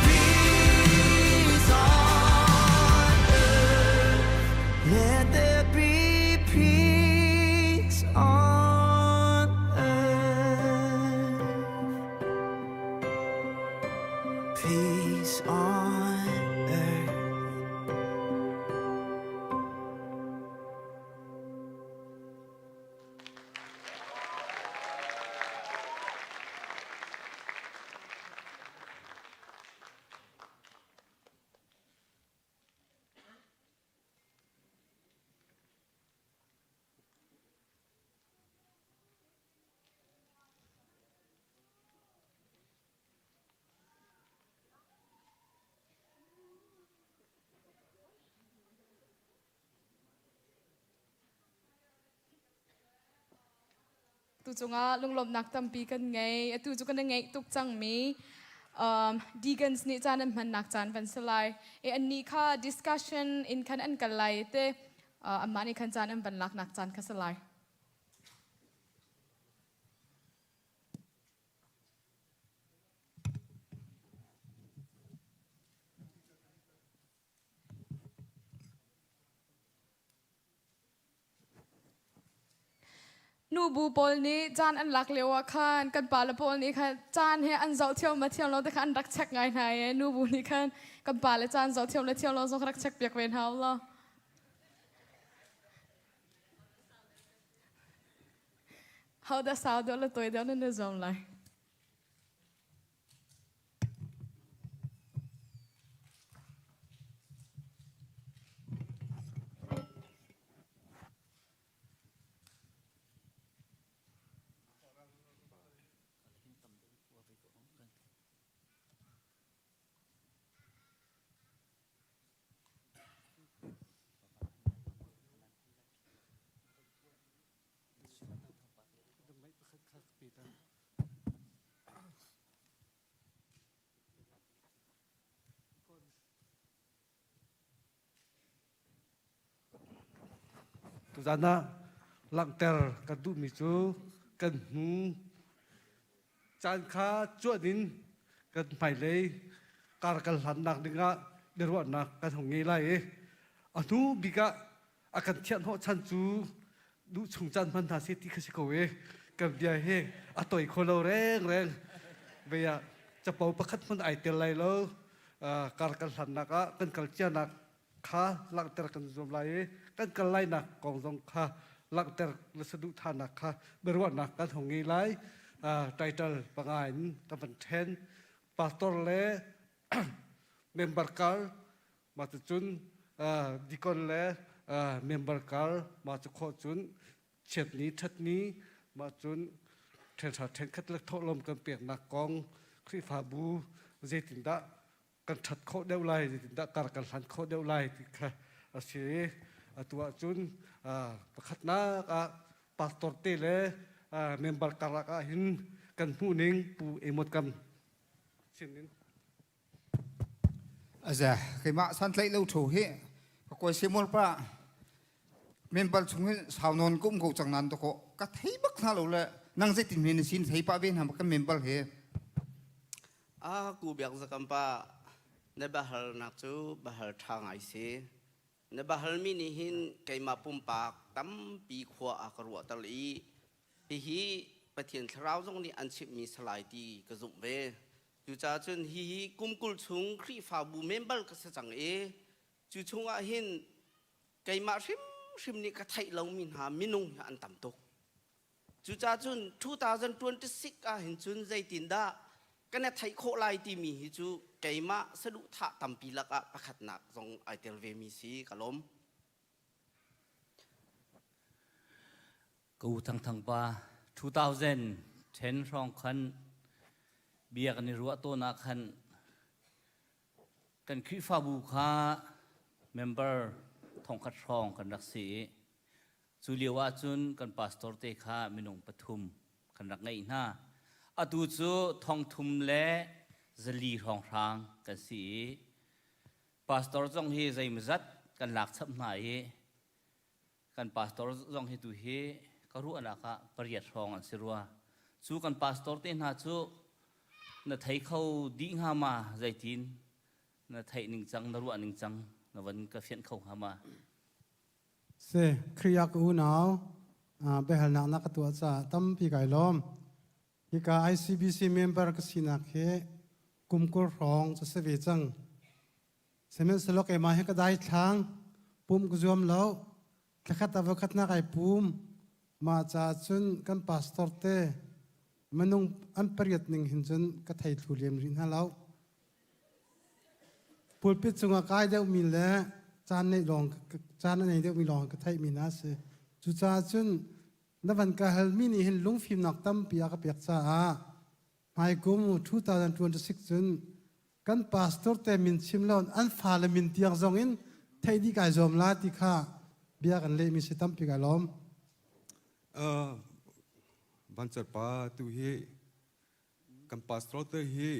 Speaker 5: peace on earth. Let there be peace on earth. Peace on earth.
Speaker 1: Tu cungah lunglawmhnak tampi kan ngei. Atu cu kan ngeih tuk cangmi deacons nih caan an hmannak caan van si lai. E annih kha discussion in khan an kal lai te anmah nih khan caan an van laknak caan kha si lai. Nubu pawl nih caan an lak lio ah khan kan pale pawl nih khan caan he an zoh thiam ma thiam lo te kha an rak check ngai hna i nubu nih khan kan pale caan zoh thiam le thiam lo zong rak check piak ve hna u law. Ho dah sau deuh le tawi deuh nan i zuam lai?
Speaker 7: Tuzan ah langhter kan duhmi cu kan hnu caan kha cuanh in kan hmailei kar kan hlannak dingah biaruahnak kan hung ngei lai i a hnu bik ah a kan thiah hnawhchan cu duh chung caan hman hna seh ti kha si ko i kan bia hi a toi kho lo rengreng vei ah capo pakhat hmanh ai tel lai lo kar kan hlannak ah kan kal cianak kha langhter kan zuam lai i kan kal lainak kong zong kha langhter le saduhthahnak kha biaruahnak kan hung ngei lai. Title panga in kan van ṭhen. Pastor le member kar mah cucun deacon le member kar mah cu khawh cun chiatni ṭhatni mah cun ṭhenhra ṭhenkhat le thawhlawm kan peknak kong Khrihfabu zeitindah kan ṭhat khawh deuh lai zeitindah kar kan hlan khawh deuh lai ti kha a si i atu ahcun pakhatnak ah pastor te le member karlak ah hin kan hmuhning Pu Emot Kam sin in
Speaker 9: Aza keimah santlaih lo tho hi ka koi semol pa member chung hin sau non kum ko chang nan to ko ka thei bak hna lo le nang zeitin men sin thei pa ve hna kan member he
Speaker 22: A ku biak zakam pa na biahalnak cu biahal ṭha ngai si. Na biahalmi nih hin keimah pumpak tampi khua a ka ruahter i hihi Pathian Thlarau zong nih an chimhmi salai ti ka zumh ve. Cucaah cun hihi kum 20 chung Khrihfabu member ka si cang i cu chungah hin keimah hrimhrim nih ka theih lomi hna minung hi an tam tuk. Cucaah cun 2026 ah hin cun zeitindah kan i theih khawh lai timi hi cu keimah saduhthah tampi lakah pakhatnak zong ai tel vemi si ka lawm.
Speaker 24: Ka u Thangthang pa 2010 hrawng khan bia kan i ruah tawn ah khan kan Khrihfabu kha member thongkhat hrawng kan rak si i Cu lio ahcun kan pastor te kha minung pathum kan rak ngeih hna. Atu cu thongthum le zali hrawnghrang kan si i pastor zong hi zeimazat kan lak chap hna i kan pastor zong hi tu hi ka ruahnak ah pariat hrawng an si rua. Cu kan pastor te hna cu na thei kho dih hnga ma zeitin na theih ning cang na ruah ning cang na van ka fianh kho hnga ma?
Speaker 25: Si, Khrih ah ka unau biahalnak na ka tuah caah tampi kai lawm. Hika ICBC member ka sinak hi kum 20 hrawng cu si ve cang. Sihmanhsehlaw keimah hi ka daithlang, pumh ka zuam lo. Thlakhat ah voikhat nak ai pum. Mah caah cun kan pastor te minung an pariat ning hin cun ka thei thlu lem rih hna lo. Pulpit cungah kai deuhmi le caan neih lawng caan a nei deuhmi lawng ka theihmi hna a si. Cucaah cun na van ka halmi nih hin lungfimnak tampi a ka pek caah hmaikum 2026 cun kan pastor te min chim lo an fale min tiang zong in theih dih kai zuam la ti kha bia kan lehmi si tampi kai lawm.
Speaker 26: Uh, Vancer pa tu hi Kan pastor te hi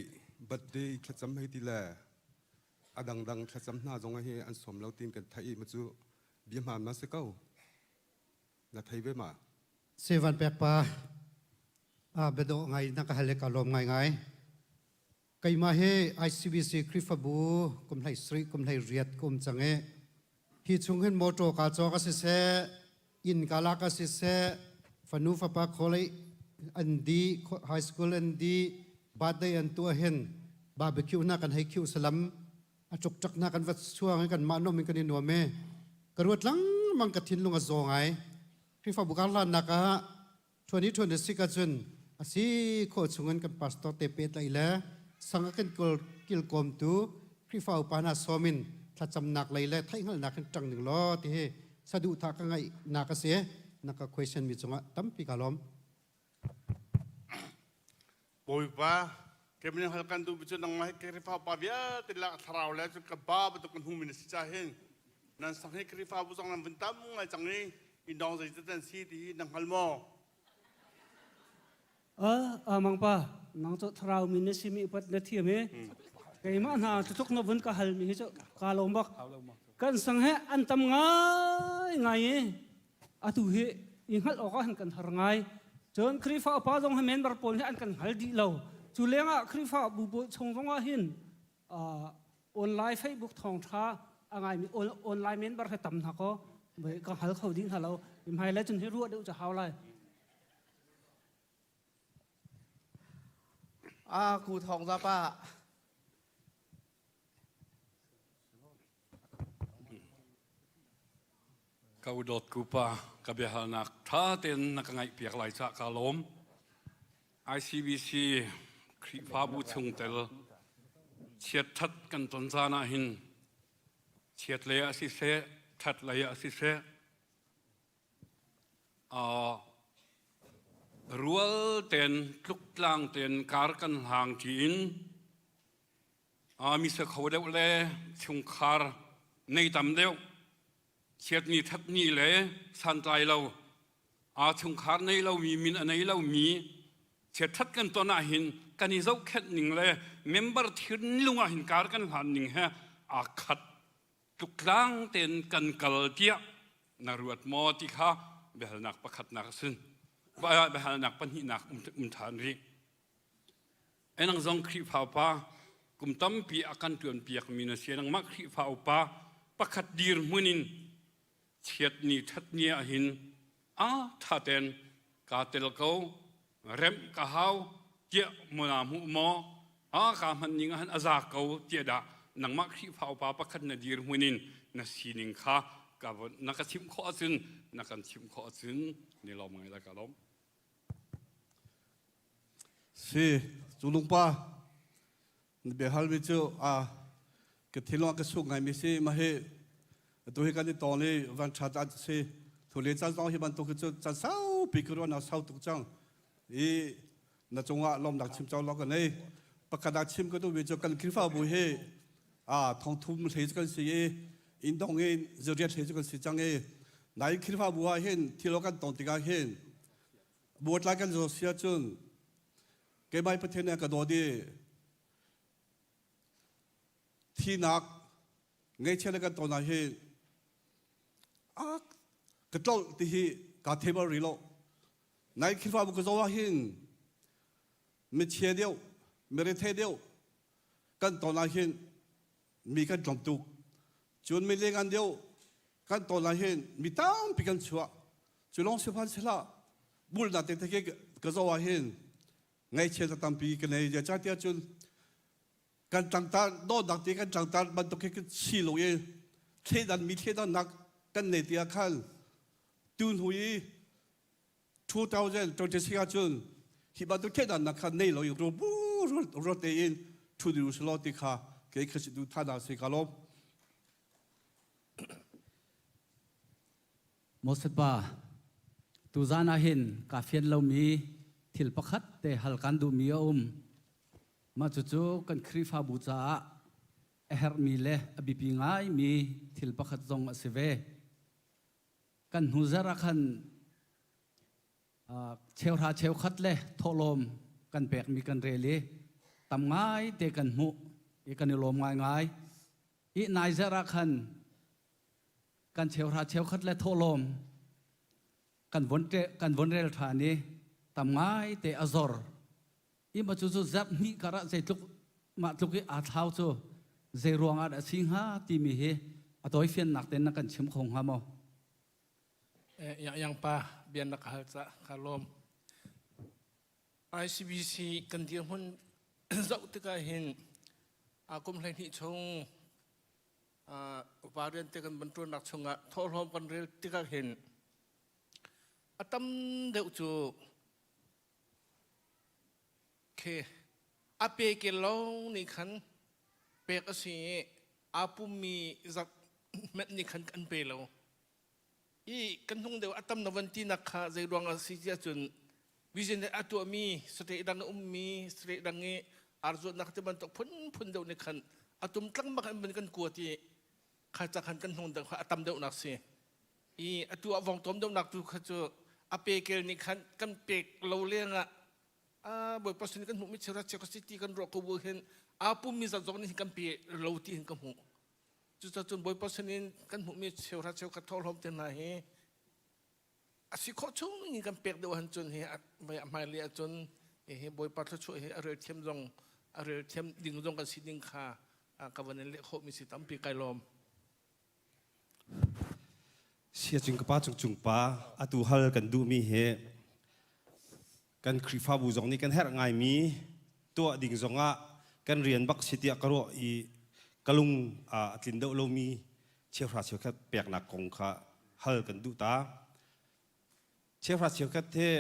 Speaker 26: birthday thlacam hei ti le a dangdang thlacam hna zong hi an sawm lo tiin kan theih i ma cu bia hmaan ma si ko na thei ve ma?
Speaker 27: Sevan pek pa a biadawh ngai na ka hal le ka lawm ngai ngai. Keimah hi ICBC Khrihfabu kum hlei sarih kum hlei riat ka um cang i Hi chung hin mawṭaw kaa cawk a siseh, inn ka lak a siseh, fanu fapa college an dih, high school an dih, birthday an tuah hin barbecue hna kan hei khiu salam, a ṭukṭak hna kan va chuang i kanmah nuam in kan i nuam i ka ruat lengmang ka thinlung a zaw ngai. Khrihfabu kar hlannak ah Ṭhuan i ṭhuan a sik ahcun a si khawh chungin kan pastor te pehtlaih le sang a kan kilkawmtu Khrihfa upa hna sawm in thlacamnak lei le theihhngalhnak in ṭang ning law ti hi saduhthah ka ngeihnak a si. Na ka question mi cungah tampi kaa lawm.
Speaker 28: Bawipa, kemin hal kan duh cu nangmah hi Khrihfa upa vialte lak thlarau le cu ka ba bantuk kan hmu mi na si ca hin nan sang hi Khrihfabu zong nan vun tam ngai cang i indawng zeizat nan si ti hi na hngal maw?
Speaker 29: A mang pa nang cu thlarau mi na simi upat na thiam i keimah hna tutuk na vun ka hal mi hi cu ka lawm bak kan sang he an tam ngai ngai i. Atu hi i hngalh awk ah hin kan har ngai. Cun Khrihfa upa zong hi member pawl hi an kan hngal dih lo. Cu lengah Khrihfa bu chung zong ah hin online Facebook thawngṭha a ngaimi online member hi tam hna kaw ka hngal kho dih hna lo. Hmailei cun hi ruah deuh cu hau lai.
Speaker 22: A ku thawng za pa.
Speaker 8: Ka udawt kupa ka biahalnak tha tein na ka ngaihpiak lai cah ka lawm. ICBC Khrihfabu chungtel chiat that kan ton caan ah hin chiat lei ah siseh that lei ah siseh Rual tein tluktlang tein kar kan hlang ṭi in misa kho deuh le chungkhar nei tam deuh chiatni ṭhatni le santlai lo aa chungkhar nei lomi min a nei lomi chiatṭhat kan ton ahhin kan i zohkhenh ning le member thinlung ahhin kar kan hlan ning he aa khat tluktlang tein kan kal tiah na ruat maw ti kha biahalnak pakhatnak a si. Biahalnak pahnihnak um ṭhan rih. Enang zong Khrihfa upa kum tampi a kan ṭuanpiakmi na si. Nangmah Khrihfa upa pakhat dirhmun in chiatni ṭhatni ahhin a ṭha tein kaa tel ko remh ka hau tiah muna hmuh maw a ka hman ning ahhin a za ko tiah dah nangmah Khrihfa upa pakhat na dirhmun in na sining kha ka na ka chimh khawh ahcun na kan chimh khawh ahcun ni lawm ngai lai ka lawm.
Speaker 7: Si, cu lungpa Na biahalmi cu a ka thinlung a ka suk ngaimi si. Mah hi atu hi kan i tawng i van ṭha caan si. Thule caan zong hi bantuk hi cu caan saupi ka ruahnak sau tuk cang. I na cungah lawmnak chim cang lawng ka nei. Pakhat ah chim ka duhmi cu kan Khrihfabu hi a thongthum hlei cu kan si i inn dong in zuriat hlei cu kan si cang i nai Khrihfabu ah hin thil kan tong tikah hin buatlai kan zaw si ahcun Keimah Pathian nih a ka dawt i thinak ngaihchia le kan ton ah hin a ka tlolh ti hi kaa thei bal rih lo. Nai Khrihfabu ka zoh ah hin michia deuh, mirethei deuh kan ton ah hin mi kan tlawm tuk. Cun mi lengan deuh kan ton ah hin mi tampi kan chuah. Cu lawng si hmanh sihlah bulnak te te ka zoh ah hin ngaihchiat a tampi ka nei. Zeicahtiah cun kan tlangtar dawtnak te kan tlangtar bantuk hi kan si lo i thleidan mi thleidannak kan nei ti ah khan tu hnu i 2026 ah cun hi bantuk thleidannak kha nei lo i ru bu ru tein thu ding usulaw ti kha kei kha si du tha si ka lawm.
Speaker 14: Moses pa, tuzan ah hin kaa fian lomi thil pakhat te hal kan duhmi a um. Mah cucu kan Khrihfabu caah a herhmi le a biapi ngaimi thil pakhat zong a si ve. Kan hnu zarh ah khan cheuhra cheukhat le thawhlawm kan pekmi kan rel i tam ngai te kan hmuh i kan i lawm ngaingai. I nai zarh ah khan kan cheuhra cheukhat le thawhlawm kan von kan von rel ṭhan i tam ngai te a zor i ma cu cu zarh hnih kar ah zeitluk mah tluk i aa thlau cu zei ruang ah dah a si hnga timi hi a tawifiannak tein na kan chim kho hnga maw?
Speaker 10: Yang yang pa bian na ka hal ca ka lawm. ICBC kan dirhmun zoh tikah hin a kum 12 chung upa rian te kan van ṭuannak chungah thawhlawm kan rel tikah hin a tam deuh cu khi a pe ke lawng nih khan pek a si i aa pummi zat hmenh nih khan kan pe lo. I kan hnung deuh a tam na van tinak kha zei ruang a si tiah cun vision a tuahmi state dang a ummi state dang i arzuatnak ti bantuk phunphun deuh nih khan a tum tlangmak in van kan kuat i kha ca khan kan hnung deuh kha a tam deuhnak si i atu a vong tom deuhnak tu kha cu a pekel nih khan kan pek lo lengah a bawipa sin kan hmuhmi cheuhra cheuhra si ti kan ruah ko bu hin aa pummi zat zong nih hin kan pe lo ti hin ka hmuh Cucacun Bawipa sinin kan hmuhmi cheuhra cheukhat thawhlawm te hna hi A si khawh chung in kan pek deuh han cun hi a hmailei ahcun hi Bawipa thluachuah hi a rel thiam zong a rel thiam ding zong kan si ding kha ka van in leh khawhmi si tampi kai lawm.
Speaker 20: Siacing ka pa cung pa atu hal kan duhmi hi kan Khrihfabu zong nih kan herh ngaimi tuah ding zongah kan rian bak si tiah ka ruah i ka lung a tlin deuh lomi cheuhra cheukhat peknak kong kha hal kan duh ta. Cheuhra cheukhat hi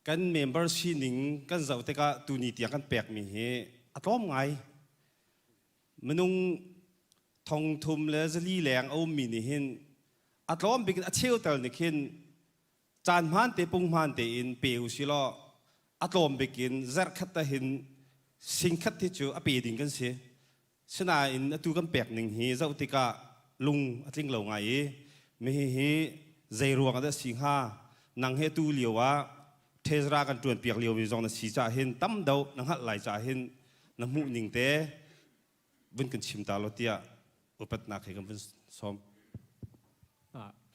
Speaker 20: kan member sining kan zoh tikah tuni tiang kan pekmi hi a tlawm ngai. Minung thong thum le zali leng a ummi nih hin a tlawm bik in a cheu tal nih khin caan hmaan te pung hmaan tein pe u si law a tlawm bik in zarh khat ah hin sing khat hi cu a pe ding kan si. Sinain atu kan pek ning hi zoh tikah lung a tling lo ngai i mi hi zei ruang ah dah si hnga nang he tu lio ah Thezra kan ṭuan piak lio mi zong na si cah hin tam deuh na hngalh lai cah hin na hmuh ning te vun kan chim ta lo tiah upatnak he kan vun sawm.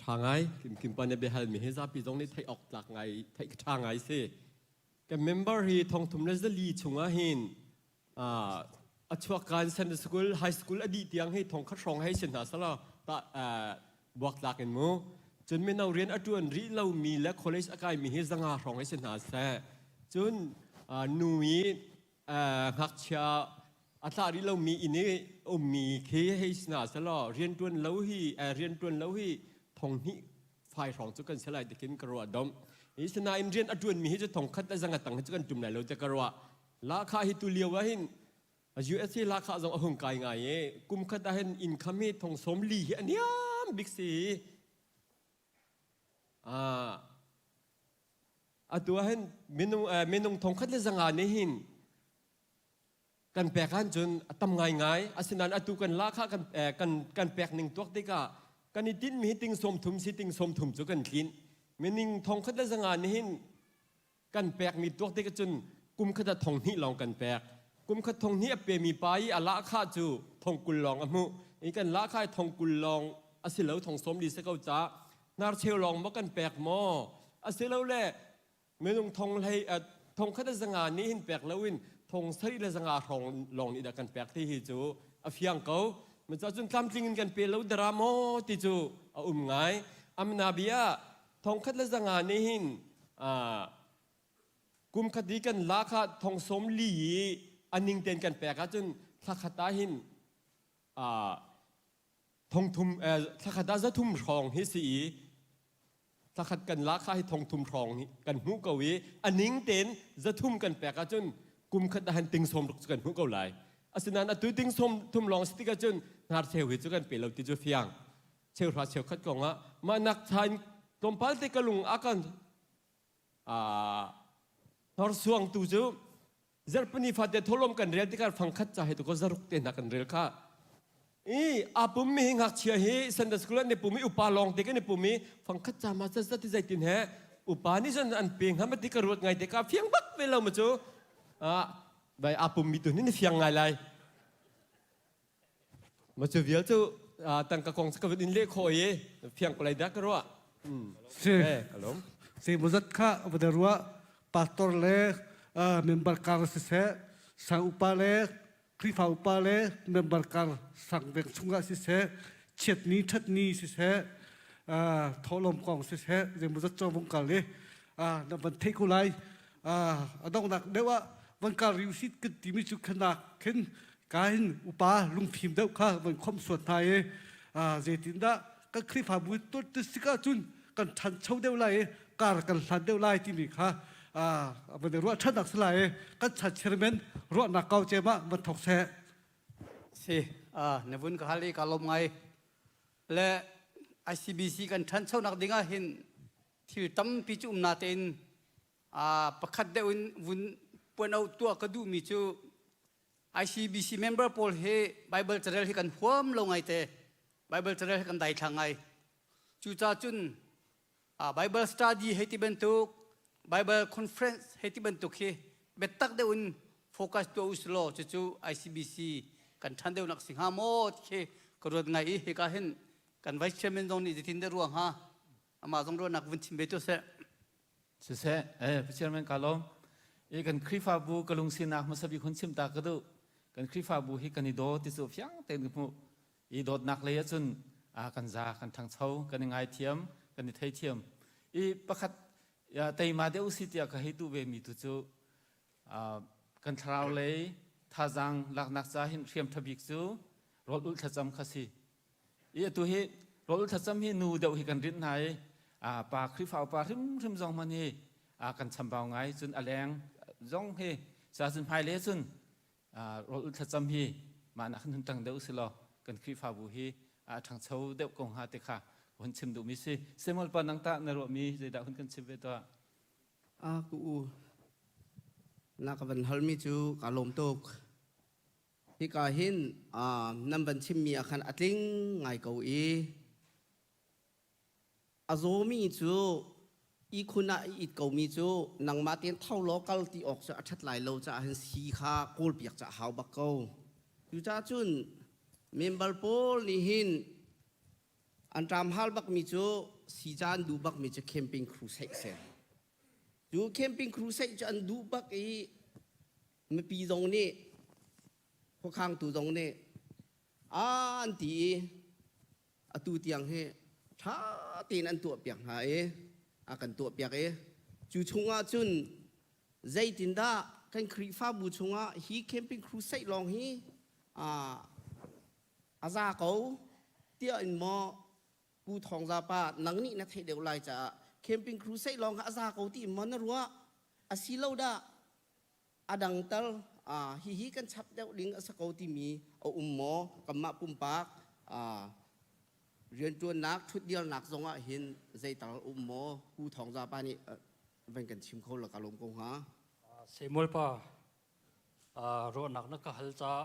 Speaker 11: Ṭha ngai Kim Kim pa nih biahal mi hi zapi zong nih theih awk tlak ngai theih ṭha ngai si. Kan member hi thongthum le zali chungah hin a chuak kan Sunday school high school a dih tiang hi thong khat hrawng hei si hna sala ta buak tlak in mu cun mino rian a ṭuan rih lomi le college a kaimi hi zanga hrawng hei si hna seh cun nu i ngakchia a tla rih lomi inn i ummi khi hei si hna selaw rianṭuan lo hi rianṭuan lo hi thong hnih fai hrawng cu kan si lai tikin ka ruah dom hi sinain rian a ṭuanmi hi cu thong khat le zanga tang hi cu kan ṭum lai lo te ka ruah lahkhah hi tu lio ah hin USA lahkhah zong a hung kai ngai i kum khat ah hin income hi thong sawm li hi a niam bik si atu ah hin minung minung thong khat le zanga nih hin kan pek han cun a tam ngaingai asinain atu kan lahkhah kan kan kan pek ning tuak tikah kan i tinhmi hi ting sawm thum si ting sawm thum cu kan tlinh mining thong khat le zanga nih hin kan pekmi tuak tik cun kum khat ah thong hnih lawng kan pek kum khat thong hnih a pemi pa i a lahkhah cu thong kul lawng a hmuh i kan lahkhah i thong kul lawng a si lo thong sawm li si ko ca hnarcheu lawng maw kan pek maw asilole minung thong hlei thong khat le zanga nih hin pek loin thong sarih le zanga hrawng lawng nih dah kan pek ti hi cu a fiang ko maca cun tlamtling in kan pe lo dara maw ti cu a um ngai amna bia thong khat le zanga nih hin kum khat i kan la kha thong sawm li i a ning ten kan pek ahcun thla khat ah hin thong thum thla khat ah za thum hrawng hi si i thla khat kan la kha hi thong thum hrawng hi kan hmuh ko i a ning ten za thum kan pek ahcun kum khat ah han ting sawm ruk cu kan hmuh ko lai asinain atu ting sawm thum lawng si tik ahcun hnar cheu hi cu kan pe lo ti cu fiang cheuhra cheukhat kong ah mah nak thain tlawmpal te ka lung a kan hnorsuang tu cu zarhpini fate tholom kan rel tikah fangkhat ca he tu ko zaruk te hna kan rel kha i a pum mi hi ngakchia hi Sunday school an i pum i upa lawng te kan i pum i fangkhat ca ma zat zat zeitin he upa nih cun an pe hnga ma ti ka ruat ngai te ka fiang bak ve lo ma cu bai a pum mi tu ni fiang ngai lai Ma cu vial cu tangka kong ka vun in leh khawh i fiang ko lai dah ka ruah.
Speaker 7: Si.
Speaker 11: Kalom.
Speaker 7: Si muzat kha vada ruah pastor le member kar siseh sang upa le Khrihfa upa le member kar sang veng chungah siseh chiatni thatni siseh thawhlawm kong siseh zeimawzat cu vung kal i na van theih ko lai a donghnak deuh ah van kal riu sit kan timi cu khanak khin ka hin upa lungfim deuh kha van khomh suat hna i zeitindah kan Khrihfabu tot sik ahcun kan ṭhancho deuh lai i kar kan hlan deuh lai timi kha van i ruah ṭhannak si lai i kan chan chairman ruahnak kau cem ah van thawk seh.
Speaker 12: Si, na vun ka hal i ka lawm ngai. Le ICBC kan ṭhanchonak ding ah hin thil tampi cu um natein pakhat deuh in vun puan au tuah ka duhmi cu ICBC member pawl hi Bible carel hi kan huam lo ngai te Bible carel hi kan daithlang ngai cucaah cun Bible study hei ti bantuk Bible conference hei ti bantuk hi biatak deuh in focus tuah usulaw cucu ICBC kan ṭhan deuh nak si hnga maw ti khi ka ruat ngai i hika hin kan vice chairman zong nih zeitin dah ruang ha? Amah zong ruahnak vun chim ve tu seh.
Speaker 2: Siseh, eh, Chairman ka lawm. I kan Khrihfabu ka lungsinak hmasa bik hun chim ta ka duh. Kan Khrihfabu hi kan i daw ti cu fiang tein ka hmuh. I dawtnak lei ahcun a kan za, kan ṭhangcho, kan i ngaithiam, kan i theithiam. I pakhat teima deuh si tiah ka hei duh ve mi tu cu kan thlarau lei thazaang laknak ca hin hriam ṭha bik cu rawl ulh thlacam kha si. I atu hi rawl ulh thlacam hi nu deuh hi kan rinh hna i pa Khrihfa upa hrimhrim zong hman hi kan chambau ngai cun a leng zong hi sa cun hmailei cun rawl ulh thlacam hi mah nak hin hun ṭang deuh si law kan Khrihfabu hi a ṭhangcho deuh ko hnga ti kha hun chim duhmi si. Samuel pa nang tah na ruahmi zeidah hun kan chim ve tuah?
Speaker 22: A ku u na ka van halmi cu ka lawm tuk. Hika hin nan van chimmi ah khan a tling ngai ko i a zawmi cu ihkhun ah i it komi cu nangmah tein tho law kal ti awk cu a ṭhat lai lo caah hin sii kha kawlpiak cu a hau bak ko. Cucaah cun member pawl nih hin an ṭam hal bakmi cu sii ca an duh bakmi cu camping crusade si. Cu camping crusade cu an duh bak i mipi zong nih khuakhangtu zong nih an ti i atu tiang hi ṭha tein an tuahpiak hna i a kan tuahpiak i cu chungah cun zeitindah kan Khrihfabu chungah hi camping crusade lawng hi a za ko tiah in maw Pu Thawng Za pa nang nih na theih deuh lai caah camping crusade lawng kha a za ko ti in maw na ruah a si lo dah a dang tal hihi kan chap deuh ding a si ko timi a um maw kanmah pumpak rianṭuannak ṭhutdirnak zongah hin zeital um maw Pu Thawng Za pa nih van kan chim kho la ka lawm ko hnga.
Speaker 23: Samuel pa ruahnak na ka hal caah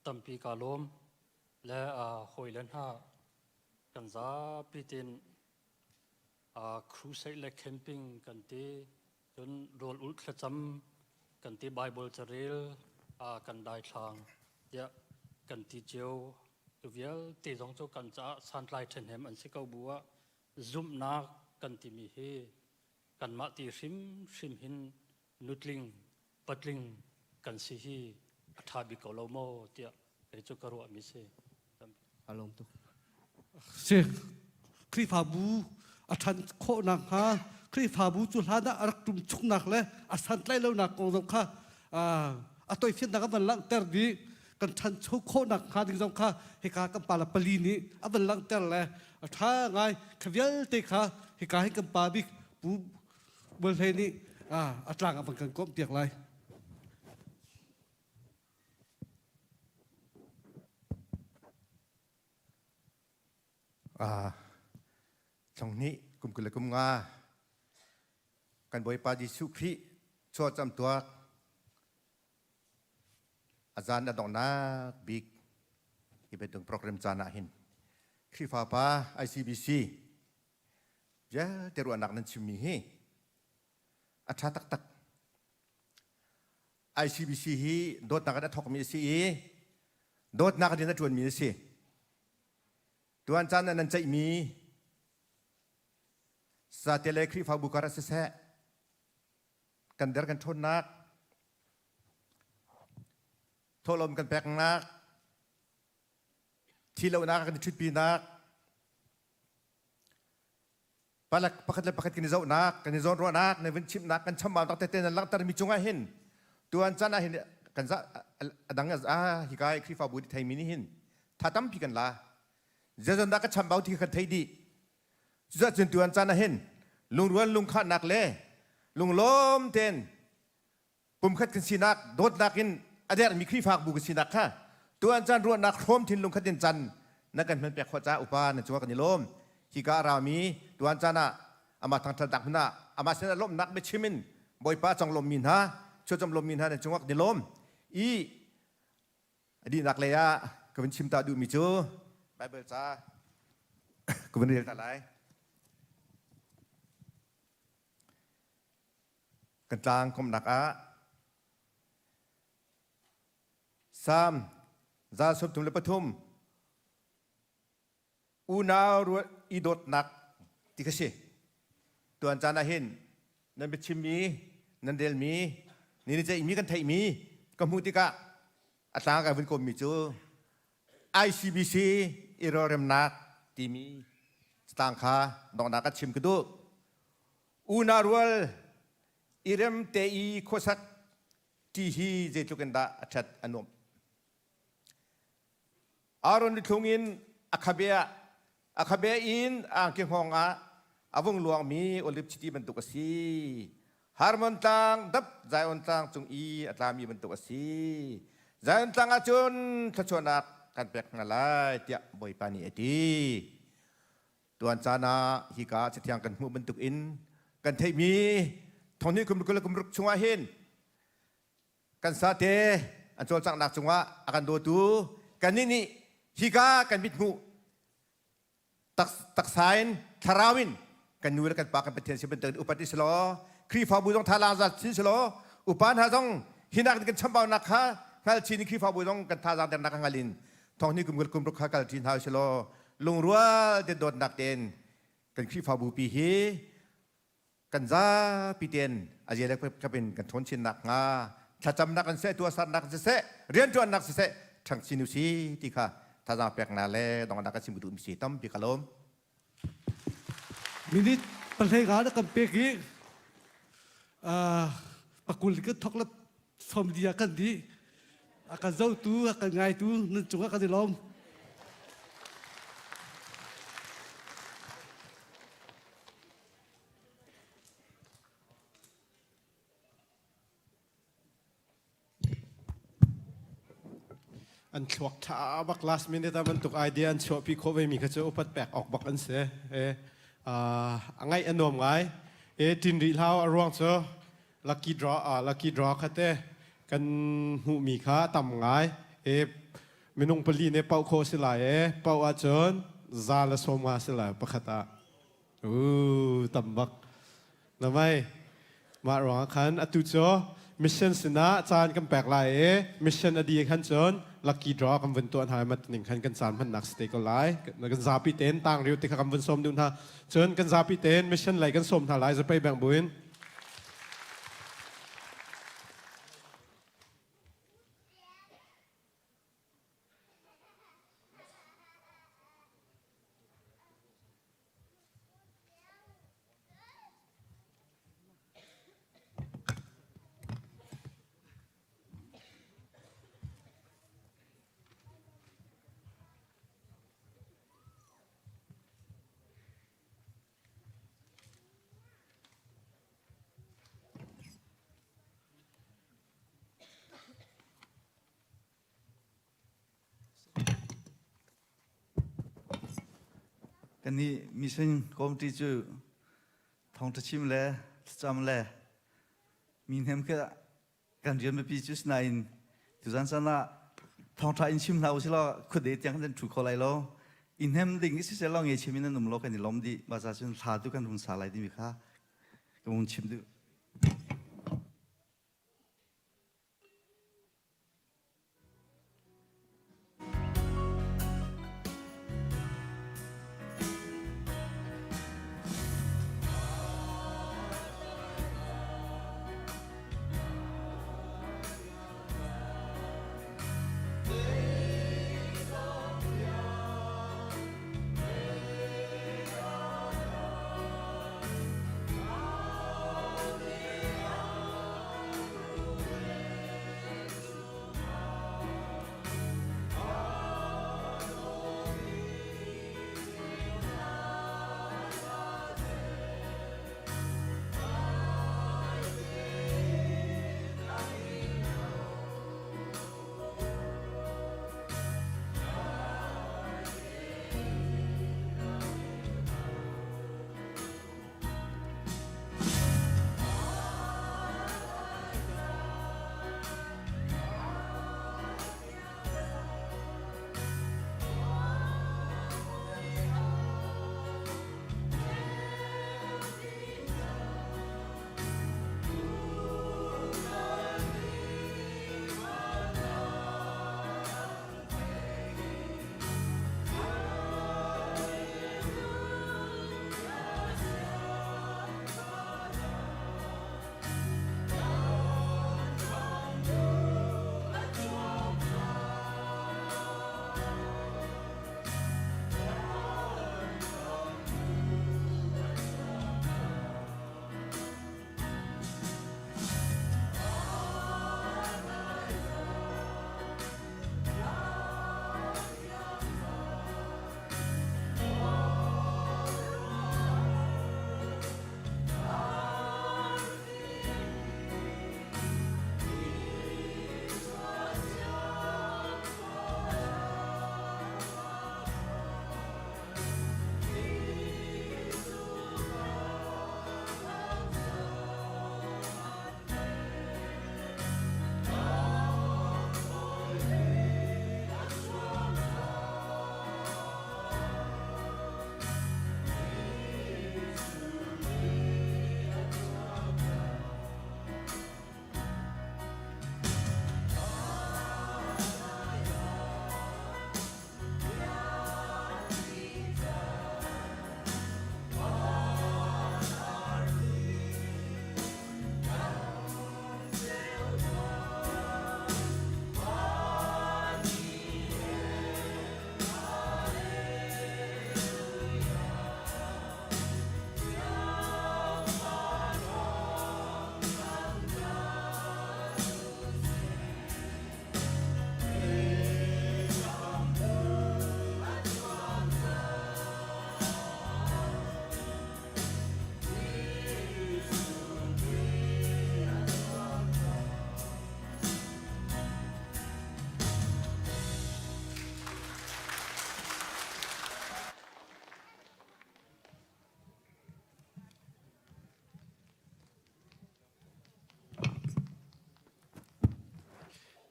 Speaker 23: tampi ka lawm le hawile hna kan zapi tein crusade le camping kan ti Cun rawl ulh thlacam kan ti Baibal carel kan daithlang tiah kan ti cio. Cu vialte zong cu kan caah santlai ṭhenhem an si ko bu ah zumhnak kan timi hi kanmah ti hrimhrim hin nutling patling kan si hi a ṭha bik ko lo maw tiah kei cu ka ruahmi si.
Speaker 22: Aa lawm tuk.
Speaker 7: Si Khrihfabu a ṭhan khawh nakhnga Khrihfabu cu hlan ah a rak ṭum chuknak le a santlaih lonak kong zong kha a toifiannak a van langhter dih kan ṭhancho khawh nakhnga ding zong kha hika kan pa le pali nih a van langhter le a ṭha ngai kha vialte kha hika hin kan pa bik Pu Bual Hlei nih a tlang a van kan komh piak lai.
Speaker 13: Thong hnih kum 20 le kum nga kan Bawipa Jesuh Khrih chuahcam tuak a zan a donghnak bik hi bantuk program caan ah hin Khrihfa pa ICBC vialte ruahnak nan chimmi hi a ṭha taktak. ICBC hi dawtnak in a thawkmi a si i dawtnak in a ṭuanmi a si. Tuan caan ah nan ceihmi sate le Khrihfabu kar ah siseh, kan der kan ṭhawnnak, thawhlawm kan peknak, thi lonak kan i ṭhutpinak, palak pakhat le pakhat kan i zohnak kan i zawnruahnak na vun chimhnak kan chambaunak tete nan langhtermi cungah hin tuan caan ah hin kan za a dang a hika i Khrihfabu nih theimi nih hin tha tampi kan la zeizon dah ka chambau ti kan thei dih cucaah cun tuan caan ah hin lungrual lungkhahnak le lunglawm tein pumkhat kan sinak dawtnak in a dermi Khrihfabu kan sinak kha tuan caan ruahnak hrawm thinlung khat in can na kan hman pek khawh caah upa na cungah kan i lawm hika a rami tuan caan ah amah thangṭhatnak hmun ah amah sinah lawmhnak biachim in Bawipa conglawmmi hna chuacam lawmmi hna na cungah kan i lawm i a dihnak lei ah ka vun chim ta duhmi cu Bible ca ka vun rel ta lai Kan tlang komhnak ah Salm 133 unau rual i dawtnak ti kha si. Tuan caan ah hin nan biachimmi, nan relmi, ni ni ceihmi kan theihmi ka hmuh tikah a tlang kai vun kawmmi cu ICBC i relremnak timi catang kha donghnak ka chim ka duh. Unau rual i rem te i khuasak ti hi zeitluk in dah a ṭhat a nuamh. Aaron nuthlung in a khabe ah a khabe in a angki hngawng ah a vung luangmi oliv chiti bantuk a si. Hermon tlang dap Zion tlang cung i a tlami bantuk a si. Zion tlang ah cun thluachuahnak kan pek hna lai tiah Bawipa nih a ti. Tuan caan ah hika cathiang kan hmuh bantuk in kan theihmi thonghnih kum 20 le kum ruk chungah hin kan sate an cawlcanghnak cungah a kan dawtu kannih nih hika kan mithmuh taksa in thlarau in kan nu le kan pa kan Pathian si bantukin upat i selaw Khrihfabu zong thazaang za chin selaw upa hna zong hinak in kan chambaunak kha hngal chin in Khrihfabu zong kan thazaang dernak kha hngal in thong ni kum kum ruk kha kal ṭi hna selaw lungrual te dawtnak tein kan Khrihfabu pi hi kan zapi tein a zia kap in kan ṭhawn chin nakhnga thlacamnak in seh tuahsernak in siseh rianṭuannak siseh ṭhang chin u si ti kha thazaang peknak le donghnak kan chim duhmi si tampi ka lawm.
Speaker 7: Minute pahlei nga na kan pek i pakul kan thok le som dia kan di a kan zotu a kan ngaitu nan cungah kan i lawm.
Speaker 3: An thluak ṭha bak last minute ah bantuk idea an chuahpi khawh ve mi kha cu upat pek awk bak an si. E, a ngaih a nuam ngai. E, ṭin rih hlau a ruang cu lucky draw ah lucky draw kha te kan hmuhmi kha a tam ngai. E, minung pali ne pauh khawh si lai e. Pauh ahcun za le sawm nga si lai pakhat ah. Uh, tam bak. Na mei, mah ruangah khan atu cu mission sinah caan kan pek lai i mission a di khan cun lucky draw kan vun tuah hna i mat ning khan kan caan hmannak si te ko lai. Kan zapi tein tang riu te kha kan vun sawm duh hna. Cun kan zapi tein mission lei kan sawm hna lai zapei beng buin.
Speaker 4: Kannih mission committee cu thawngṭha chim le thlacam le mi hnem khi kan rian biapi cu sinain tuzan caan ah thawngṭha in chim hna usilaw khuade tiang kan ṭhu kho lai lo. I hnem ding i siseh law nge chim in an um lo kan i lawm dih. Mah ca cun hla tu kan rung sa lai timi kha ka vung chim duh.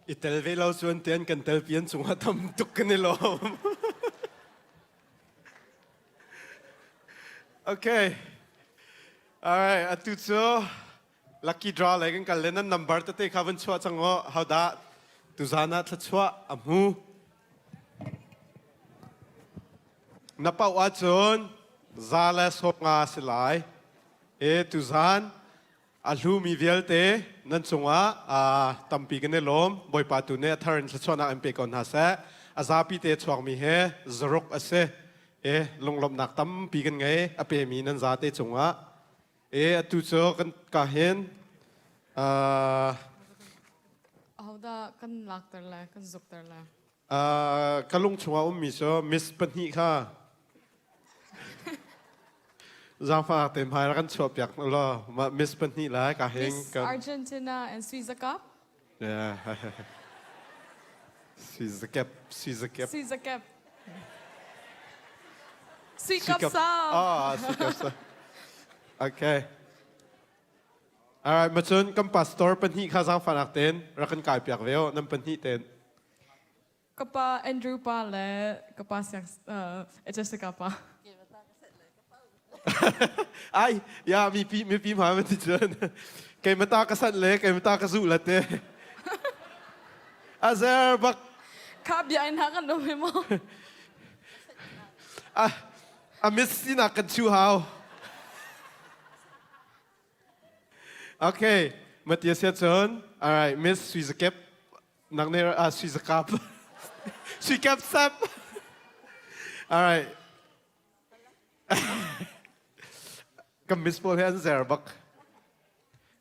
Speaker 3: I tel ve lo cuan tian kan tel pian cungah tam tuk kan i lawm. Okay. All right, atu cu lucky draw lei kan kal le nan number tete kha van chuah cang u. Hodah tuzan ah thluachuah a hmu? Na paoh ahcun za le sawm nga si lai. E tuzan a hlumi vialte nan cungah tampi kan i lawm. Bawipa tu nih a thar in thluachuahnak in pe ko hna seh. A zapi te chuakmi he zaruk a si. E lunglawmhnak tampi kan ngei a pemi nan zate cungah. E atu cu kan ka hin uh,
Speaker 1: Ahodah kan lakter le kan zukter le?
Speaker 3: Uh, ka lung chungah ummi cu miss pahnih kha zaangfah te hmai rak kan chuah piak law mah miss pahnih lai ka hing
Speaker 1: Miss Argentina and Suizakap.
Speaker 3: Yeah. Suizakap, Suizakap.
Speaker 1: Suizakap. Suikap sa.
Speaker 3: Ah, suikap sa. Okay. Alright, macun kan pastor pahnih kha zaangfahnak ten rak kan kai piak ve o nan pahnih ten.
Speaker 1: Ka pa Andrew pa le ka pa siang uh, Jessica pa.
Speaker 3: Ai, ya mipi mipi ma ma ti cun. Kei mata ka san le kei mata ka zu la te. Azer bak.
Speaker 1: Kha bia in ha kan um mo.
Speaker 3: A a miss sinak kan chu hau. Okay, Matthias cun, all right, Miss Suizakep, nang ne ah Suizakap. Suikap sap. All right. Kan Miss pawl hi an zer bak.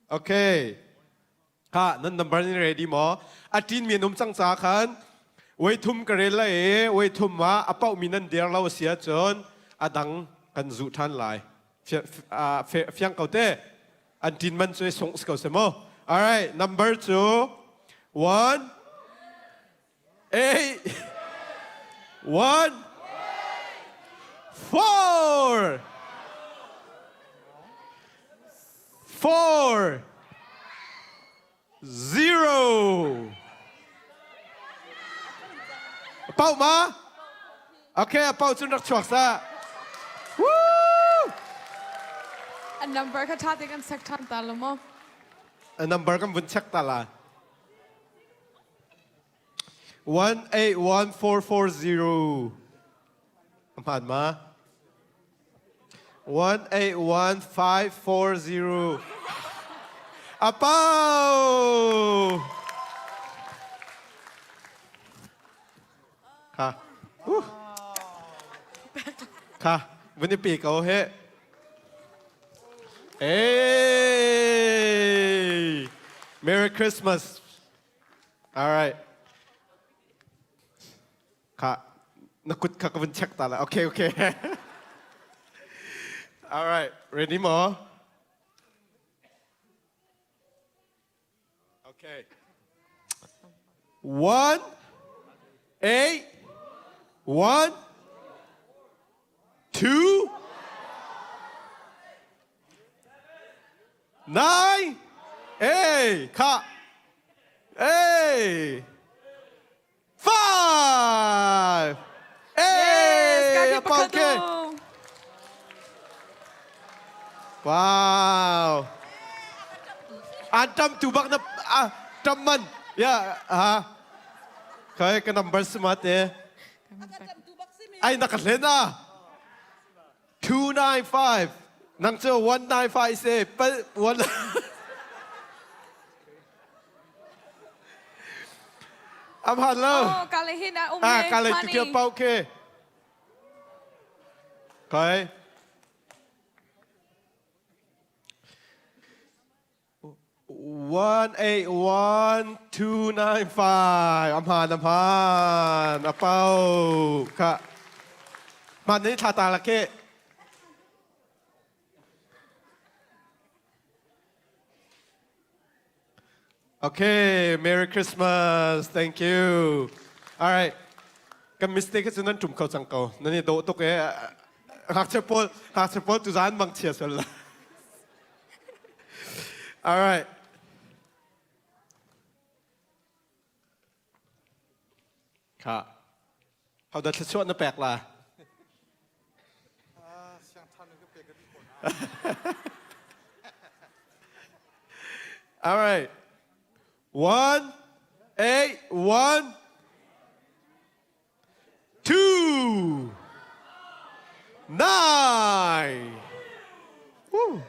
Speaker 3: Okay. Ha, nan number ni ready maw? A tin mi an um cang ca khan wei thum ka rel lai i wei thum ah a pauh mi nan der lo a si ahcun a dang kan zuh ṭhan lai. Fiang ko te. An tin man cu sung si ko se mu. All right, number cu one eight one four four zero. Pau ma? Okay, a pau cun rak chuak sa. Woo!
Speaker 1: A number kha ṭha te kan check ṭhan ta lo maw?
Speaker 3: A number kan vun check ta la. 181440. Hmaan ma? 181540. Apau! Kha. Uh. Kha, vun i pe ko he. Hey! Merry Christmas. All right. Kha, na kut kha ka vun check ta la. Okay, okay. All right, ready mo? Okay. One, eight, one, two, nine, eight, ka, eight, five,
Speaker 1: Yes,
Speaker 3: eight, okay. Wow. An tam tu bak na ah tam man. Ya, ha. Kai ka number sima te. Ai na ka hlen ah. 295. Nang cu 195 se pal one Am han lo.
Speaker 1: Oh, kale hin a um
Speaker 3: Ah, kale tu kia pau ke. Kai. 181295 am han am han a pau kha man ni thla ta la ke Okay, Merry Christmas. Thank you. All right. Kan mistake cu nan tum kho cang ko. Nan i dawh tuk e. Ngakchia pawl, ngakchia pawl tuzaan mang chia sual la. All right. Kha. Hodah thluachuah na pek la? All right. 1 8 1 2 9 Woo.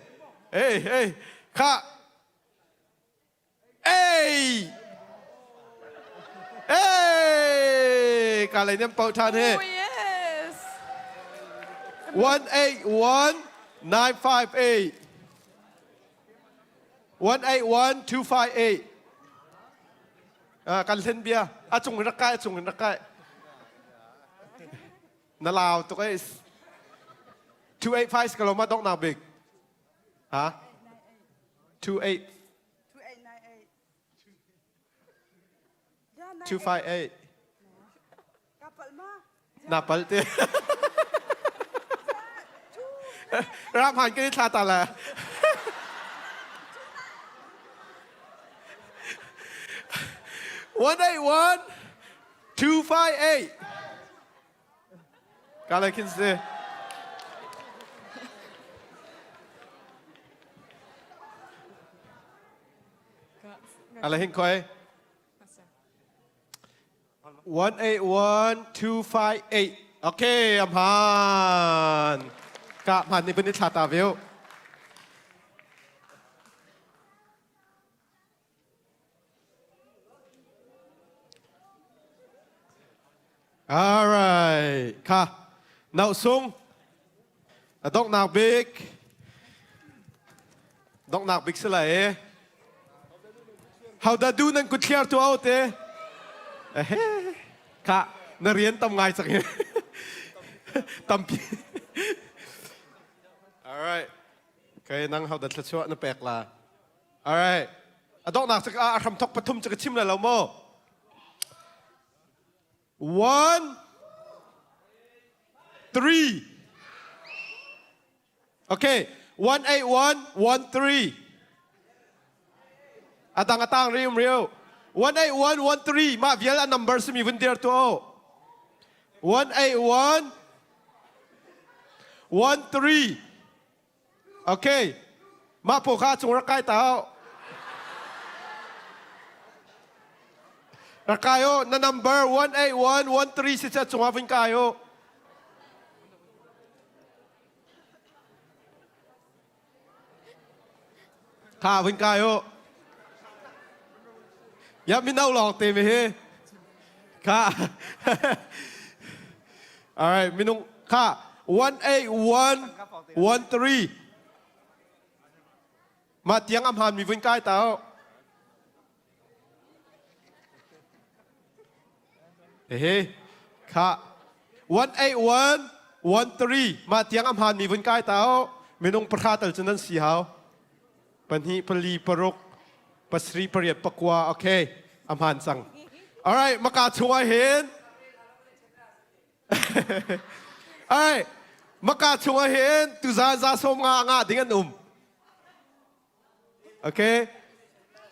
Speaker 3: Hey, hey. Kha. Hey! Hey! Ka lei nem pau than he.
Speaker 1: Oh, yes.
Speaker 3: 181 958 181 258 Ah, kan hlen bia. A cung in rak kai, a cung in rak kai. Na lau tuk eh. 285 ka lo ma dong nak bik. Ha? 28 258 Na pal te. Ram han kan i thla ta la. 181 258 Ka lai khin si. Ala hin khoi. 181258. Okay, am han. Ka man ni pun thla ta veu. All right. Kha. Nau sung. A donghnak bik. Donghnak bik si lai e. How da du nan kut thliar tu au te. Ehe. Kha. Na rian tam ngai cang hi. Tampi. All right. Okay, nang how da thluachuah na pek la. All right. A donghnak cak ah a hramthok pathum cu ka chim lai lo maw? 1 3 Okay, 1 8 1 1 3 A dang a tang rium riu. 1 8 1 1 3 mah vial a number simi vun dir tu o. 1 8 1 1 3 Okay. Mah paw kha cung rak kai ta. Rak kai o. Na number 18113 si cha cungah vun kai o. Kha vun kai o. Ya mino lawng te mi hi. Kha. All right, minung kha 18113. Mah tiang am han mi vun kai ta. Hehe. Kha 18113 mah tiang am han mi vun kai ta. Minung pahra tal cu nan si hau. Pahnih, pali, paruk, pasarih, pariat, pakua. Okay, a hmaan cang. Alright, maka chungah hin Alright, maka chungah hin tuzaan za sawm nga nga ding an um. Okay,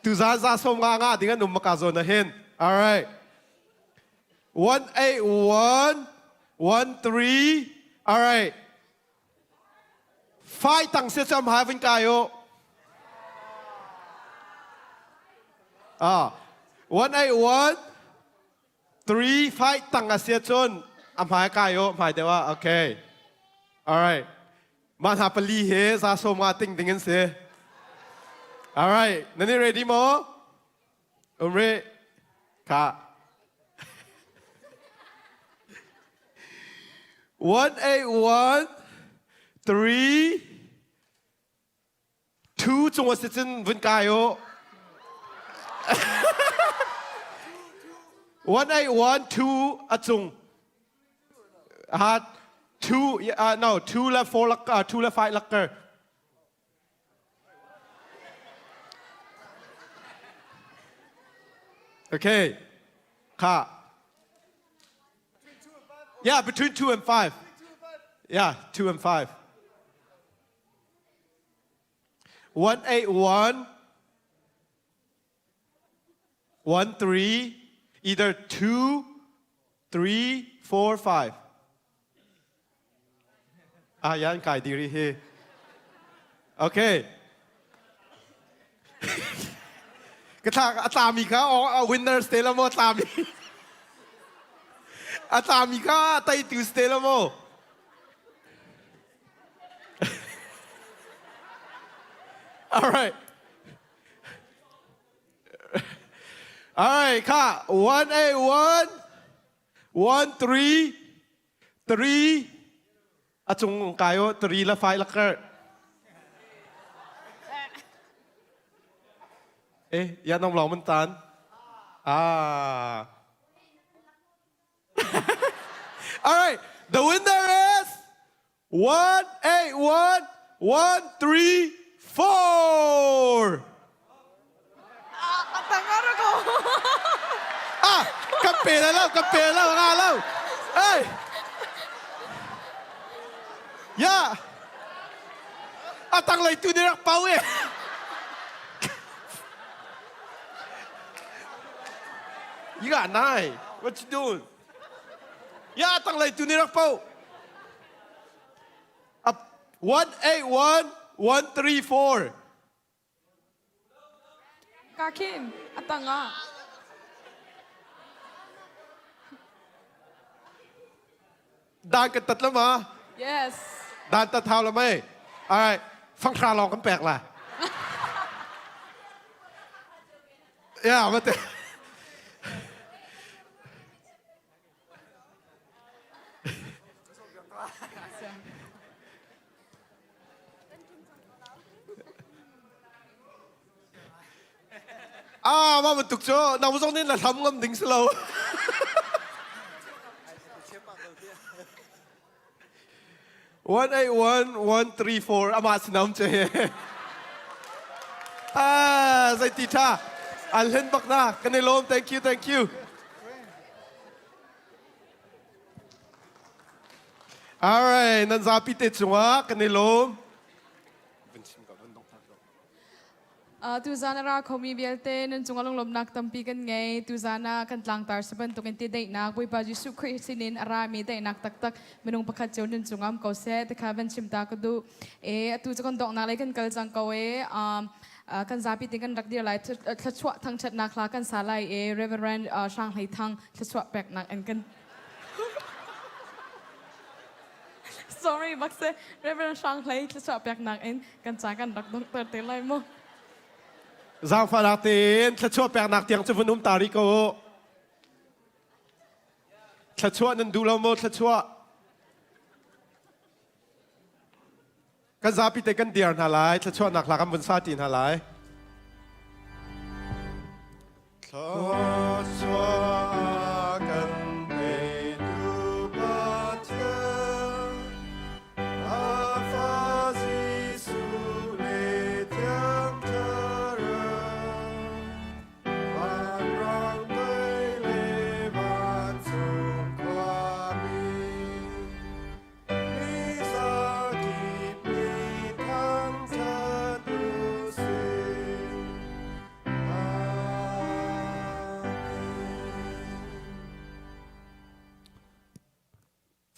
Speaker 3: tuzaan za sawm nga nga ding an um maka zawn ah hin. Alright. 1 8 1 1 3 Alright. Fai tang se cham hai vin kai u. Ah, 181 3 5 tang a sia cun a hmai kai u hmai deuh ah okay. All right. Mah hna pali he za som nga ting ding in si. All right. Nani ready mo? Umre ka. 1 8 1 3 2 cung a si cun vun kai u. 1 8 1 2 a cung. Ha 2 uh, no 2 le 4 lak uh, 2 le 5 lakker. Okay. Kha. Yeah, between 2 and 5. Yeah, 2 and 5. 181 1 3 either 2. 3 4 5 Ah yan kai diri hi. Okay. Ka thla a tlami kha a winner ste la mo tlami. A tlami kha teitu ste la mo. All right. All right, kha 1 8 1 1 3 3 a cung kai o 3 la 5 la kar. Eh, ya nong long man tan. Ah. All right, the winner is 1 8 1 1 3 4. Ah, kan pe lai lo, kan pe lo, nga lo. Hey. Ya. A tanglei tu nih rak pau e. You got nine. What you doing? Ya, tanglei tu nih rak pau. Up 181 134.
Speaker 1: Ka khin a tangah.
Speaker 3: Dan kan tat la ma?
Speaker 1: Yes.
Speaker 3: Dan tat hau la mei? Alright, fanghra lawng kan pek la. Yeah, mate. Ah, mah bantuk cu nang zong nih na hlam ngam ding si lo. 181134 amah sinam che. Ah, zei ti tha. An hlen bak na. Kan i lawm. Thank you, thank you. All right, nan zapi te cungah kan i lawm.
Speaker 1: Tuzan a ra khomi vialte nan cungah lunglawmhnak tampi kan ngei. Tuzan ah kan tlangtar si bantukin ti daihnak Bawipa Jesuh Khrih sinin a rami daihnak taktak minung pakhat cio nan cungah um ko seh ti kha van chim ta ka duh. E atu cu kan donghnak lei kan kal cang ko e. Kan zapi te kan rak dir lai thluachuah thangṭhatnak hla kan sa lai e Reverend Hrang Hlei Thang thluachuah peknak in kan Sorry bak se Reverend Hrang Hlei thluachuah peknak in kan ca kan rak donghter te lai mu.
Speaker 3: Zaangfahnak tein thluachuah peknak tiang cu vun um ta rih ko u. Thluachuah nan duh lo maw thluachuah? Kan zapi te kan diar hna lai, thluachuahnak hla kan vun sa ti hna lai. Thluachuah kan petu Pathian, a fa Jesuh le Thiang Thlarau, vanrang tei le vancung khuami,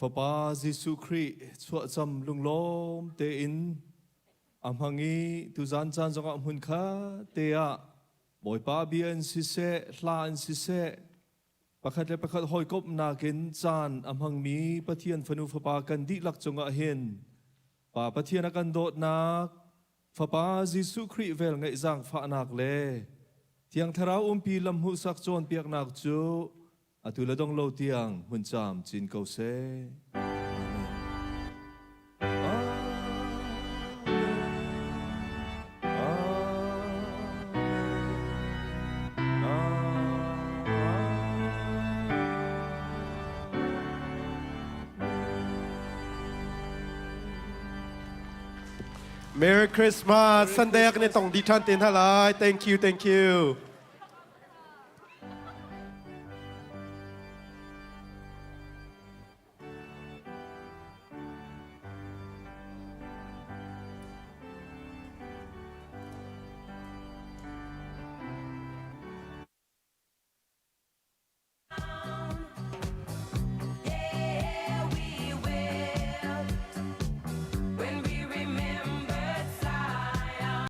Speaker 5: Fapa Jesuh Khrih chuahcam lunglawm tein a hmang i tuzan caan zongah hmun kha te ah Bawipa bia in siseh, hla in siseh, Pakhat le pakhat hawikomhnak in caan a hmangmi Pathian fanu fapa kan dihlak cungah hin Pa Pathian a kan dawtnak, Fapa Jesuh Khrih velngeih zaangfahnak le Thiang Thlarau umpi lamhmuhsak cawnpiaknak cu atu le dong lo tiang hmun caam cin ko seh.
Speaker 3: Merry Christmas. Sunday kan i tong di ṭhan te hna lai. Thank you, thank you.